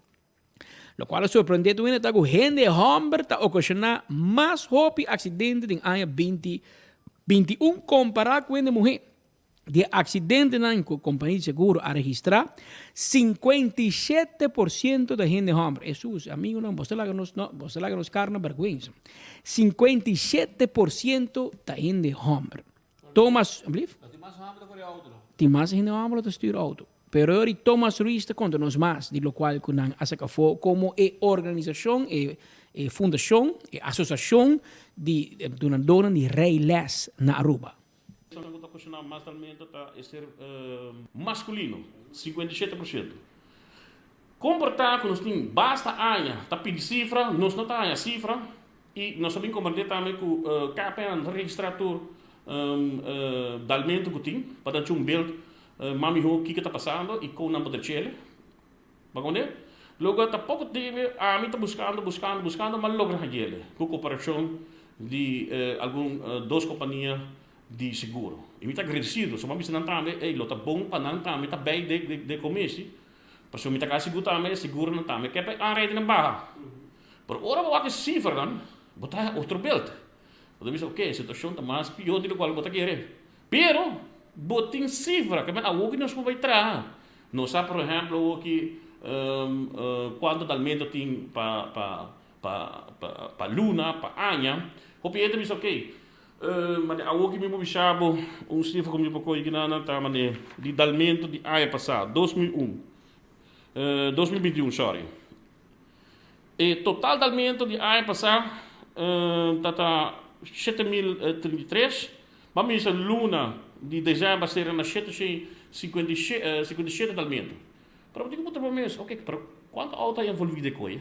Lokual a sorprendé tur hende ta ku hende hòmber ta okashoná mas hopi aksidente den aña 2021 kompará ku hende muhé. Di e aksidentenan ku kompania di seguro a registrá, 57 por siento ta hende hòmber. Hesus, amigunan, bo ta laga nos, no, bo ta laga nos kara na bèrgwensa. 57 por siento ta hende hòmber. Thomas, alsjeblieft? Tin mas hende hòmber ta stuur outo. Pero ori Thomas Ruiz ta konta nos mas di lokual ku nan a saka afó komo e organisashon, e e fundashon, e asosiashon di dunadónan di rijles na Aruba. Esnan ku ta kushiná mas talmento ta e ser maskulino, 57%. Kon por ta ku nos tin basta aña ta pidi sifra, nos no ta haña sifra i nos a bin komprendé tambe ku KPN ta registrá tur dalmentu ku tin pa nan cu un beld mas mihó kiko ta pasando i kon nan por trechele. Bo komprendé? Loke ta poko debe ami ta buskando, buskando, buskando ma logra hañ'el ku koperashon di algun dos kompania di seguro. I mi ta agradesido, so mi a bisa nan tambe, ey, lo ta bon pa nan tambe ta bay den komesi, pasobra mi ta kasi sigur tambe e seguronan tambe ke pa e aanrijdingen baha. Pero ora bo wak e sifranan, bo ta haña otro beld. Bo ta bisa, oke, e situashon ta mas pió di lokual bo ta kere. Pero, bo tin sifra, ke men awor ku nos por bai traha. Nos sa por ehemplo awor ki kuantu dalmento tin pa pa pa pa luna, pa aña. Hopi hende ta bisa ok, mane awor ki mi por bisa bo un sifra ku mi por kohe kinan ta mane di dalmento di aña pasá, 2001, 2021 sorry. E total dalmento di aña pasá ta ta 7033. Ban bisa luna di desèmber sera na 757 dalmento. Pero bo tin ku puntra bo mes, ok, pero kuantu outo a envolví den koe?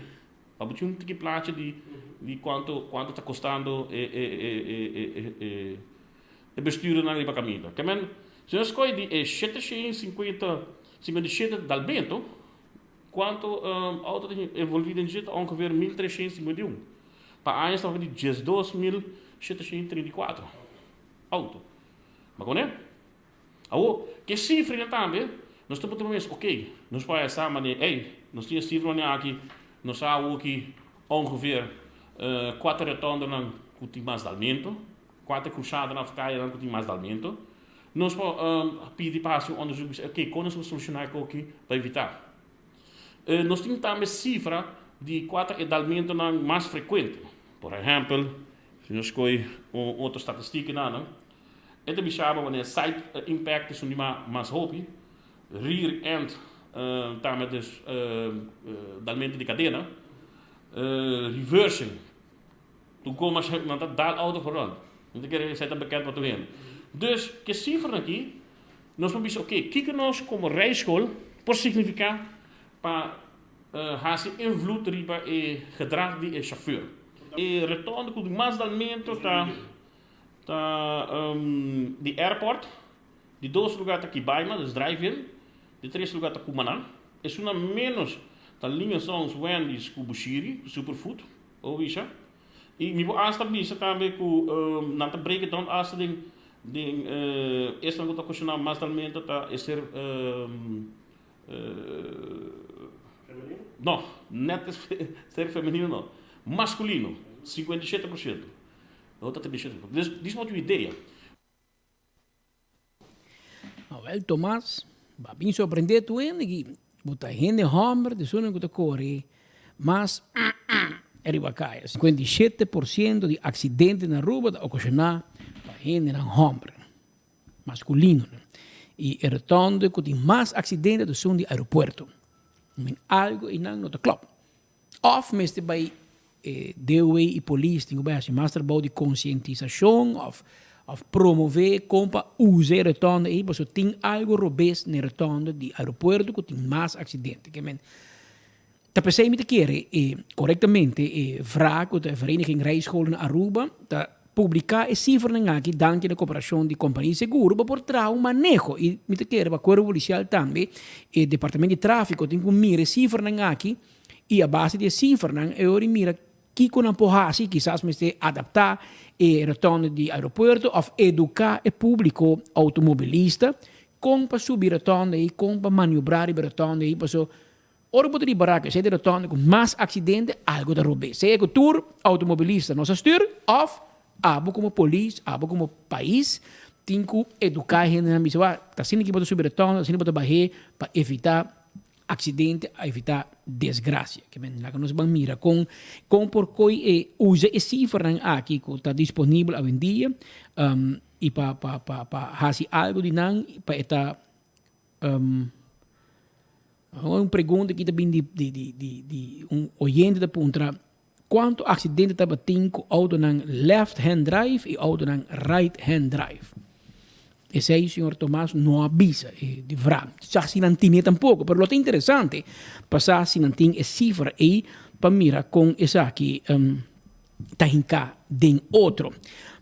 Pa bo tin un tiki plachi di di kuantu kuantu ta kostando e e e e e e bestuurdernan riba kaminda. Ke men, si nos koe di e 757 dalmento, kuantu outo ta envolví den dje ta ongeveer 1351. Pa aña estaba di 12734 auto. Bo koné? Awor, ke sifranan tambe, nos ta puntra mes, ok, nos por haya sa manera, ey, nos tin e sifranan aki, nos sa awor ki ongeveer kuater rotondanan ku tin mas dalmento, kuater krusadanan of kayanan ku tin mas dalmento. Nos por pidi pa hasi un onderzoek, bisa, ok, kon nos por solushoná e koki pa evitá? Nos tin tambe sifra di kua ta e dalmentonan mas frekuente. Por ehèmpel, si nos kohe un otro statistik nan, e ta bisa bo wanneer side impact esun di mas hopi, rear end tambe dus dalmento di kadena, reversing, tur kon mas nan ta dal outo vooruit. Mi ta kere esei ta bekend pa tur hende. Dus ke sifranan aki nos por bisa oke, kiko nos komo rijschool por signifiká pa hasi invloed riba e gedrag di e shofùr. E retorno ku mas dalmento ta ta di airport, di dos lugar ta Kibaima, dus drive-in, di tres lugar ta Cumaná. Esunnan ménos ta Linea Sons, Wendy's ku Bushiri, Superfood, Owisha. I mi por asta bisa tambe ku nan ta break it down asta den den esnan ku ta kushiná mas dalmento ta e ser no net ser femenino no maskulino 57% no ta 37% dus dis bo tin un idea. Awel Tomas, bo a bin sorprendé tur hende aki. Bo ta hende hòmber di esunnan ku ta kore mas riba kaya. 57 por siento di aksidente na Aruba ta okashoná pa hendenan hòmber, maskulinonan. I e rotonde ku tin mas aksidente ta esun di aeropuerto. Men algu einan no ta klòp. Òf mester bai DOW i polis tin ku bai hasi mas trabou di konsientisashon òf Of promove kon pa usa e rotonde ei pasobra tin algo robes na e rotonde di aeropuerto ku tin mas aksidente. Ke men ta p'esei mi ta kere e korektamente e vra ku ta e Vereniging Rijscholen Aruba ta publiká e sifranan aki danki na koperashon di kompania di seguro pa por traha un maneho i mi ta kere pa kuerpo polisial tambe e departamento di trafiko tin ku mira e sifranan aki i a base di e sifranan e ora mira Kiko nan por hasi? Kisas mester adaptá e rotonde di aeropuerto òf eduká e públiko outomobilista kon pa subi rotonde ei, kon pa maniobrá riba rotonde ei. Paso ora bo ta ripará ku esei ta e rotonde ku mas aksidente, algu ta robes. Sea ku tur outomobilista no sa stür òf abo komo polis, abo komo pais tin ku eduká e hendenan bisa wak ta asina ki bo ta subi rotonde, asina bo ta bah'é pa evitá Accidente a evita desgracia. Ke men laga nos ban mira con con por coy e usa e cifranan aki cu ta disponibel awendia um, y pa pa pa pa haci algo di nan pa e ta um, un pregunta ki ta bin di di di di di un oyente ta puntra cuanto accidente tabatin cu autonan left hand drive y autonan right hand drive. Esei señor Tomas no a bisa e di vra. Sa si nan tine tampoco, pero lo ta interesante pa sa si nan tin e cifra ei pa mira con esaki ta hinca den otro.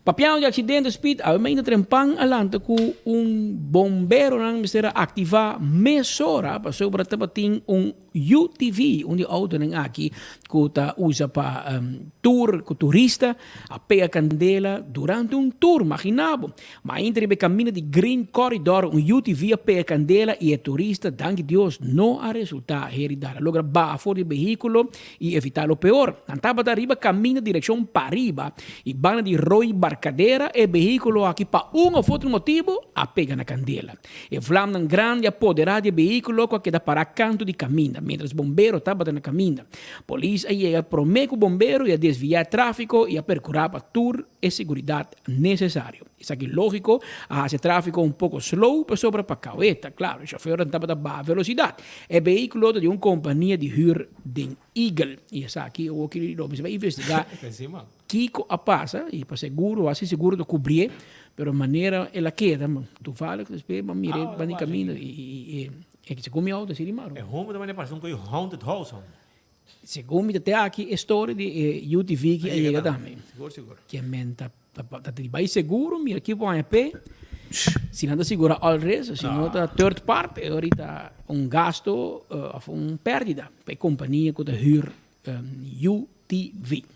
Papiando di accidente Speed, awe mainta trempan a lanta cu un bomberonan mester a activa mesora pasobra tabatin un UTV, un di autonan aki ku ta usa pa tur ku turista, a pega kandela durante un tur, magina bo. Ma ainda riba e kaminda di Green Corridor un UTV a pega kandela i e turista, danki Dios, no a resulta herida. A logra baha for di e behíkulo i evitá lo peor. Nan tabata riba kaminda direkshon pariba i banda di Rooi Barcadera e behíkulo aki pa un òf otro motibu a pega na kandela. E vlamnan grandi a poderá di e behíkulo ku a keda pará kantu di kaminda, miéntras bombero tabata na kaminda. Polis a yega promé ku bombero i a desviá e tráfiko i a perkurá pa tur e seguridat nesesario. Esaki lógiko a hasi e tráfiko un poko slow pasobra pa kaweta, klaro, e shofèrnan tabata baha velosidat. E behíkulo ta di un kompania di hür den Eagle i esaki awor lo mester bai investigá. Kiko a pasa y pa seguro hasi seguro ta cubrié pero manera el a keda toevallig despues bo a mira e banda di camino y e segun mi auto así di maro. E homber ta manera parece un coy haunted house homber. Segun mi ta te aki e story di e UTV ki a yega tambe. Sigur sigur. Ke men ta ta di bay seguro mira kico aña p'e si nan ta sigura all risk si no ta third part e ora ta un gasto of un perdida pa e compania cu ta huur UTV.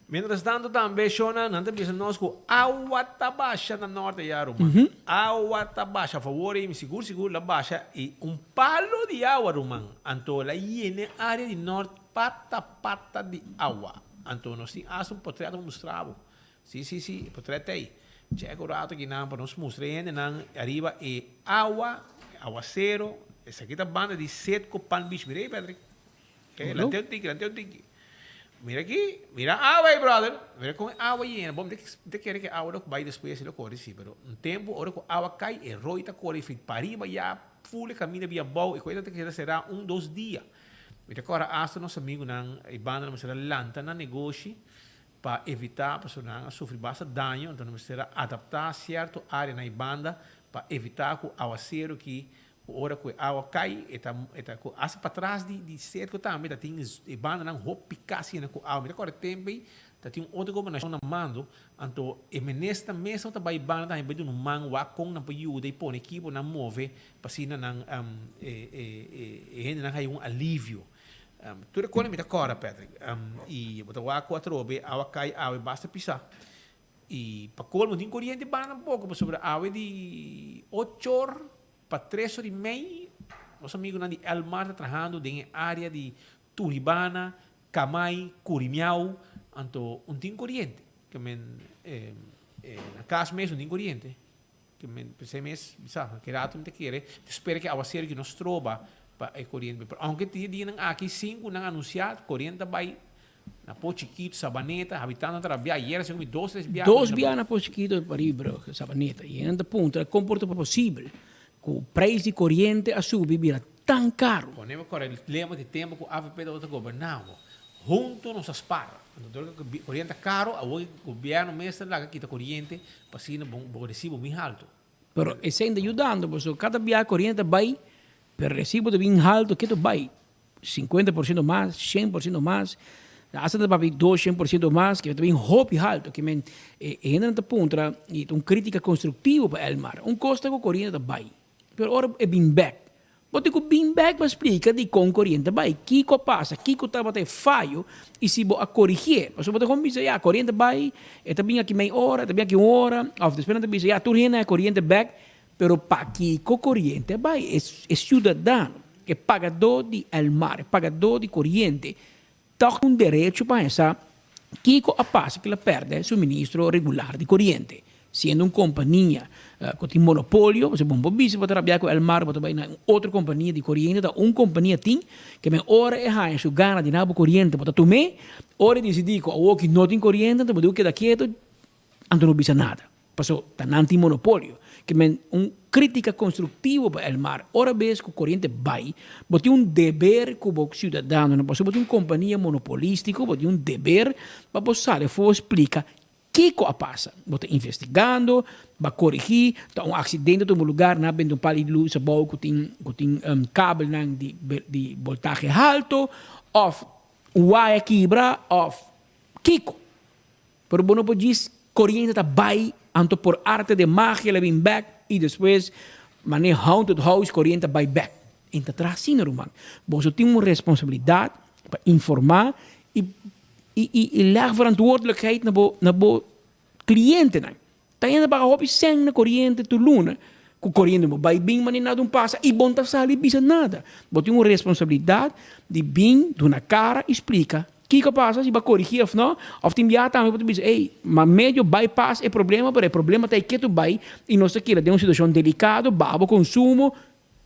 Mientras tanto tambe shona nan ta bisa nos ku awa ta basha na norte ya ruman. Awa ta basha fawor ei mi sigur sigur la basha i un palo di awa ruman anto la yena e area di nort pata pata di awa anto nos tin asta un potret pa mustra bo si si si e potret ei chek un rato akinan pa nos mustra e hendenan ariba e awa awasero esaki ta banda di Setco Palm Beach mira ei Patrick. Hey, lante un tiki, lante un tiki. Mira aki, mira awa ey, brother. Mira con e awa yena. Bon, mi ta kere ke awa lo bai despues, lo kore si, pero un tempo ora ku awa kai, e rooi ta kore fi pariba ya, full e kaminda bia abou, e koe ta keda será un, dos dia. Mi ta kòrda asta nos amigunan e banda nan mester a lanta nan negoshi pa evitá, pasobra nan a sufri basta daño, anto nan mester a adaptá sierto área na e banda pa evitá ku awaseru ki Ku ora ku e awa kai, e ta e ta ku hasta patras di di serko tambe ta tin e bandanan hopi kasi yena ku awa. Mi ta kòrda e tempu ei ta tin un otro gobernashon na mando, anto e minister mes tabata bai banda tambe bai duna un man wak kon nan por yuda i pone ekiponan move pa asina nan e e e hendenan haya un alivio. Tur e kos mi ta kòrda Patrick. I bo ta wak ku atrobe awa kai awe basta pisá. I pa kolmo tin koriente banda poko pasobra awe di ocho or Pa tres or i mei, nos amigunan di Elmar ta trahando den e área di Turibana, Kamai, Kurimiau, anto un tin koriente. Ke men na kas mes un tin koriente. Ke men p'esei mes bisa, ke rato mi ta kere, ta spera ke awaseru ki no stroba pa e koriente. Pero aunke tin e dianan aki sin ku nan anunsiá, koriente ta bai na Pos Chikitu, Sabaneta, habitantenan ta rabia. Ayera segun mi dos tres bia. Dos bia na Pos Chikitu, Paribrug, Sabaneta. I nan ta puntra kon por ta posibel ku preis di koriente a subi bira tan karu. Ponemos kore lema di tempu ku avp tabata goberná bo. Huntu nos a spar. Anto dor ku koriente ta karo, awor gobièrnu mes ta laga kita koriente pa asina bo resibo bin haltu. Pero esei ta yudando pasobra kada biaha koriente ta bai, pero resibo ta bin haltu ke ta bai 50% mas, 100% mas, hasta ta papia 200% mas ke ta bin hopi haltu. Ke men e hendenan ta puntra i ta un kritika konstruktivo pa Elmar. Un kos ta ku koriente ta bai, pero ora e bin bek, Bo tin ku bin bek pa splika dikon koriente bai, kiko a pasa, kiko tabata e fayo i si bo a korigié. Pasobra bo ta kon bisa, ya, koriente bai, e ta bin aki mei ora, e ta bin aki un ora, òf despues nan ta bisa, ya, tur hende a koriente bek, pero pakiko koriente a bai? E siudadano, e pagadó di Elmar, e pagadó di koriente, tòg tin un derecho pa haña sa kiko a pasa ku el a pèrdè suministro regular di koriente. Siendo un kompania ku tin monopolio, pasobra bo no por bisa bo ta rabia ku Elmar, bo ta bai na un otro kompania di koriente, ta un kompania tin ke men ora e haña su gana di na bo koriente bo ta tum'é, ora e disidí ku awoki no tin koriente anto bo diku keda ketu, anto no bisa nada. Paso ta nan tin monopolio. Ke men un kritika konstruktivo pa Elmar, ora bes ku koriente bai, bo tin un deber ku bo siudadanonan, pasobra bo tin un kompania monopolistiko, bo tin un deber pa bo sali afó splika kiko a pasa. Bo ta investigando, bo a korigí, ta un aksidente tuma lugar, nan a bende un pal di lus abou ku tin ku tin kabelnan di di boltahe halto, òf un waya kibra, òf kiko. Pero bo no por djis coriente ta bay anto por arte de magia la bin bek y despues mane haunted house coriente ta bay bek. En ta traha asina ruman. Boso tin un responsabilidad pa informa y y y leg verantwoordelijkheid na bo na bo clientenan. Ta hende paga hopi sèn na koriente tur luna, ku koriente bo bai bin manera nada un pasa i bo no ta sali bisa nada. Bo tin un responsabilidat di bin duna kara i splika kiko a pasa, si bo a korigí òf no, òf tin biaha tambe bo ta bisa ey, ma medio bypass e problema pero e problema ta e ketu bai i nos ta keda den un situashon delikado, baha bo konsumo,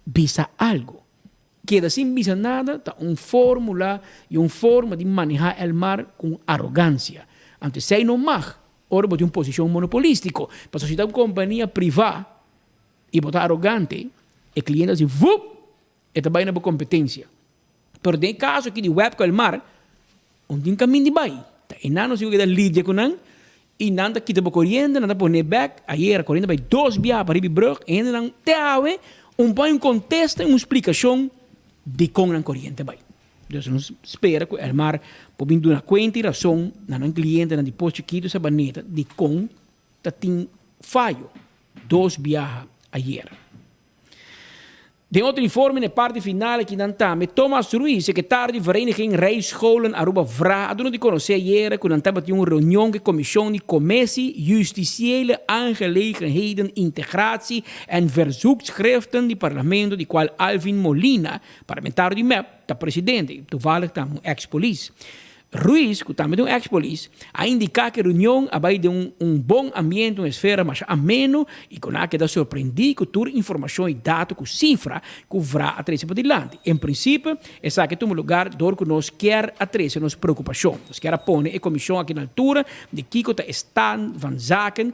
bisa algu. Keda sin bisa nada ta un fórmula i un forma di manehá Elmar ku un arogansia. Anto esei no mag. Ora bo tin un posishon monopolístiko, pasobra si ta un kompania privá i bo ta arogante, e kliente ta si vup! E ta bai na bo kompetensia. Pero den e kaso aki di web ku Elmar, un tin kamin di bai. Ta e nan nos tin ku keda lidia ku nan i nan ta kita bo koriente, nan ta pone bèk. Ayera koriente bai dos biaha pa riba e brùg, e hendenan te awe un pon un kontesta i un splikashon dikon nan koriente bai. Dus nos spera ku Elmar por bin duna kuenta i rason na nan klientenan di Pos Chikitu Sabaneta dikon ta tin fayo dos biaha ayera. Den otro informe na e parti final aki nan tambe Thomas Ruiz, sekretario di Vereniging Rijscholen Aruba vra a duna di konosé ayera ku nan tabatin un reunion ku e komishon di Commissie Justitiële Aangelegenheden Integratie en Verzoekschriften di Parlamento di kual Alvin Molina Parlamentario di mep ta presidente y toevallig tambe un ex polis. Ruiz, cu tambe ta un ex polis, a indica cu e reunion a bay den un un bon ambiente, un esfera masha ameno y cu nan a keda sorprendi cu tur informacion y dato cu cifra cu vra a trece padilanti. En principe, esaki a tuma lugar door cu nos kier a trece nos preocupacion. Nos kier a pone e comision aki na altura di kico ta e stand van zaken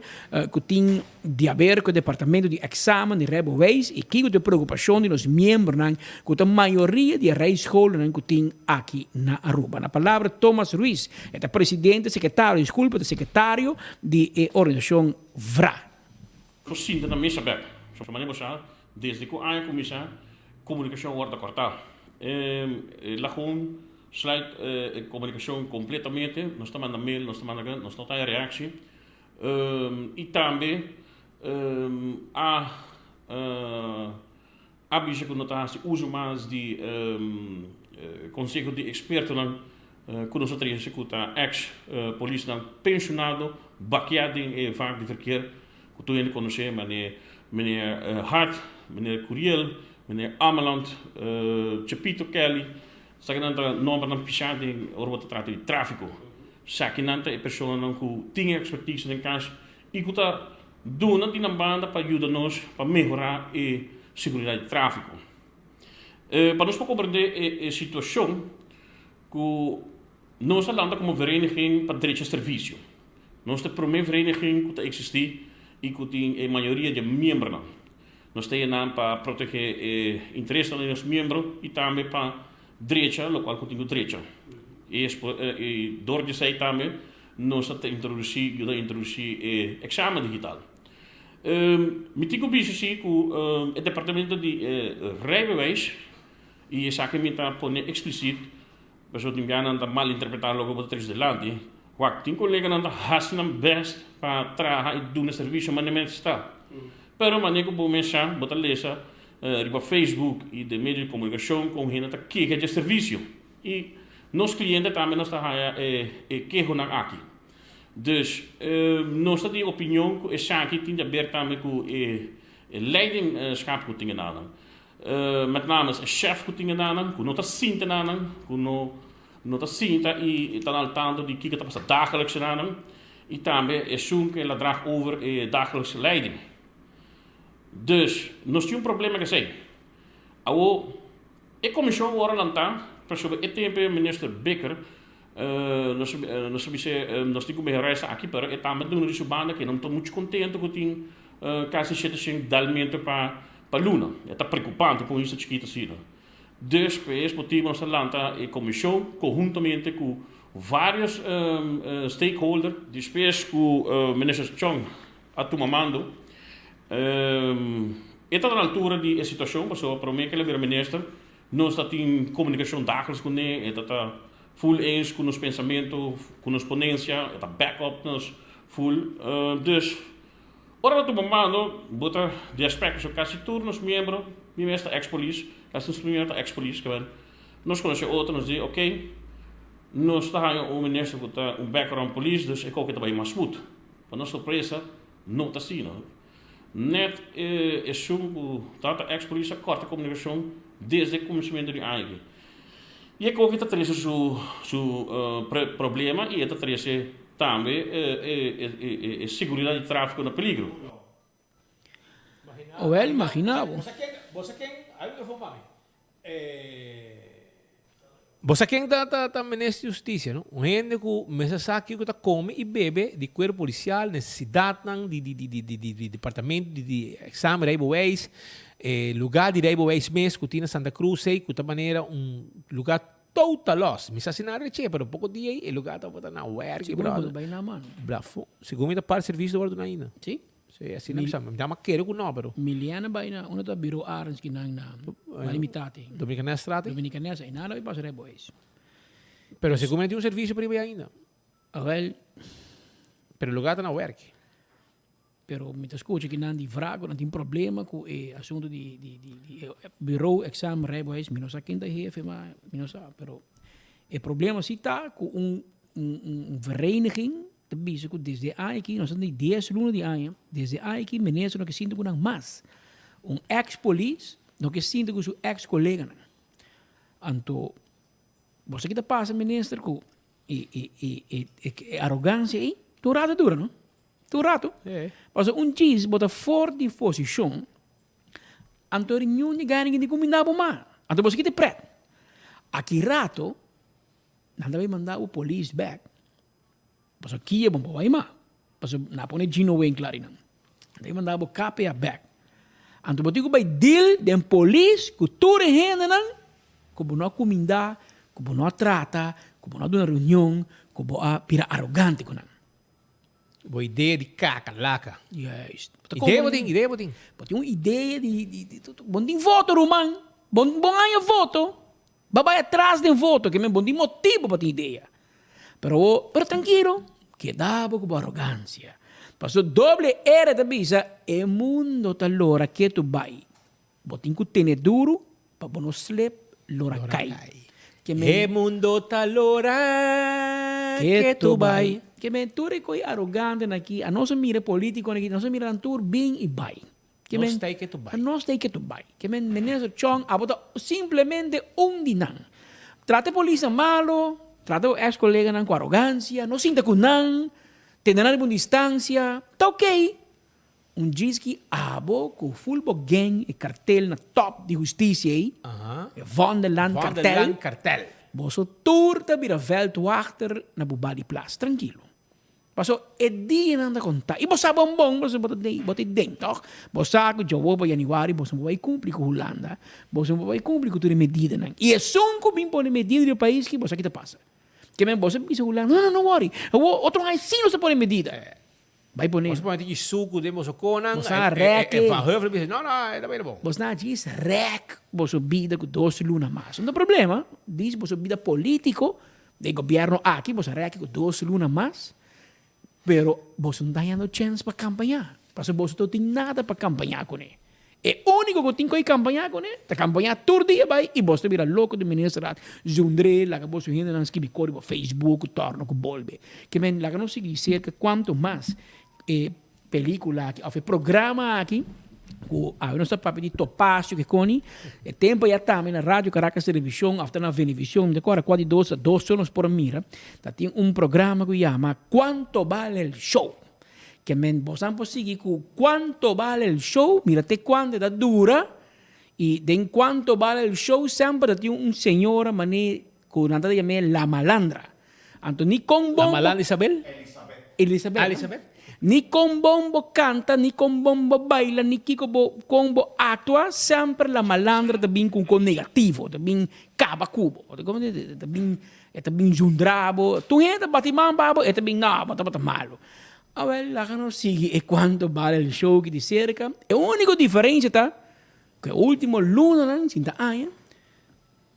cu tin Di haber ku e departamento di eksamen di rijbewijs i kiko ta e preokupashon di nos miembronan ku ta mayoria di e rijscholennan ku tin aki na Aruba. Na palabra Thomas Ruiz, e ta presidente, sekretario, diskulpa, ta sekretario di e organisashon vra. Por sinta na mesa bek. So manera bo sa, desde ku aña kuminsá, komunikashon wòrdu kòrtá. E lagun sluit e komunikashon kompletamente. Nos ta manda mail, nos ta manda, nos no ta haña reaksi. I tambe a a bisa ku no ta hasi uso mas di konseho di ekspertonan ku nos a trese ku ta eks polisnan penshonado bakiá den e vak di verkeer ku tur hende konosé mane meneer Hart, meneer Curiel, meneer Ameland, Chepito Kelly. Esakinan ta nòmbernan pisá den ora bo ta trata di tráfiko. Esakinan ta e personanan ku tin e ekspertise den kas i ku ta duna di nan banda pa yuda nos pa mehorá e seguridat di tráfiko. Pa nos por komprendé e situashon ku nos a lanta komo vereniging pa drecha servisio. Nos ta e promé vereniging ku ta eksistí i ku tin e mayoria di e miembronan. Nos ta yenan pa protegé e interesnan di nos miembro i tambe pa drecha lokual ku tin ku drecha. I dor di esei tambe nos ta introdusí, yuda introdusí e eksamen digital. Mi tin ku bisa si ku e departamento di rijbewijs, i esaki mi ta pone eksplisit, pasobra tin bia nan ta malinterpretá loke bo ta trese dilanti. Wak, tin koleganan ta hasi nan bèst pa traha i duna servisio manera mester ta. Pero manera ku bo mes sa, bo ta lesa riba Facebook i den medio di komunikashon kon hende ta keha dje servisio. I nos kliente tambe nos ta haña e kehonan aki. Dus nos ta di opinion ku esaki tin di aber tambe ku e leiderschap ku tin enanan. Met name e chef ku tin enanan, ku no ta sinta enanan, ku no no ta sinta i ta al tanto di kiko ta pasa dagelijks enanan. I tambe esun ku el a draag over e dagelijkse leiding. Dus nos tin un problema ku esei. Awor e komishon wòrdu lantá pasobra e tempu e minister Bikker nos nos a bis'é nos tin ku mehorá esaki pero e tambe duna di su banda ke no ta muchu kontento ku tin kasi shete shen dalmentu pa pa luna. E ta preokupante pa un isla chikito asina. Dus pa es motibu nos a lanta e komishon konhuntamente ku vários stakeholder. Despues ku minister Chong a tuma mando, e ta na altura di e situashon pasobra promé ku el a bira minister nos ta tin komunikashon dagelijks kuné, e ta ta full eens ku nos pensamentu, ku nos ponensia, e ta back up nos full. Dus ora bo tuma mando bo ta di aspekto so kasi tur nos miembro, mi mes ta ex polis, kasi nos miembro ta ex polis, nos konosé otro nos di ok nos ta haña un minister ku ta un background polis dus e koke ta bai mas smooth. Pa nos sorpresa, no ta asina. Net esun ku tabata ex polis a kòrta komunikashon desde e kuminsamentu di aña aki. I e koki ta trese su su problema i e ta trese tambe e seguridat di tráfiko na peligro. Owel, imagina bo. Bo sa ken ta ta minister di hustisia no? Un hende ku mester sa kiko ta kome i bebe di kuerpo polisial, nesesidatnan di di di di di di di departamento di di eksamen rijbewijs, e lugá di rijbewijs mes ku tin na Santa Cruz ei ku ta manera un lugá total los. Mi sa si nan a reche pero poko dia ei e lugá tabata na wèrki Segun mi bròder. bo ta bai na mano. Blafo. Segun mi ta par servisio ta wòrdu duna ainda. Si. Sí, asina mi sa. Mi ta mas kere ku no, pero. Miliana bai na unda ta Biro Arends ki nan na Mari Mitati. Dominicanesstraat? Dominicanes, ei nada bai pasa rei boys. Pero segun mi no tin un servicio pa riba ei ainda. Awel. Pero e lugar ta na werk. Pero mi ta scucha ki nan di vraag ku nan tin problema ku e asunto di di di di e bureau examen rijbewijs. Mi no sa ken ta e hefe ma mi no sa. Pero e problema si ta ku un un un vereniging Ta bisa ku desde e aña aki, nos ta di dies luna di aña, desde e aña aki minister no ke sinti ku nan mas. Un ex polis no ke sinti ku su ex koleganan. Anto bo sa ki ta pasa minister ku e e e e e arogansia ei tur rato dura no, tur rato. Pasobra un djis bo ta for di posishon anto niun di gana di kuminda bo mas. Anto bo sa ki ta pret. Aki rato nan ta bai manda bo polis bek. Pasobra kia bo por bai mas. Pasobra nan a pone Gino Winkler einan. Nan ta manda bo KPA bek. Anto bo tin ku bai deal den polis ku tur e hendenan ku bo no a kuminda, ku bo no a trata, ku bo no a duna reunion, ku bo a bira arogante ku nan. Bo idea di kaka laka. Juist. Idea bo tin, idea bo tin. Bo tin un idea di, di, di, bo no tin voto ruman. Bo, bo haña voto. Bo bai atras den voto, ke men bo no tin motibu pa tin idea. Pero bo, pero trankilo, keda bo ku bo arogansia. Pasobra doble R ta bisa, e mundo ta lora ketu bai. Bo tin ku tene duru pa bo no slip lora kai. Ke men. E mundo ta lora ketu bai. Ke men tur e koi arogantenan aki, anos a mira e politikonan aki, nos a mira nan tur bin i bai. Ke men, Nos ta ei ketu bai. Nos ta ei ketu bai. Ke men minister Chong abo ta simplemente un di nan. Trata e polisnan malo, trata bo ex koleganan ku arogansia, no sinta ku nan, tene nan riba un distansia, ta ok. Un djis ki abo ku ful bo gang e kartel na top di hustisia ei, e Vondelland kartel, Vondelland kartel. boso tur ta bira veldwachter na Bubali Plas, trankilo. Paso e dianan ta konta. I bo sa bon bon pasobra bo ta den, bo ta den tòg. Bo sa ku djawo pa yanüari boso no por bai kumpli ku Hulanda, boso no por bai kumpli ku tur e medidanan. I esun ku bin pone medida riba e pais ki bo sa ki ta pasa. Ke men boso bisa Hulanda, no, no, no worry. Awor otro aña sí nos ta pone medida. Bai pone. Boso pone tiki suku den boso konan. Boso a rek e. Van Heuvel bisa, no, no, e ta bira bon. Boso a djis rek boso bida ku dos luna mas. No ta problema, dis boso bida politico den gobierno aki boso a rek ku dos luna mas, pero boso no ta hañando chens pa campaña, pasobra boso no tin nada pa campaña kuné. E úniko ku tin ku e kampañá kuné ta kampañá tur dia bai i bos ta bira loko di ministerat zundré laga boso hendenan skibi kos riba Facebook ku tòrno ku bolbe. Ke men laga nos sigui serka kuantu mas e pelikula aki òf e programa aki ku awe nos ta papia di Topacio ke koni e tempu ya tambe na Radio Caracas Television òf ta na Venevisión mi ta kòrda kua di dos ta dos so nos por a mira ta tin un programa ku yama Cuanto vale el show. Ke men bosan por sigui ku Cuánto vale el show, mira te cuanto e ta dura y den Cuánto vale el show semper ta tin un señora mane ku nan ta yam'é la malandra. Anto ni kon bon La malandra Isabel? Elisabeth. Ah, Elisabeth. Ni kon bon bo kanta, ni kon bon bo baila, ni kiko bo kon bo aktua, semper la malandra ta bin ku un kon negativo, ta bin kaba ku bo. Ta bin E ta bin zundra bo. Tur hende ta bati man pa bo, e ta bin, no, bo tabata malu. Awel, laga nos sigui e cuanto bale el show ki di cerca. E unico diferencia ta cu e ultimo lunanan, sinta aña,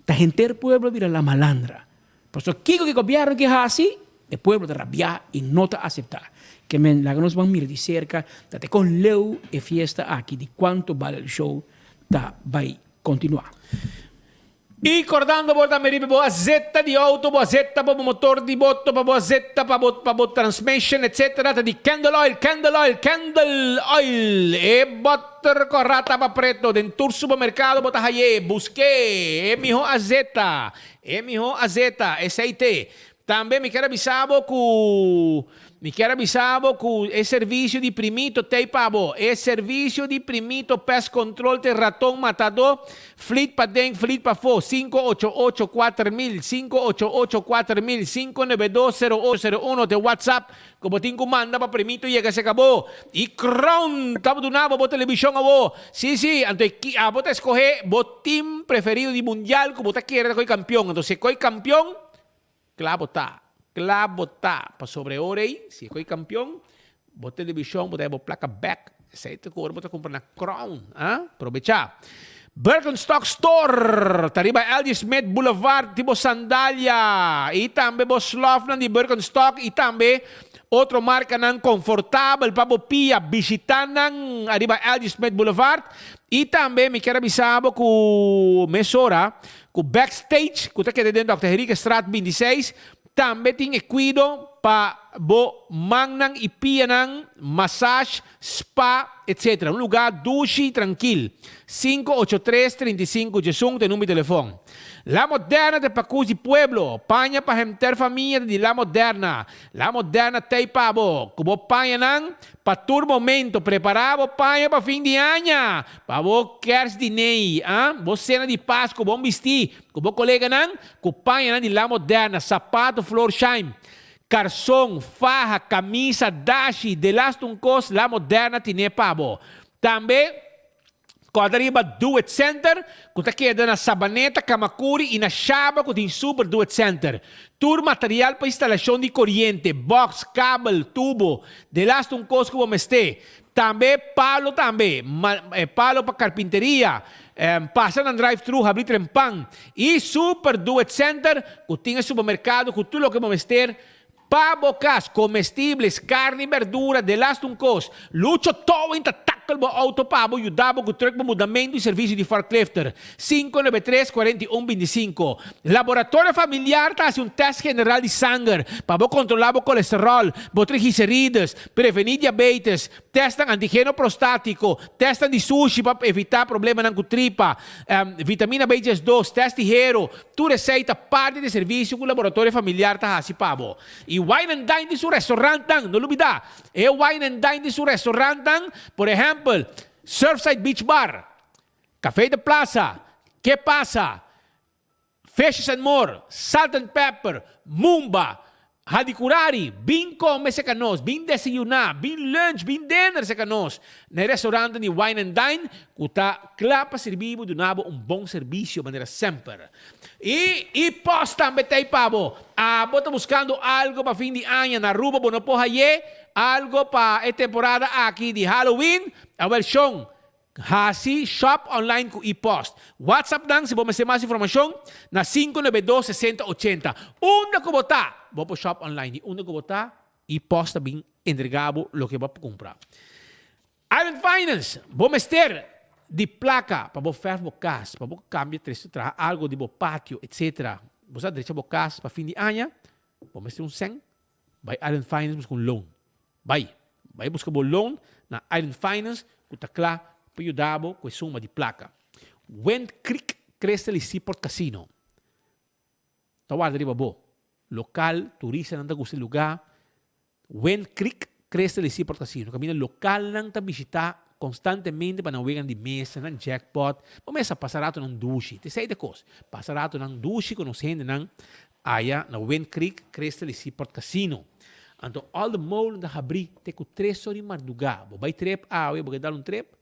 ta henter pueblo a bira la malandra. Pasobra kico ki gobierno ke haci, e pueblo ta rabia y no ta acepta. Ke men, laga nos ban mira di cerca ta te con leu e fiesta aki di cuanto bale el show ta bay continua. I kordando bo tambe riba bo azeta di outo, bo azeta pa bo motor di boto, pa bo azeta pa bo pa bo transmission etc. Ta di Candle Oil, Candle Oil, Candle Oil. E boter kòrá tapa preto den tur supermerkado bo ta haye. Busk'é e mihó azeta, e mihó azeta, esei t'e. Tambe mi kier a bisa bo ku mi kier a bisa bo ku e servisio di Primito t'ei pa bo. E servisio di Primito Pest Control t'e raton matadó, flit paden, flit pafó, 588 4000, 588 4000, 592 0801 t'e WhatsApp ku bo tin ku manda pa Primito yega serka bo. I Crown ta duna bo bo televishon awo. Sí, sí, anto e ki abo ta eskohé bo team preferido di mundial ku bo ta kere ta koi kampion. Anto si e koi kampion, Kla bo ta, kla bo ta, pasobra e ora ei, si e koe kampion, bo televishon, bo ta haya bo plaka bek, esei ta ku ora bo ta kumpra na Crown, ah, probechá. Birkenstock Store ta riba LG Smith Boulevard, tin bo sandalia i tambe bo slòfnan di Birkenstock i tambe otro markanan konfortabel pa bo pia. Bishitá nan ariba LG Smith Boulevard i tambe mi kier a bisa bo ku mesora Ku backstage ku ta keda den Dòkter Henriquezstraat 26 tambe tin e kuido pa bo mannan i pianan, massage, spa, etc. Un lugá dushi i trankil. 583 35 11 ta e number di telefòn. La Moderna ta e pakus di pueblo. Paña pa henter famia ta di La Moderna. La Moderna t'ei pa bo. Ku bo pañanan pa tur momento. Prepará bo paña pa fin di aña. Pa bo kerstdiner, ah, bo sena di Pasku, bon bistí ku bo koleganan, ku pañanan di La Moderna, sapato Florsheim, karson, faha, kamisa, dashi, delaste un kos, La Moderna tine pa bo. Tambe, kòrda riba Do It Center, ku ta keda na Sabaneta, Kamakuri i na Shaba ku tin Super Do It Center. Tur material pa instalashon di koriente, box, kabel, tubo, delaste un kos ku bo mester. Tambe palo tambe, palo pa carpinteria, pasa nan drive thru habri tren pan y Super Do It Center cu tin e supermercado cu tur loke bo mester pa bo cas, comestibles, carne y berdura, delaste un cos. Lucho Towing ta tackle bo auto pa bo yuda bo cu truck bo mudamento y servicio di forklifter. 593 41 25. Laboratorio Familiar ta haci un test general di sanger pa bo controla bo colesterol, bo triglicerides, Prevení diabetes, testnan antigeno prostátiko, testnan di sushi pa evitá problemanan ku tripa, vitamina B 12, test di hero, tur esei ta parti di e servisio ku Laboratorio Familiar ta hasi pa bo. I Wine and Dine di su restaurantnan, no lubidá, e Wine and Dine di su restaurantnan, por ehèmpel, Surfside Beach Bar, Café de Plaza, Ke Pasa, Fishes and More, Salt and Pepper, Mumba, Hadicurari, bin come cerca nos, bin desayuna, bin lunch, bin dinner cerca nos na e restaurante di Wine and Dine cu ta cla pa sirbi bo y duna bo un bon servicio manera semper. Y y post tambe ta ey pa bo. Abo ta buscando algo pa fin di aña na Aruba bo no por haye algo pa e temporada aki di Halloween? Awel shon, Hasi shop online ku e-post. WhatsApp nan si bo mester mas informashon na 592 60 80. Unda ku bo ta, bo por shop online i unda ku bo ta, e-post ta bin entrega bo loke bo a kumpra. Island Finance, bo mester di plaka pa bo fèrf bo kas, pa bo kambia tres traha algo di bo patio etc. Bo sa drecha bo kas pa fin di aña, bo mester un sèn, bai Island Finance buska un loan. Bai, bai buska bo loan na Island Finance ku ta kla pa yuda bo ku e suma di plaka. Wind Creek Crystal i Seaport Casino ta warda riba bo. Lokal, turistanan ta gusta e lugá. Wind Creek Crystal i Seaport Casino kaminda lokalnan ta bishitá konstantemente pa nan weganan di mesa, nan jackpot. Bo mester pasa ratonan dushi. Ta esei ta e kos. Pasa ratonan dushi ku nos hendenan Aya na Wind Creek, Crystal y Seaport Casino. Anto all the molen ta habrí te ku tres or di mardugá. Bo bai trip awe, bo ke dal un trip,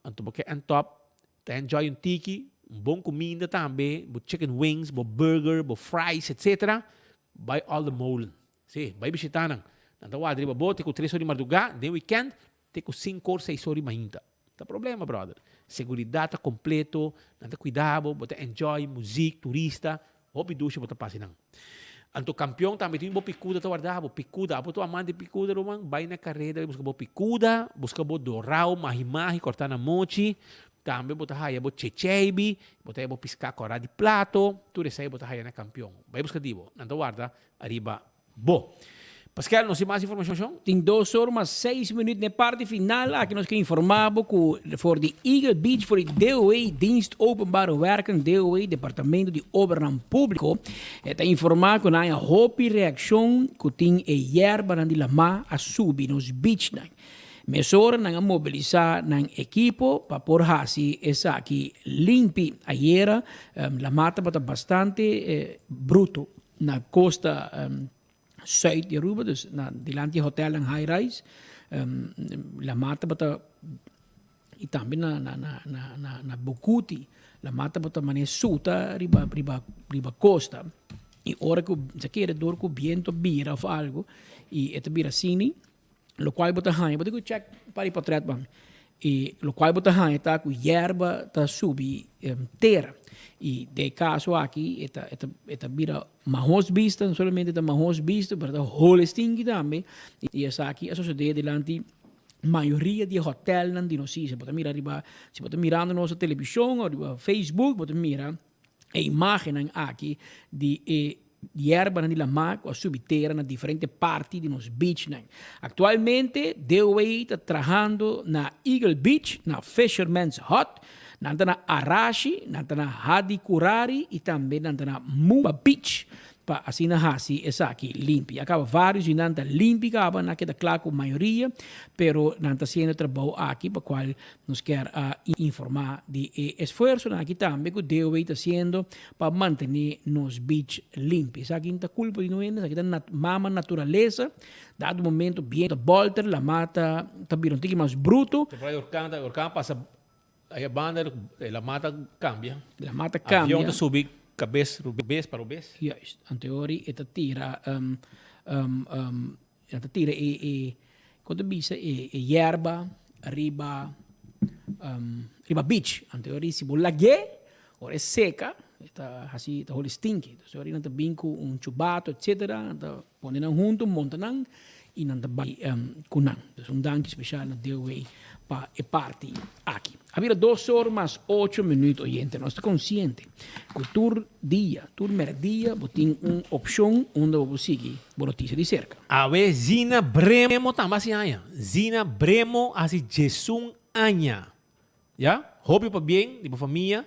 anto bo ke end top ta enjoy un tiki, un bon kuminda tambe, bo chicken wings, bo burger, bo fries etc. Bai all the molen. Sí, bai bishitá nan. Nan ta warda riba bo te ku tres or di mardugá, den weekend te ku sinku or, seis or di mainta. Ta problema brother. Seguridad ta completo, nan ta cuida bo, bo ta enjoy, muziek, turista, hopi dushi bo ta pasa nan. Anto campeon tambe tin bo picuda ta warda bo, picuda, abo ta un amante di picuda ruman, bay na careda bay busca bo picuda, busca bo dorao, mahi mahi corta na mochi, tambe bo ta haya bo checheibi, bo ta haya bo pisca cora di plato, tur esey bo ta haya na campeon. Bay busca di bo, nan ta warda ariba Bo. Pascal, nos tin mas informacion? Tin dos or mas seis minuut na e parti final aki nos ke informa bo ku for di Eagle Beach for di DOW, Dienst Openbare Werken, DOW, Departamento di Obranan Publico, e ta informa ku nan a hopi reakshon ku tin e yerbanan di lamá a subi nos beachnan. Mesora nan a mobilisa nan ekipo pa por hasi esaki limpi. Ayera lamá tabata bastante bruto. Na costa zuid di Aruba, dus na dilanti e hotelnan high rise, lamar tabata y tambe na na na na na na Bucuti, lamar tabata mane suta riba riba riba costa y ora cu sa kere door cu biento bira of algo y e ta bira asini. Lokual bo ta haña, bo tin ku chèk un par di pòtrèt pa mi. I lokual bo ta haña ta ku yerba ta subi tera. I den e kaso aki e ta e ta e ta bira mahos bista, no solamente ta mahos bista, pero ta hole stinki tambe. I esaki a sosodé dilanti mayoria di e hòtèlnan di nos isla. Bo ta mira riba, si bo ta mirando nos na televishon òf riba Facebook, bo ta mira E imágennan aki di e yerbanan di lamá ku a subi tera na diferente parti di nos beachnan. Aktualmente DOA ta trahando na Eagle Beach, na Fisherman's Hut, nan ta na Arashi, nan ta na Hadicurari i tambe nan ta na Mumba Beach. pa asina hasi esaki limpi. A kaba varios di nan ta limpi kaba, nan a keda kla ku mayoria, pero nan ta hasiendo e trabou aki pa kual nos kier a informa di e esfuersonan aki tambe ku DOW ta hasiendo pa mantene nos beach limpi. Esaki no ta kulpa di no hende, esaki ta mama naturalesa, dado momento biento ta bolter, lama ta ta bira un tiki mas bruto. Temporada di orkan ta orkan pasa Aya banda la mata cambia. La mata cambia. Avion ta subi cabes rubes pa rubes. Juist. Anteori e ta tira um, um, um, e ta tira e, e, kon ta bisa e, e yerba riba um, riba beach. Anteori si bo lag'é, ora e seca, e ta hasi, ta holi stinky. Dus ora nan ta bin ku un chubato etcetera, nan ta pone nan hunto, monta nan y nan ta bai cu nan. Dus un danki special na DOW pa e parti aki. A bira dos or mas ocho minuut oyente. Nos ta consciente cu tur dia, tur merdia bo tin un opcion unda bo por sigui bo noticia di cerca. Awe Zina Bremo tambe hasi aña. Zina Bremo hasi djesun aña. Ya, hopi pabien di bo famia.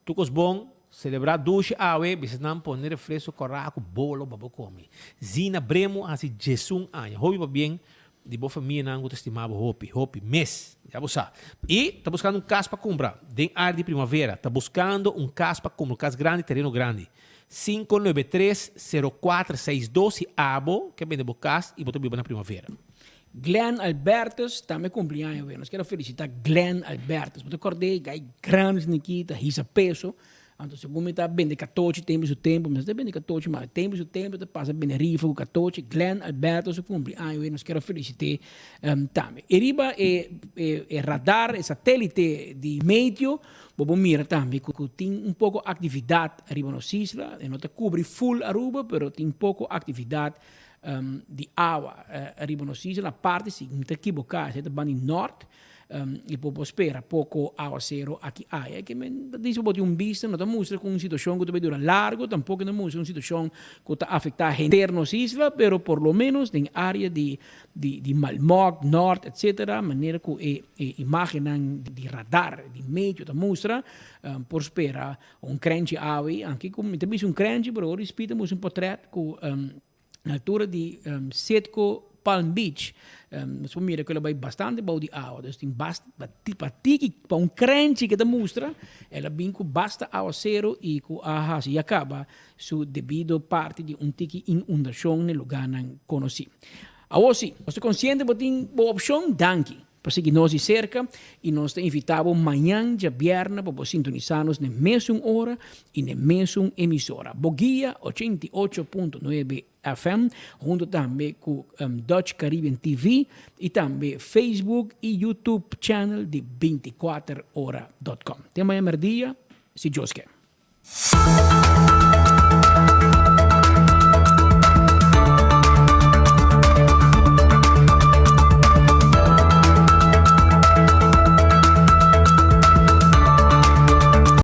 Tur kos bon, selebrá dushi awe, bisa nan pone refresko kòrá ku bolo pa bo kome. Zina Bremo hasi djesun aña. Hopi pabien di bo famianan ku ta stima bo hopi, hopi mes. Ya bo sa. I ta buskando un kas pa kumpra den área di primavera. Ta buskando un kas pa kumpra, un kas grandi, tereno grandi. 593 0462 si abo ke bende bo kas i bo ta biba na Primavera. Glenn Albertus tambe cumpli aña awe. Nos kier a felicita Glenn Albertus. Bo ta cord'é gai grandi esaki ta hisa peso. Anto segun mi ta bende katochi tempu su tempu, mi no ta bende katochi mas tempu su tempu ta pasa bende rifa ku katochi. Glenn Albertus a cumpli aña awe, nos kier a felicit'é tambe. I riba e e radar, e satelite di meteo, bo por mira tambe ku tin un poko aktividat riba nos isla. E no ta kubri full Aruba, pero tin poko aktividat di awa riba nos isla. Na parti, si mi ta kiboká, esei ta banda di nort. I por por spera poko awasero aki aya. Ke men ta disi bo tin un bista, no ta mustra ku un situashon ku ta bai dura largu, tampoko no mustra un situashon ku ta afektá henter nos isla, pero por lo menos den área di di di Malmok, Nort, etsetera, manera ku e e imágennan di radar, di meteo ta mustra, por spera un krenchi awe, anke ku mi ta bisa un krenchi, pero ora di spita mustra un potrèt ku Na altura di Citgo Palm Beach, nos por mira ku el a bai bastante bou di awa. Dus tin basta, pa tiki, pa un krenchi ke ta mustra, el a bin ku basta awaseru i ku a hasi ya kaba su debido parti di un tiki inundashon na e lugánan konosí. Awor si, nos ta konsiente bo tin bo opshon, danki. Pa sigui nos di serka i nos ta invitá bo mañan djabièrnè pa bo sintonisá nos n'e mesun ora i n'e mesun emisora. Bo guia 88.9 FM hunto tambe ku Dutch Caribbean TV i tambe Facebook i YouTube channel di 24 ora dot com. Te mañan mèrdia, si Dios ke.